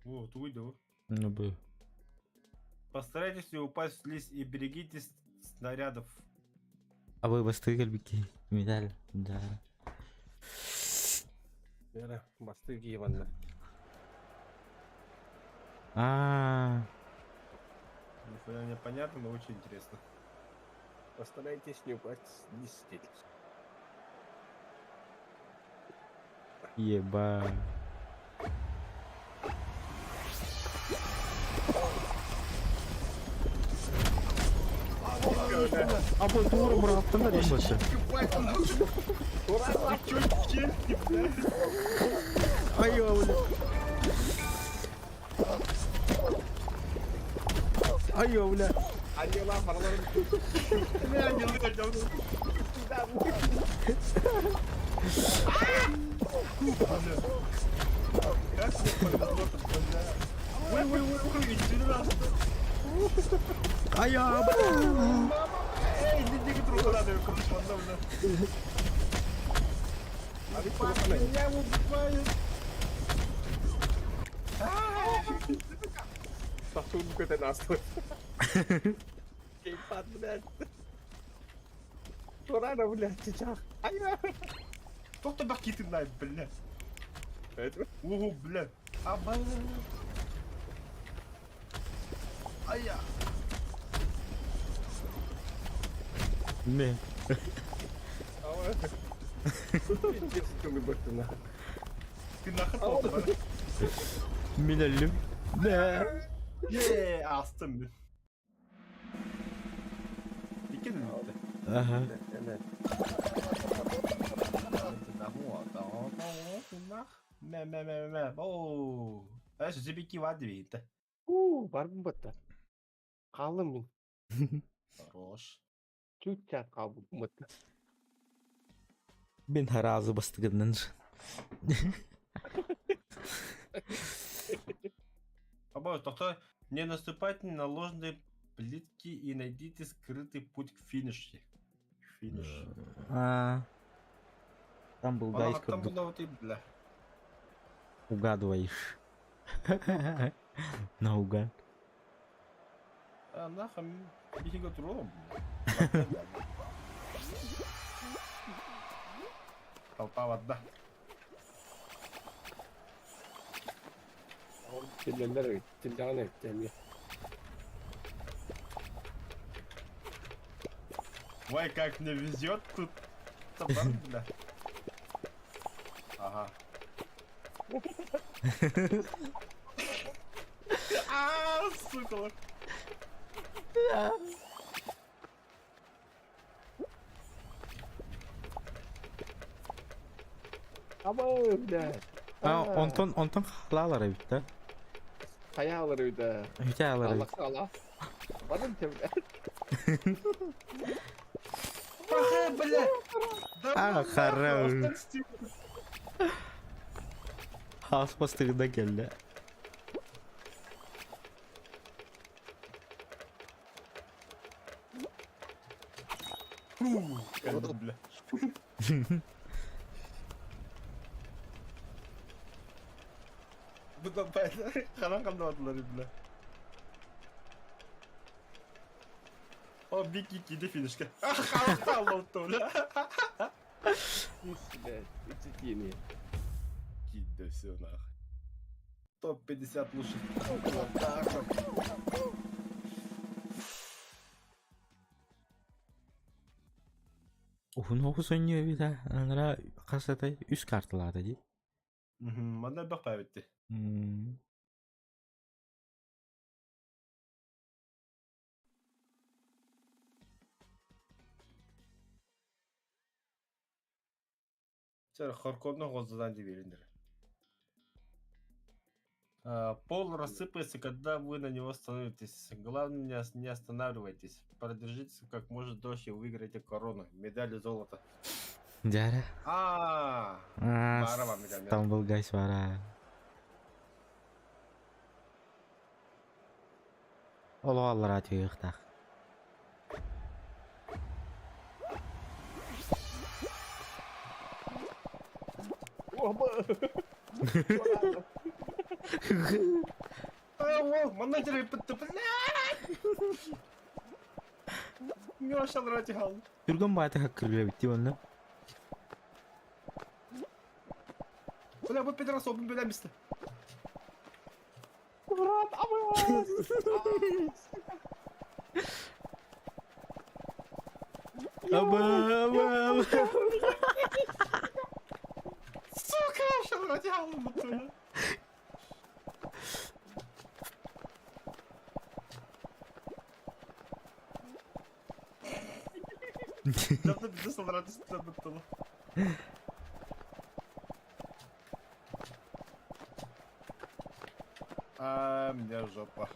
О, туй да. Ну бы. Постарайтесь не упасть в лист и берегитесь снарядов. А вы бастыы кэлбикки. Медаль. Да. Бера, басты киеванна. А, Нихуя непонятно, но очень интересно. Постарайтесь не упасть не сидеть. еба. А вот тура бырахтыңар ең башы. Айо, бля. Айо, бля. Аньола бараларын. Как мне повезло-то, бля. Ой, ой, ой, ой, иди раз. Айо, бля. Эй, иди к другу надо, короче, одна, бля. Меня убивают. Сатун көтен асты. Кейпат, блядь. Турана, блядь, чичах. Айна. Кто бакеты на, бля. Ого, бля. Аба. Ая. Не. Ты нахер толты Мин өллүм. Не. Е, астым мен. Иккен өлді. Ага. Мэ мэ мэ мэ. Оо. Эс зибики вадвит. Уу, барбын батта. Хааллым мин. Хорош. Чуть-чуть хаалбыппын батта. Мин харазы бастыгыннан. Або, тохто, не наступайте на ложные плитки и найдите скрытый путь к финишу. Финиш. А, Там был Ана гайс там курдук была вот и бля. угадываешь. Наугад. А нахам биһиги туром. Толпа вода. Тиллэллэр тиллэҕин эбит эмиэ. Ой, как мне везет тут. Табар, бля. Ага. А, сука. Аба, бля. А, онтон онтон халалар эбит да. Хайа алар эбит. Үтэ алар эбит. Аллах алла. Барым те, бля. Ага, бля. Да А, ну нахуй, хорош. остался. Хаас бастыгында келді. Фу, как, бля. Bu da ben kalan kalmadılar бля. О, биг иди финишка. Халал бля. Блядь, эти Кид, да все нахуй. Топ-50 лучших. Нахуй. Уһун оҕус ойнуо эбит аа. Анара хас атай үс карталаата дии. Манна бах бітті. М. Сэр, хорконно гоздан дебелиндер. Пол рассыпается, когда вы на него становитесь. Главное, не останавливайтесь. Продержитесь как можно дольше и выиграете корону. Медали золота. Дьэ. А, Аа, Бара бар медаль. Stumble Guys бара. Олох аллара түһүөхтээх. Оба. А, о, манна жере бітті, блядь! Мен ашалар хал. Түргэн баайта хаккыргыра битти онно. Бля, bu пидорас обын бөлемісті. Брат, аба. Аба, аба, аба. Сука, ашалар хал. Жапты бізді салдыра түсті бітті. А, мне жопа.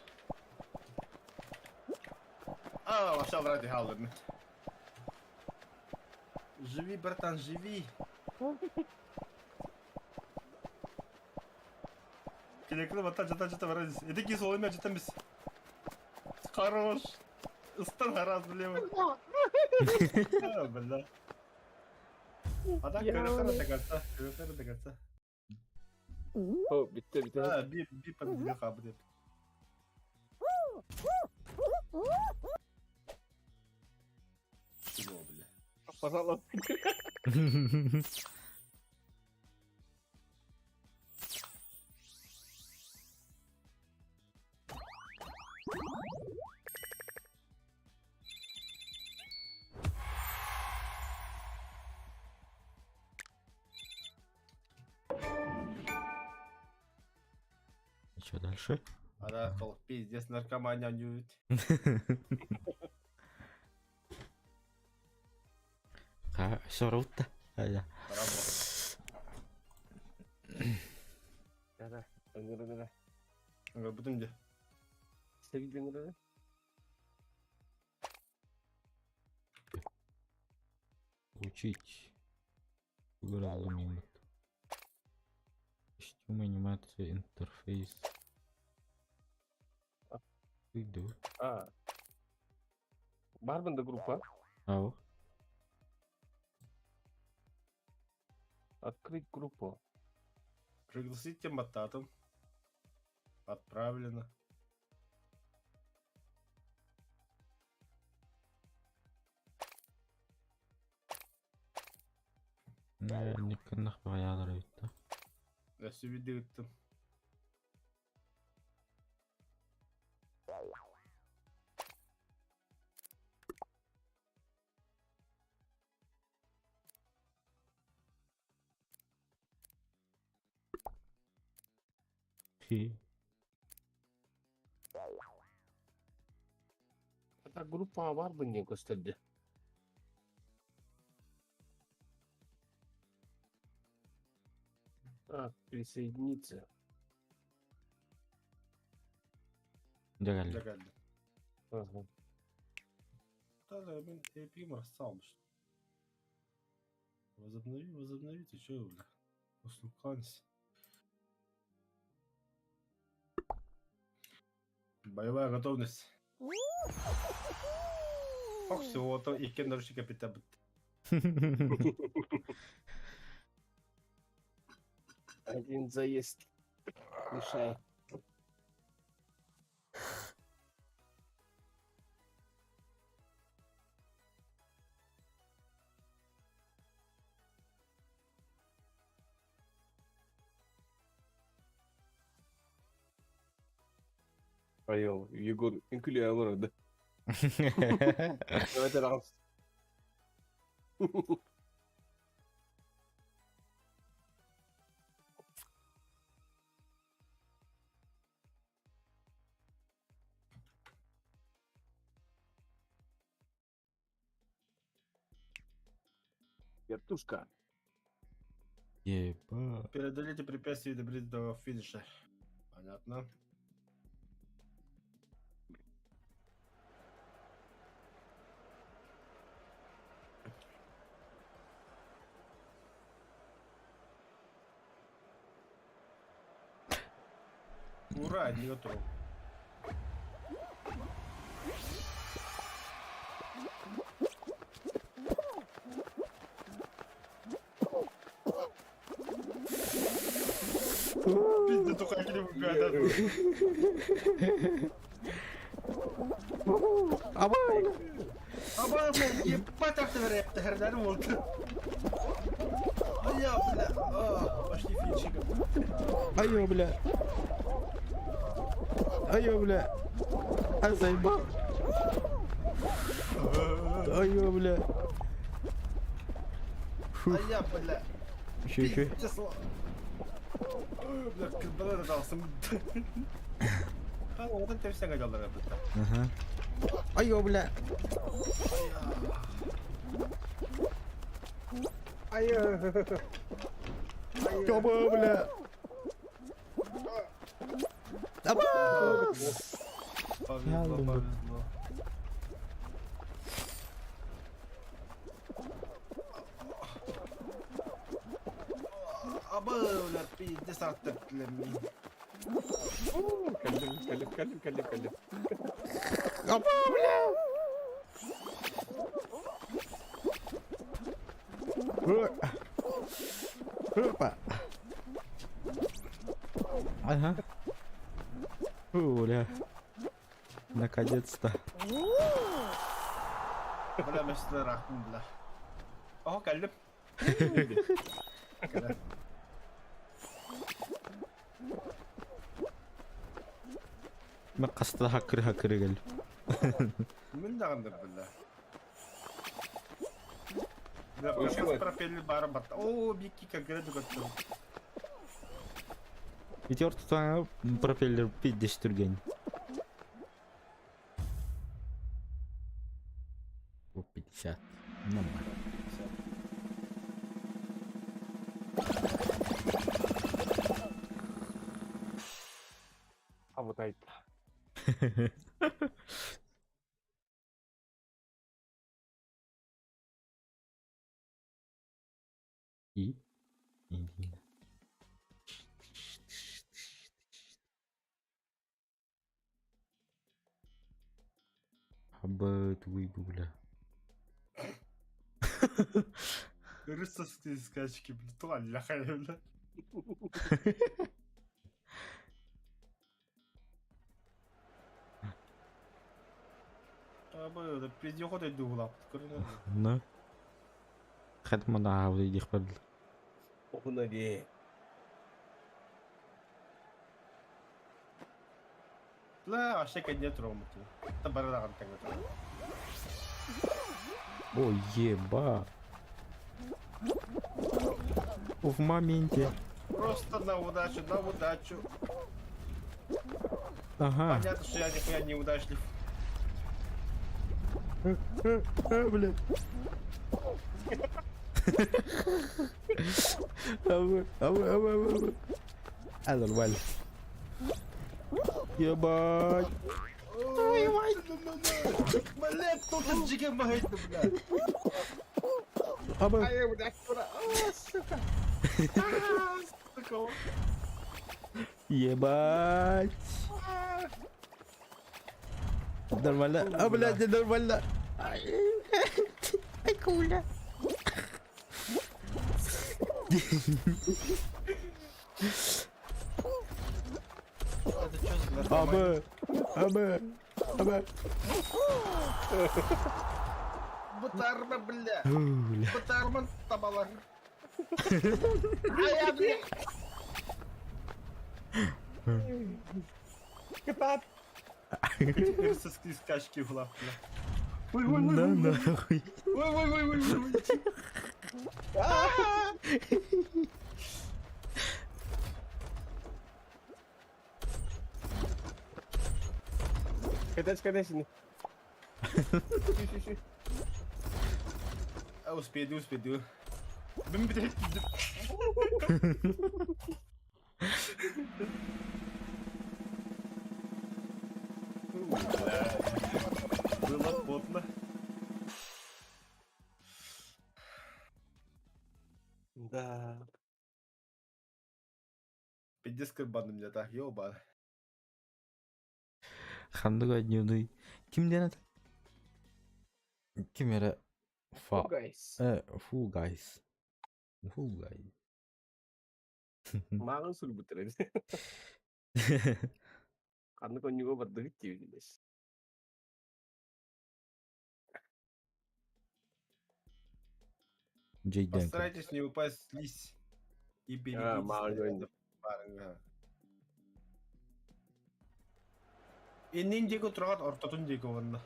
А, вообще ради халдырны. Живи, братан, живи. Келекli vatan жата жата барадис. Эдеки сол эме жатамыз. Хорош. Ыстан хараз билем. А, бля. А так көрөхөр до конца, көрөхөр до конца. О, битте, битте. А, би би победил хаб деп. Чего, бля? Пожалуйста. И что дальше? Ана сол пиздец наркомания нюет. Сорутта. Дара, ыҥырын Ыҥырбытым дьэ. Сэгил ыҥырын. Учить. Играл Костюм, анимация, интерфейс. Иду. А. Барбан да группа. Ау. Открыть группу. Пригласите мататом. Отправлено. Никканнах баҕайаалар эбит да. Өссө биирдэ ыыттым. Хи. Это группа барбын диэн көстөрдө. А, присоединиться. Дьэ кэллим. Дьэ кэллим. Ага. Да, мин API рассталмыш. Возобнови, возобновите, чё вы, бля? Услуканс. Боевая готовность. Ох, всего-то икки нарушика питабыт. Один заезд. Мешай. Айыл, Егор, үҥкүлүө олорор да. Давайте раҕас. Вертушка. Ебать. Преодолейте препятствия и доберитесь до финиша. Понятно. Ура, не готов. Пизда, только я не Аба, ебать, ахтыр, болды. Бля, бля, пошли финчиком. Айо, бля. Айо, бля. А заебал. Айо, бля. Фух. Айя, бля. Еще, еще. Бля, кырбалар далсым. Одан тепсең жалдар Ага. Айо, бля. Айо. Тёма, бля. Аба! Повезло, повезло. Аба, бля, пиздец, аттык, Кэллим, кэллим, кэллим, кэллим, кэллим. Аба, бля! Опа. Ага. Фу, бля. Наконец-то. Бля, мен рахтым, бля. О, кэллим. Мен хаста хакыры хакыры кэл. Мин даҕаны бля. Бля, пропеллер бары батта. О, бикки конкретно көттүм. Ити ортотуҥа пропеллер пиздец түргэн. О, 50. Нормально. Хайта. И? Иди. Аба тугуй бу бля. Рыцарские скачки, бля, тула ляхай, бля. Аба, пиздеход иду в лапу. На. Хат мана аавы дих бал. Оһуна дии. Ла, вообще нет роматы. Это барадан так О, еба. В моменте. Просто на удачу, на удачу. Ага. Понятно, что я нихуя не удачлив. Блядь. Абы, абы, абы, абы. А, нормально. Ебать. Твою мать! Блядь, тут джиге магайт, блядь. Абы. Ай, блядь, куда? А, сука. А, сука. Ебать. Нормально. А, блядь, не нормально. Ай, Ай, куля. Это что за наркомания? Абы, абы, абы. Бутарма, бля. Бля. Бутарман табалар. Ай, я, бля. Кытаат. Рыцарские скачки в лапу, бля. Ой, ой, ой, На ой, ой. нахуй. Ой, ой, ой, ой, ой, ой. Кытач, кытач. Сü, сü, сü. А, Успею, успею. Бим, блядь. Было потно. Да. Пиздец кырбанным меня так, ёба. Хандыга дневной. Ким ден это? Ким это? Фа. Fall Guys. Fall Guys. Fall Guys. Мааҕын суруйбуттар эбит. Ханнык онньуга бардыгыт диэбитилэр. Джей Дэнкер. Постарайтесь не упасть слизь и А, берегите мааҕын снарядов. Ага. Иннин диэки турагат ортотун диэки уонна.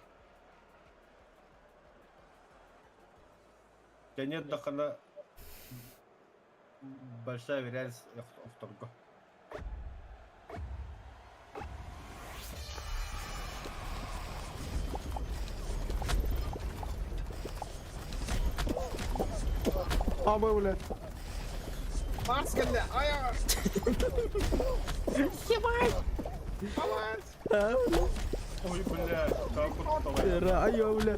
Кэнниэт дахана большая вероятность охторго. Абы, блядь. Марс кэллэ! Ай! Ебать! Марс! А, Ой, блядь, как вот давай. бля. Айо, бля.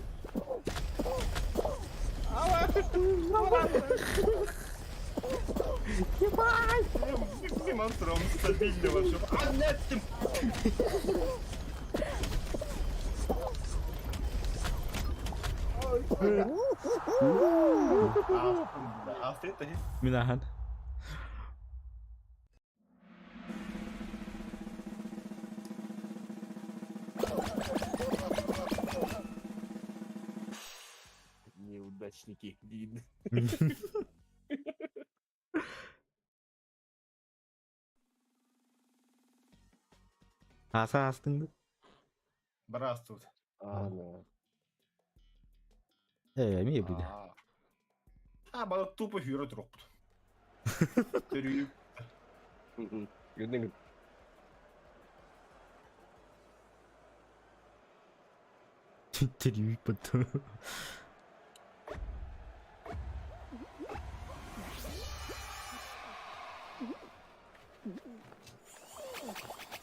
Ебать! Мимо стабильно вообще. А, нет, ты... А, это Минахан. Неудачники. Дин. Аса астыңды. Брас тут. А, да. Э, эми буде. А, А, бала тупо хюрө туруп. Төрүү. мгм. Күнүң Терюк потом.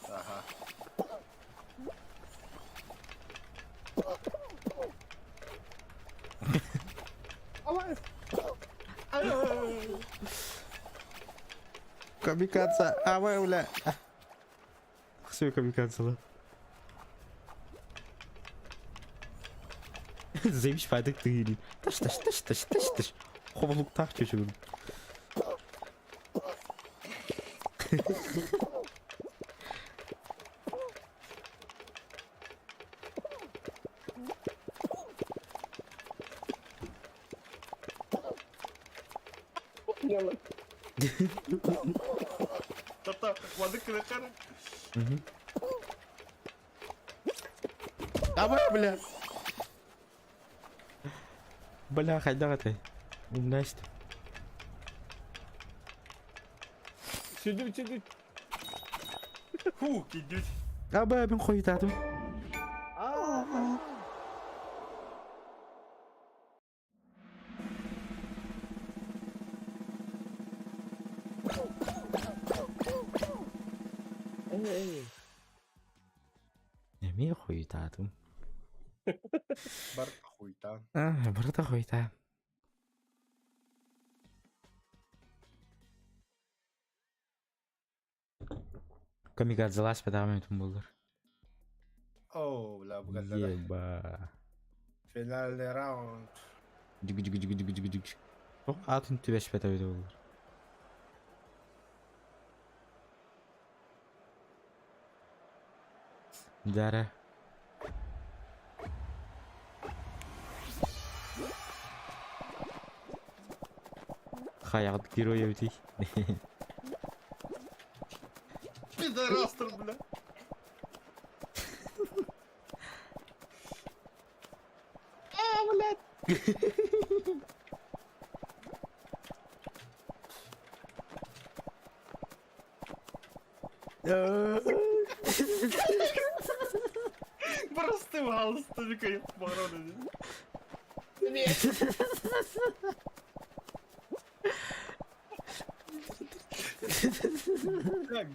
Ага. Камикадзе, авай, бля. Все, камикадзе. Заебись пайдык тыгыри. Таш, таш, таш, таш, таш, таш. Хоболуктаах чөчөгүн. Tata, маннык кыракар. Давай, бля. Бля, хайдах этэй? Умнасть. Сүдүм сүдүм. Фу, кидють. Аба, мин хойутаатым. Эмиэ хойутаатым. Бар хуйтаан. А, барыта хойутаан. Камикадзеласпатаҕым эбитин буоллар. Оо, бля, бугаттара. Еба. Финальный раунд. Дьүгү-дьүгү-дьүгү-дьүгү-дьүгү. Туох аатын түбэспэтэ эбитэ буоллар. Дьэ Хайаҕыт герой эбитий? Пидорастр, бля. А, блядь. Простым галстукой мороны.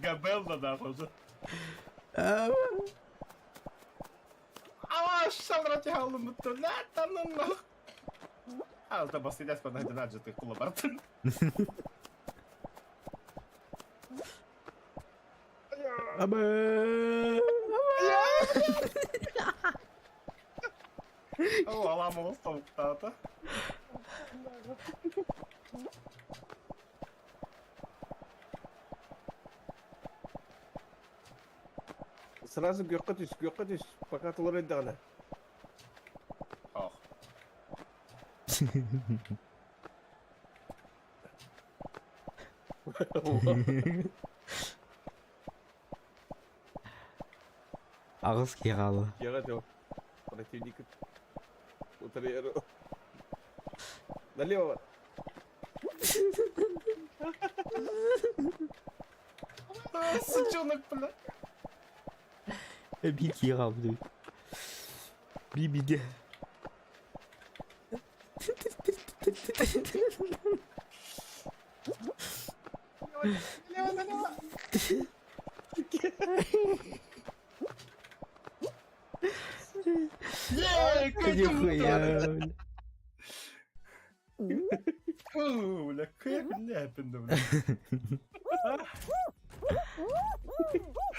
Габелла нахуй уже. А, шалрати халым нахуй. А, это басыляс по наджи ты кулабартын. Абы. О, аламы тобуктаата. Сразу күөххэ түс, күөххэ түс, пока тулар эрдэҕинэ. Ох. Аҕыс киһи хаалла. Дьиэҕэ дьол. Противник утарыйар. Налево. Сучонок, бля. Биир киһи хаалбыт эбит. Би-бигэ. Налево, налево. Е, Нихуя. Фу, бля, как ляпин, бля.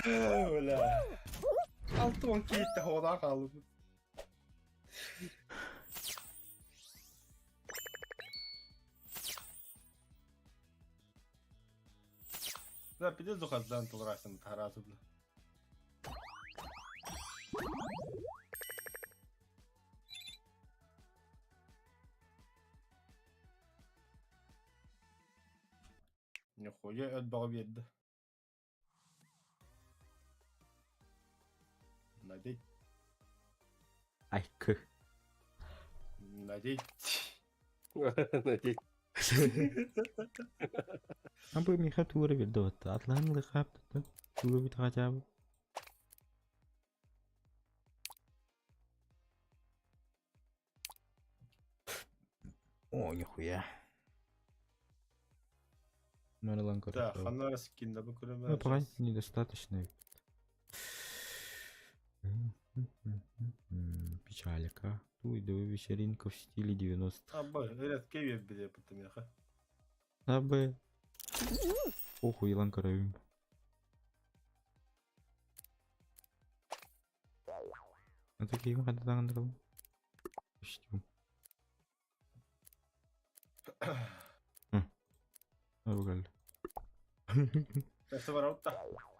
Бля. Алтон киитте хода хаалбыт. Да, пиздец духаздан тулрасен таразы, бля. Нихуя элбэҕи биэрдэ. Надеть. Айкы. Надеть. Надеть. Абы миэхэ тугу эрэ биэрдэ уотта. Атлаһан ылыахха тугу эбит хотя бы. О, нихуя. Марлан Да, ханна скин бу Ну, пока недостаточно. Печалька. Туй, давай вечеринка в стиле 90-х. Абы, редкий биэрбит потом Абы. Похуй ылан көрөбүн. Это киһим ханна таҥыннарабын? Костюм. Ол Өссө барабыт да.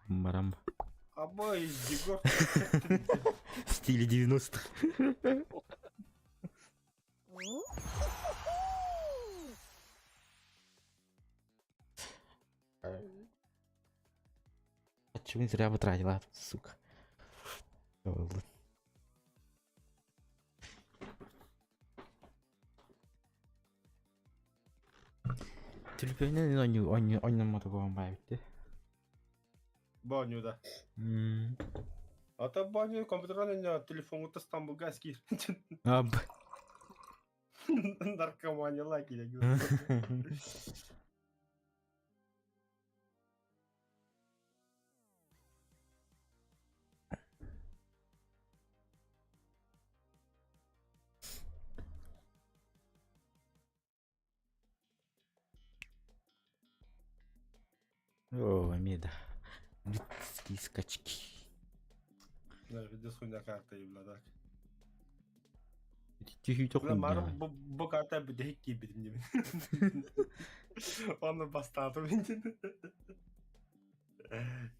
Барам. Абой, Егор. В стиле 90-х. А чего не зря потратила, сука. Түлүпүөнүнэн оонньуу оонньуу оонньоммото буолан баайбыт Боню да. А то Боню компьютерынан оонньоо, телефоҥҥуттан Стамбулга скир. Аб. Наркоманияла киирэ. О, Амеда. Людские скачки. Да, видишь, хуйня карта ебла, так. Тихий Бля, мары бу бу карта бүтэһик киирбитим диэбин. Онно бастаатым интин.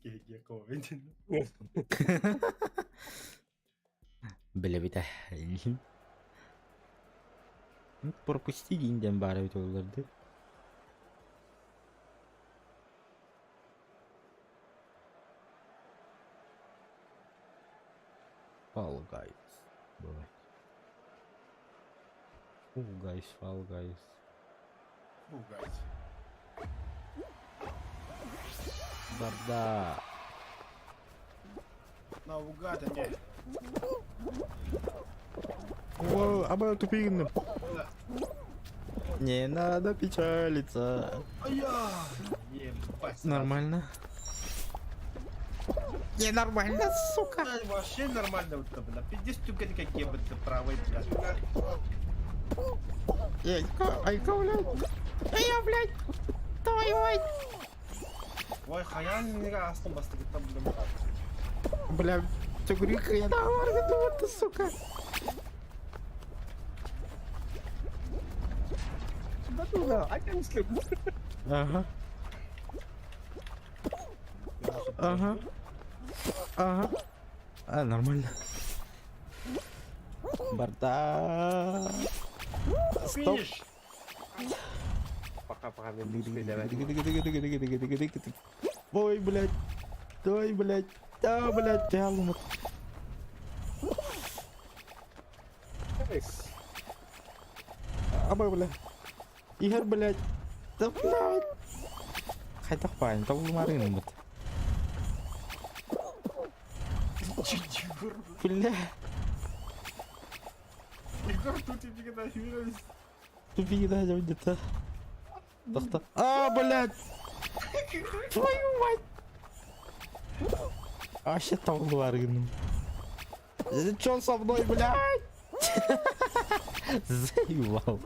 Киһи ковидин. Билэбитэ. Пропусти диин диэн баара эбит олларды. Fall Guys. Бывает. Fall Guys, Fall Guys. Fall Guys. Барда. Наугад эмиэ. О, аба тупигным. Не надо печалиться. Ая! Ебать. Нормально. Не нормально, сука. Да, вообще нормально вот это, бля. Пиздец, тюгани какие бы ты правые, бля. Айка, айка, блядь. Эй, блядь. Твою мать. Ой, хайаан минигэ астын бастыгыттан бля. Бля, төгүрүк я вот сука. Да, I can sleep. Ага. Ага. Ага. А, нормально. Барда. Стоп. Финиш. Пока, пока, мен давай. Ой, блядь. Ой, блядь. Да, блядь, тялумут. Nice. Аба, блядь. Игорь, блядь. Да, блядь. Хайдах баайын, тобулумары гыммыт. Бля. Егор, тут я никогда не верюсь. Тупик, да, где-то. Тохто. А, блядь! Твою мать! А, вообще тобулумары гынным. Чё со мной, блядь? Заебал.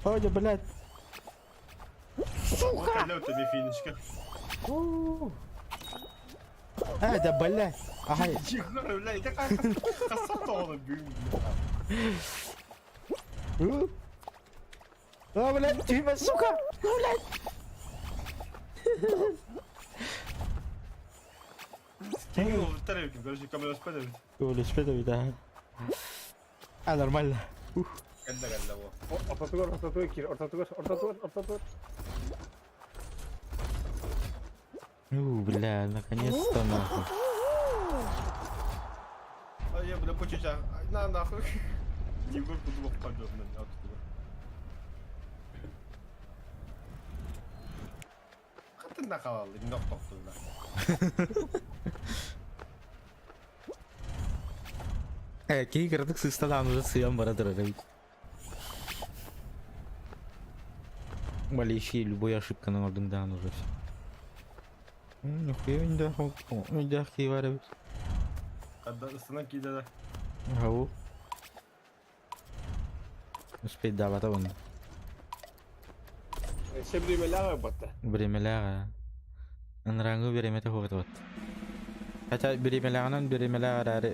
Ой, блядь. Сука! Калё тебе финишка. А, да, блядь. Ага. Егор, бля, это как красота блин. А, блядь, ты, сука! Ну, блядь! Киһи улуттар эбит, короче, көмөлөспөт эбит. Көмөлөспөт эбит, аха. А, нормально. Кэллэ кэллэ бу. Ортотугар, ортотугар киир, ортотугар, ортотугар, ортотугар. У, бля, наконец-то нахуй. А я, бля, почеча. На, нахуй. Егор кудулук пойдет на меня оттуда. Хатын нахалал, нох тохтуна. Э, киһи кыратык сыысталаан уже сыйан бара турар эбит. Малейший любой ошибканы оҥордуҥ даҕаны уже все. Нихуя өйдөөх киһи баар эбит. Хадда ыстанан киирдэ да. Ау. Успейдаабата уонна. Өссө бириэмэлээх барбатта. Бириэмэлээх ээ. Ынырааҥҥы бириэмэтэ суох этэ вот. Хотя бириэмэлээҕинэн бириэмэлээх эрээри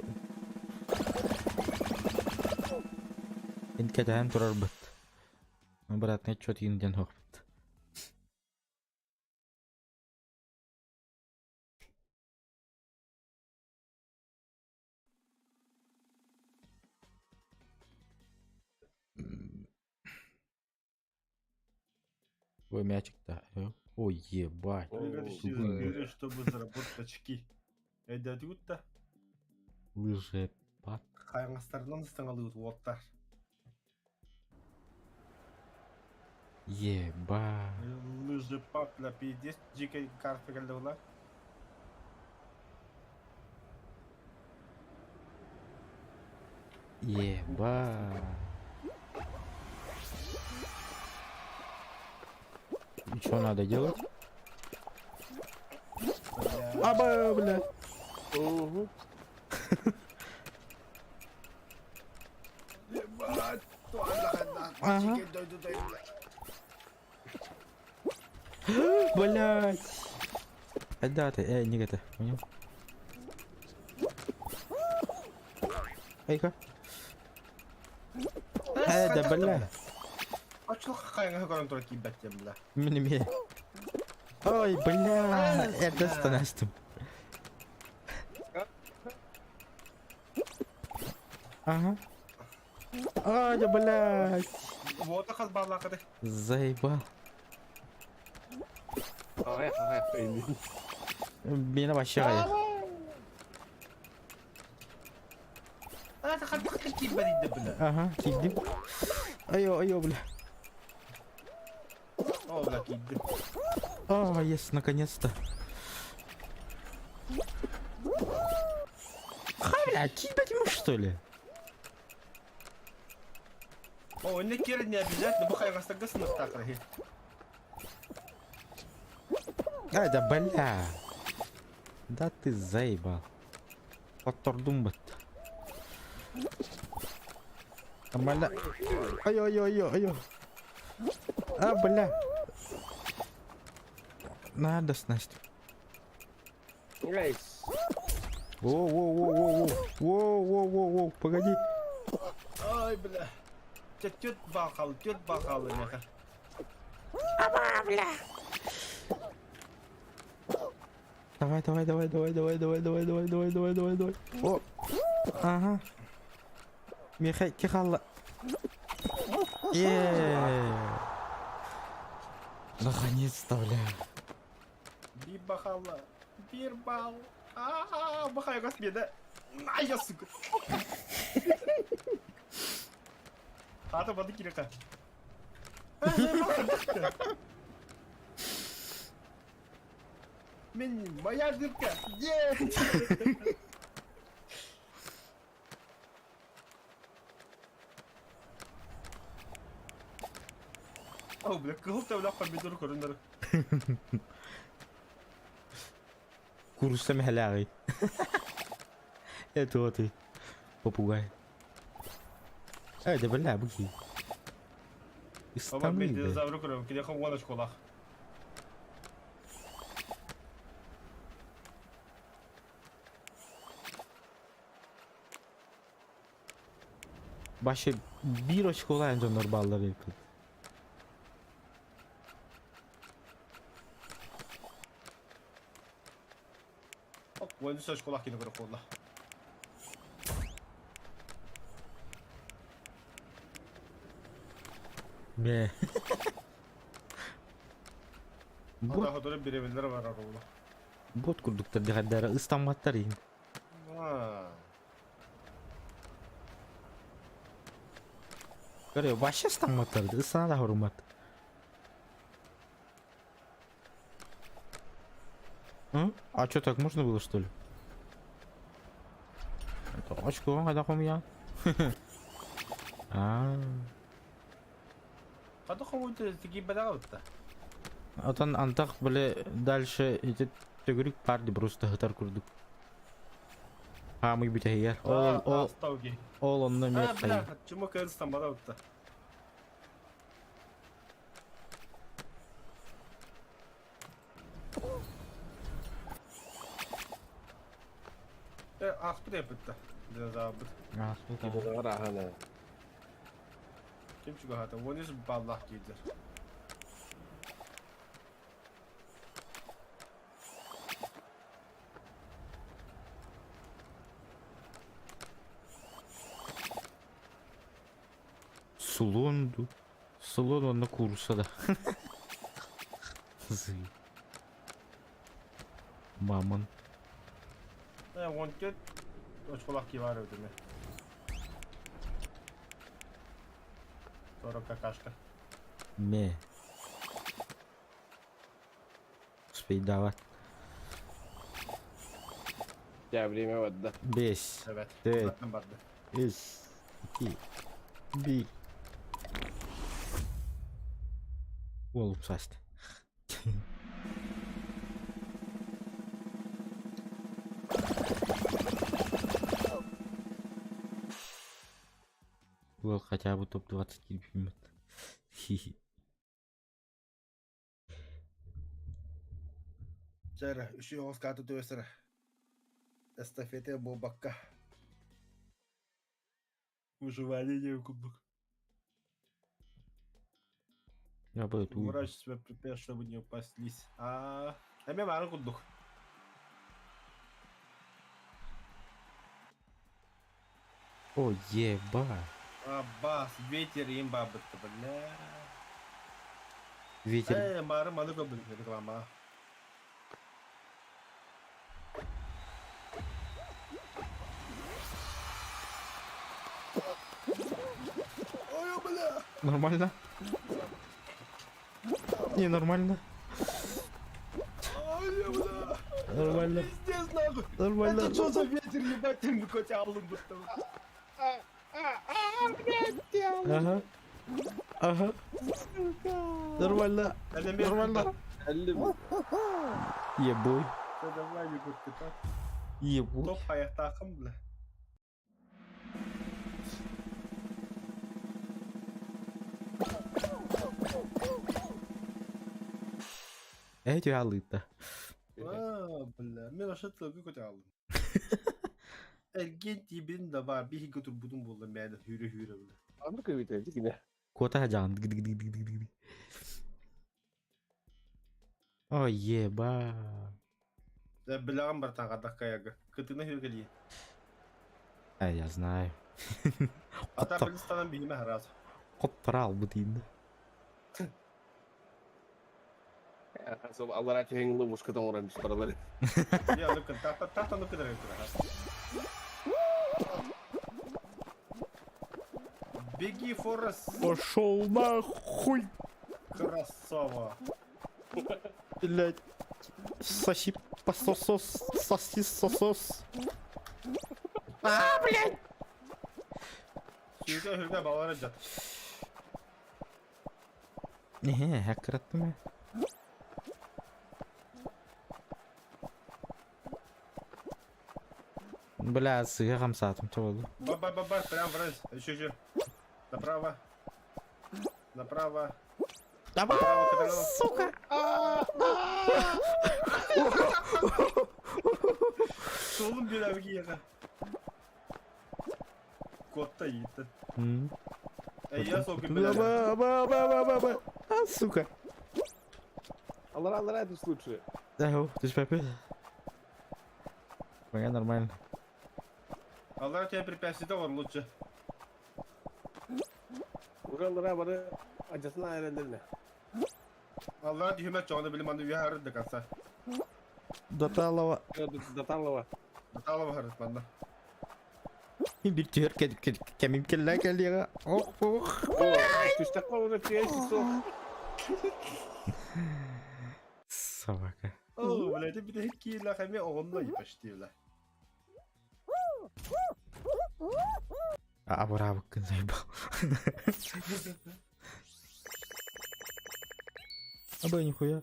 ин кэтэһэн турарбыт. Обратный отчет иин диэн суохпут. Ой, мячик-то. Ой, ебать. Прыгать чтобы заработать очки. Өйдөөтүгүт да? Лыжепад. Хайаҥастарынан ыстаҥалыыбыт уоттар. Ебать. Лыжепад бля пиздец дьиикэй карта кэллэ була. Ебать. И что надо делать? Аба, бля. Угу. Ебать, Ага. Блять. Да ты, не это, понял? Эй-ка. Да бля. Оччолох хайаҥаһы көрөн турар киирбэт бля. Мин эмиэ. Ой, бля, это станастым. Ага. Ай, да блядь. Вот хас баалаахыты. Заебал. Меня вообще ай. Ага, киирдим. Айо, айо, бля. О, бля, киирдим. А, yes, наконец-то. Ха, бля, киирбэтим что ли? О, не киирэн не обязательно, бу хайаҕастарга сыныктаах рахи. Ай, да бля. Да ты заебал. Хоттордум быт. Нормально. Ай, ай, ай, ай, ай. А, бля. Надо снасть. Nice. Воу, воу, воу, воу, воу, воу, воу, воу, погоди. Ай, бля. Түөрт баал, түөрт баал миэхэ. Аба, бля. Давай, давай, давай, давай, давай, давай, давай, давай, давай, давай, давай, давай. О, ага. Миэхэ хаалла. Е. Наконец-то, бля. Биир баал, биир баал. Аа, бу хайаҕас биэдэ. Ай, я сука. Хата бады кирэхэ. Мин моя дырка. Е! О, бля, кыһыл төбөлөөх компьютер көрүнэр. Куурусса мэһэлээҕий. Это вот и попугай. Эй, да бля, быки. Оба Ыстамый, мен бля. динозавры көрөм, киниэхэ уон очколаах. Вообще биир очколаах дьоннор бааллар эбиппит. Уон үс очколаах кини көрөх буолла. Мэ. Бот, Ата хотуру бирэбэллэр барар буолла. бот курдуктар диэхэрдэрэ ыстамматтар иһин. Аа. Көрө, вообще ыстамматтар, ыстана да хорумат. А? А что, так можно было, что ли? Это очко, когда я. А. Хата хомуйта тигиибэтэҕэ бытта. Отон антах били дальше ити төгүрүк паар ди просто ыһытар курдук. Хаамый бүтэһигэр. Ол ол ол онно эмиэ А, бля, чума кыын стамбата бытта. Э, ааспыт эппит да. Динозаврбыт. Ааспыт аа. Динозавр ааһан ээ. Ким чугаһаата? 13 баллаах киирдэр. Слон ду. Слон онно куурусса да. Зы. Мамон. Э, 14 очколаах киһи баар эбит эмиэ. 40 какашка. Ме. Успейдават. Дьэ, время барда. Бес. Evet. Төрт. Zaten bardı. Үс. Икки. Биир. Уолум саста. Уол хотя бы топ-20 киирбит. Хи-хи. Чэ эрэ, үчүгэй оҕус каата түбэс эрэ. Эстафета буолбакка. Выживание диэн курдук. Я бы эту Врач себя препятствует, чтобы не упасть лис. А, эмиэ баарын курдук. О, еба. Аббас, ветер имба бытты, бля. Ветер. Э, баары маны көрдүм реклама. Ой, бля. Нормально? Не, нормально. Ой, бля. Нормально. Пиздец, нахуй. Нормально. Это что за ветер, ебать, ты хоть алым будто. Ага. Ага. Нормально. Нормально. Ебой. Давай, Егор, ты так. Ебой. Топ аяқтақым, бля. Эти алыта. А, бля, мен ошо тылгы көтө алдым. Эрген тибин да бар, биһиги турбутум буолла мээнэ хүүрэ-хүүрэ бля. Аны көбүтэ дигинэ. Кота жан. Дг-дг-дг-дг-дг. О, еба. Дэ билэҕин братан хадах каяга. Кытына хүүргэлии. А, я знаю. Ата Котто. билистанан биһиме хараас. Коттора албыт инде. Сол аллара түһэҥ ловушката оҥорон баралар. Я лукын тата тата лукын Беги, Форест! Пошел нахуй! Красава! Блять. Соси пососос, соси сосос. А, блядь! Сүүргэ хүргэ балара жат. Не, хакераттым. Бля, сыга хамсатым чабылды. Ба ба ба ба, прям враз. Еще еще. Направо. Направо. Давай, Направо, сука! Солун bir abi yere. Котта yiğitti. Ey я Ба ба ба ба ба ба. А, сука. Аллара аллара это лучше. Да, ты ж папе. Пока нормально. Аллара тебе препятствие да лучше. Уже аллара бары ажасына айралдырны. Аллара düğme çoğunu bilim anı üye до конца. Доталова. Доталова. Доталова харыт манна. Bir tüyör кемим келле келлеге. Ох, ох. Түштаққа уже түйесі сол. Собака. О, блядь, bir de киила хаме оғынна епешти, бля. А, браво, заебал. Абы нихуя.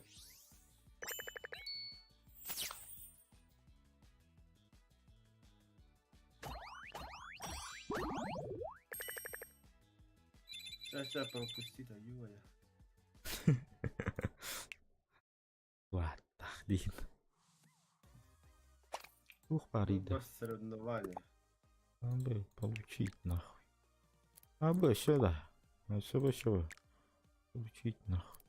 Сейчас, сейчас, пропусти, да, ё-моё. Ладно, дин. Туох баарый да? Выбор соревнования. Абы получить нахуй. Абы сюда. Сюда сюда. Получить нахуй.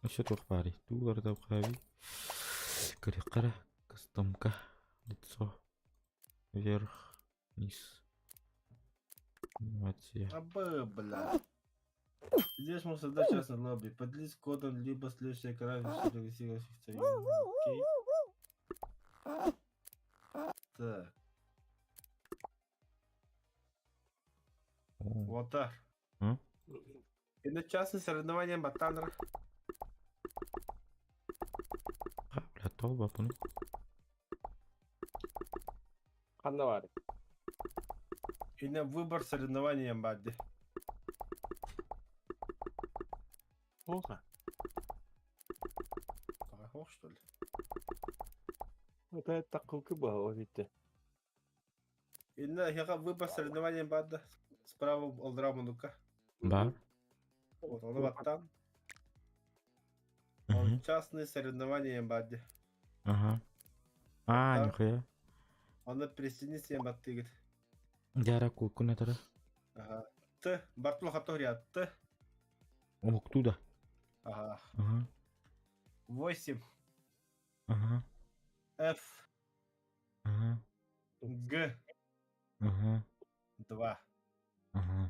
Өссө туох баарый? Тууларда баарый. Көрүөххэ кастомка. Лицо. Вверх. Вниз. Анимация. Абы, бля. Здесь можно создать частный лобби. Поделись кодом, либо следующий экран. Окей. Так. Вот так. И на частное соревнование Батанра. А, бля, толба, бұны. Ханна бар. И на выбор соревнования Бадди. Плохо. Ох, что ли? Это такылкы был, видите. И на я выбор соревнования Бадда. Справа Олдра Мунука. Бар. Вот, он вот там. Он частные соревнования Бадди. Ага. А, Да. нихуя. Он присоединится Бадди. Дяра кулкуна тара. Ага. Т. Бартул Хатория. Т. Омуктуда. Ага. Ага. 8. Ага. Ф. Ага. Г. Ага. 2. Ага.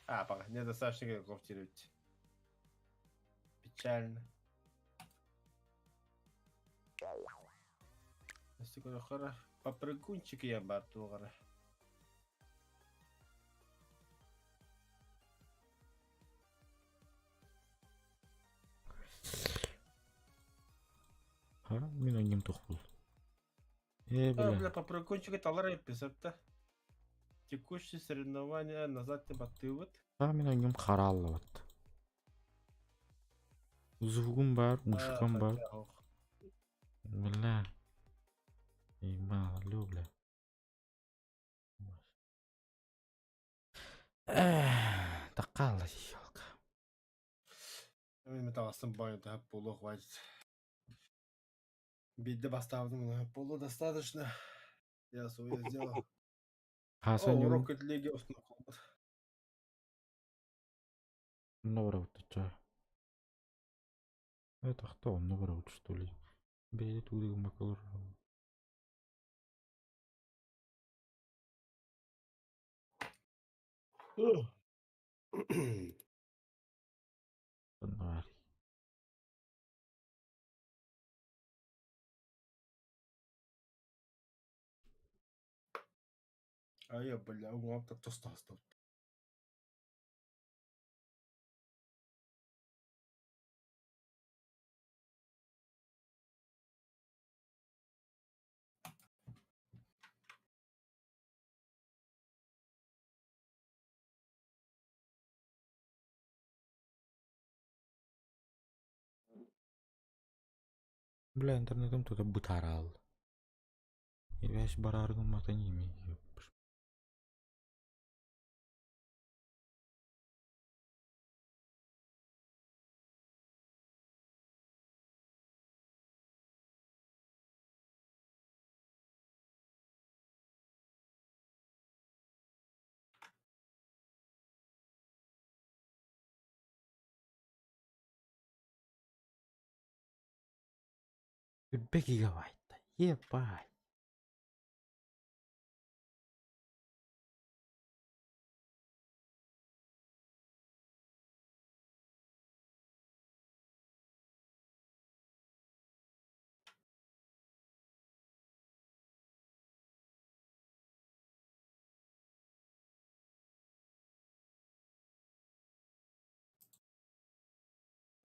А, пока недостаточно игроков терять. Печально. Попрыгунчик я батугара. Ха, мин онньум туох буол. Э, А, бля. бля, попрыгунчик это ларепис, это. Текущее соревнование назад ты вот. Ха, мин онньум хараллыбат. Звугум бар, мышкам бар. Бля. Ебало, бля. Эх, такала елка. Мен таҕыстым баҕайы полу хватит. Бидде бастаабытым полу достаточно. Я свое сделал. А, О, Соня, Rocket League основной. Наоборот, чё? Это кто? Наоборот, что ли? Бери туда макалор. Фонарь. А я, бля, уҥуох тостаастабыт. Бля, интернетым тут бытарал. Ивясь бараргым матаними. Ёпш. Бе гигабайта. Ебать.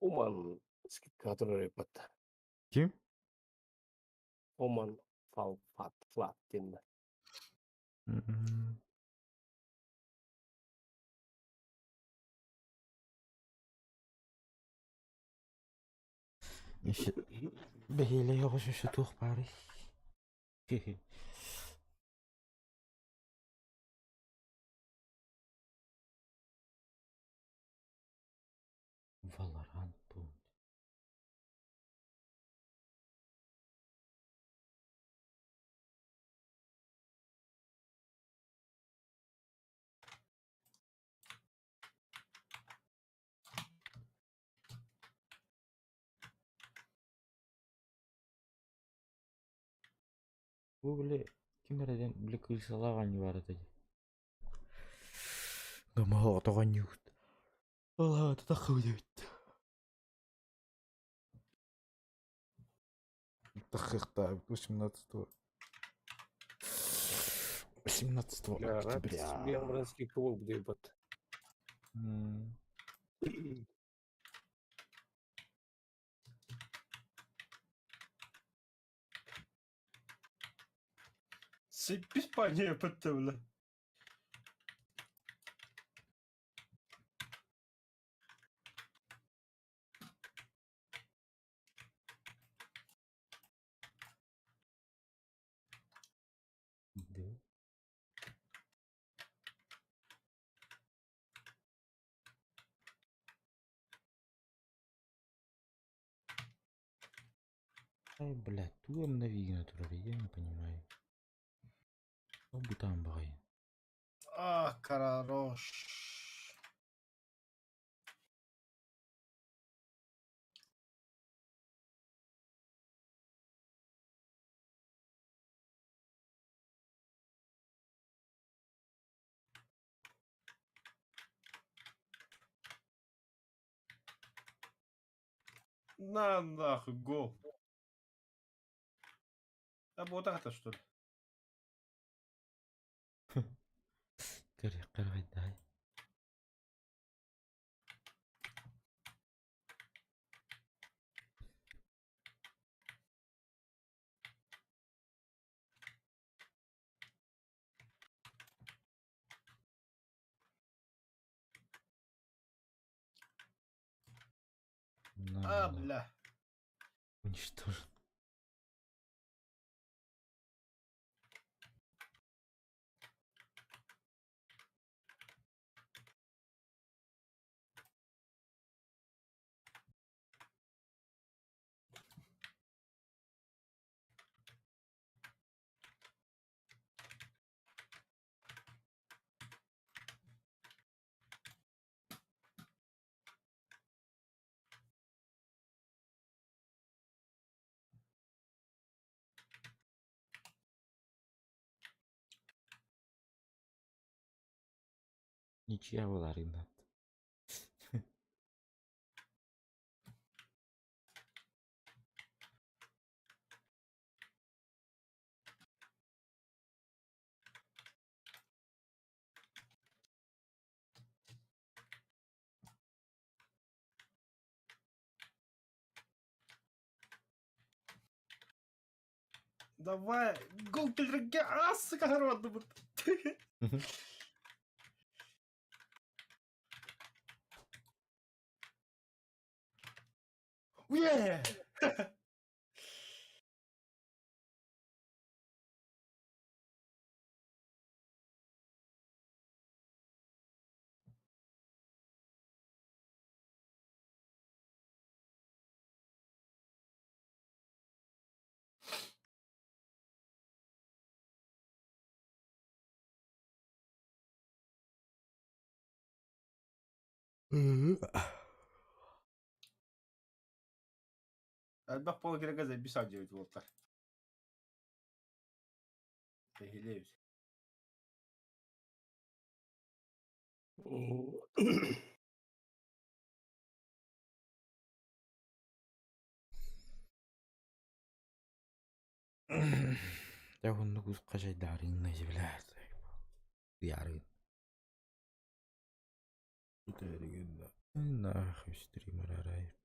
Уман скидка репат. Ким? Оман фал фат флат диэн. М. Еще... Бэһиэлэй оҕус туох баарый? Valorant пункт. Бу били ким эрэ диэн били кыысалаах оонньуу баар этэ дии. Гомоһоҕото оонньуубут. Ол аата таххыбыт эбит. Таххыахтаабыт 18 18 Бля, октября. Белгородский клуб дебат. М. Сиппис панья пытта бля. Да. Ай, блядь, туом навигна турар, я не понимаю. Ол бутаан баҕайы. А, хорош. На нахуй, гол. А вот это что ли? Кыргайдай. На, А, на. бля. Уничтожен. Ничья была, Ренат. Давай, гол киллерге, а, сука, хорош, Уе! Элбэх полгерга записал диэбит уолтар. Кэһилиэбит. Дьэ оннук хачайдаарыҥна дьиблээр Ярын. Нахуй стример арай.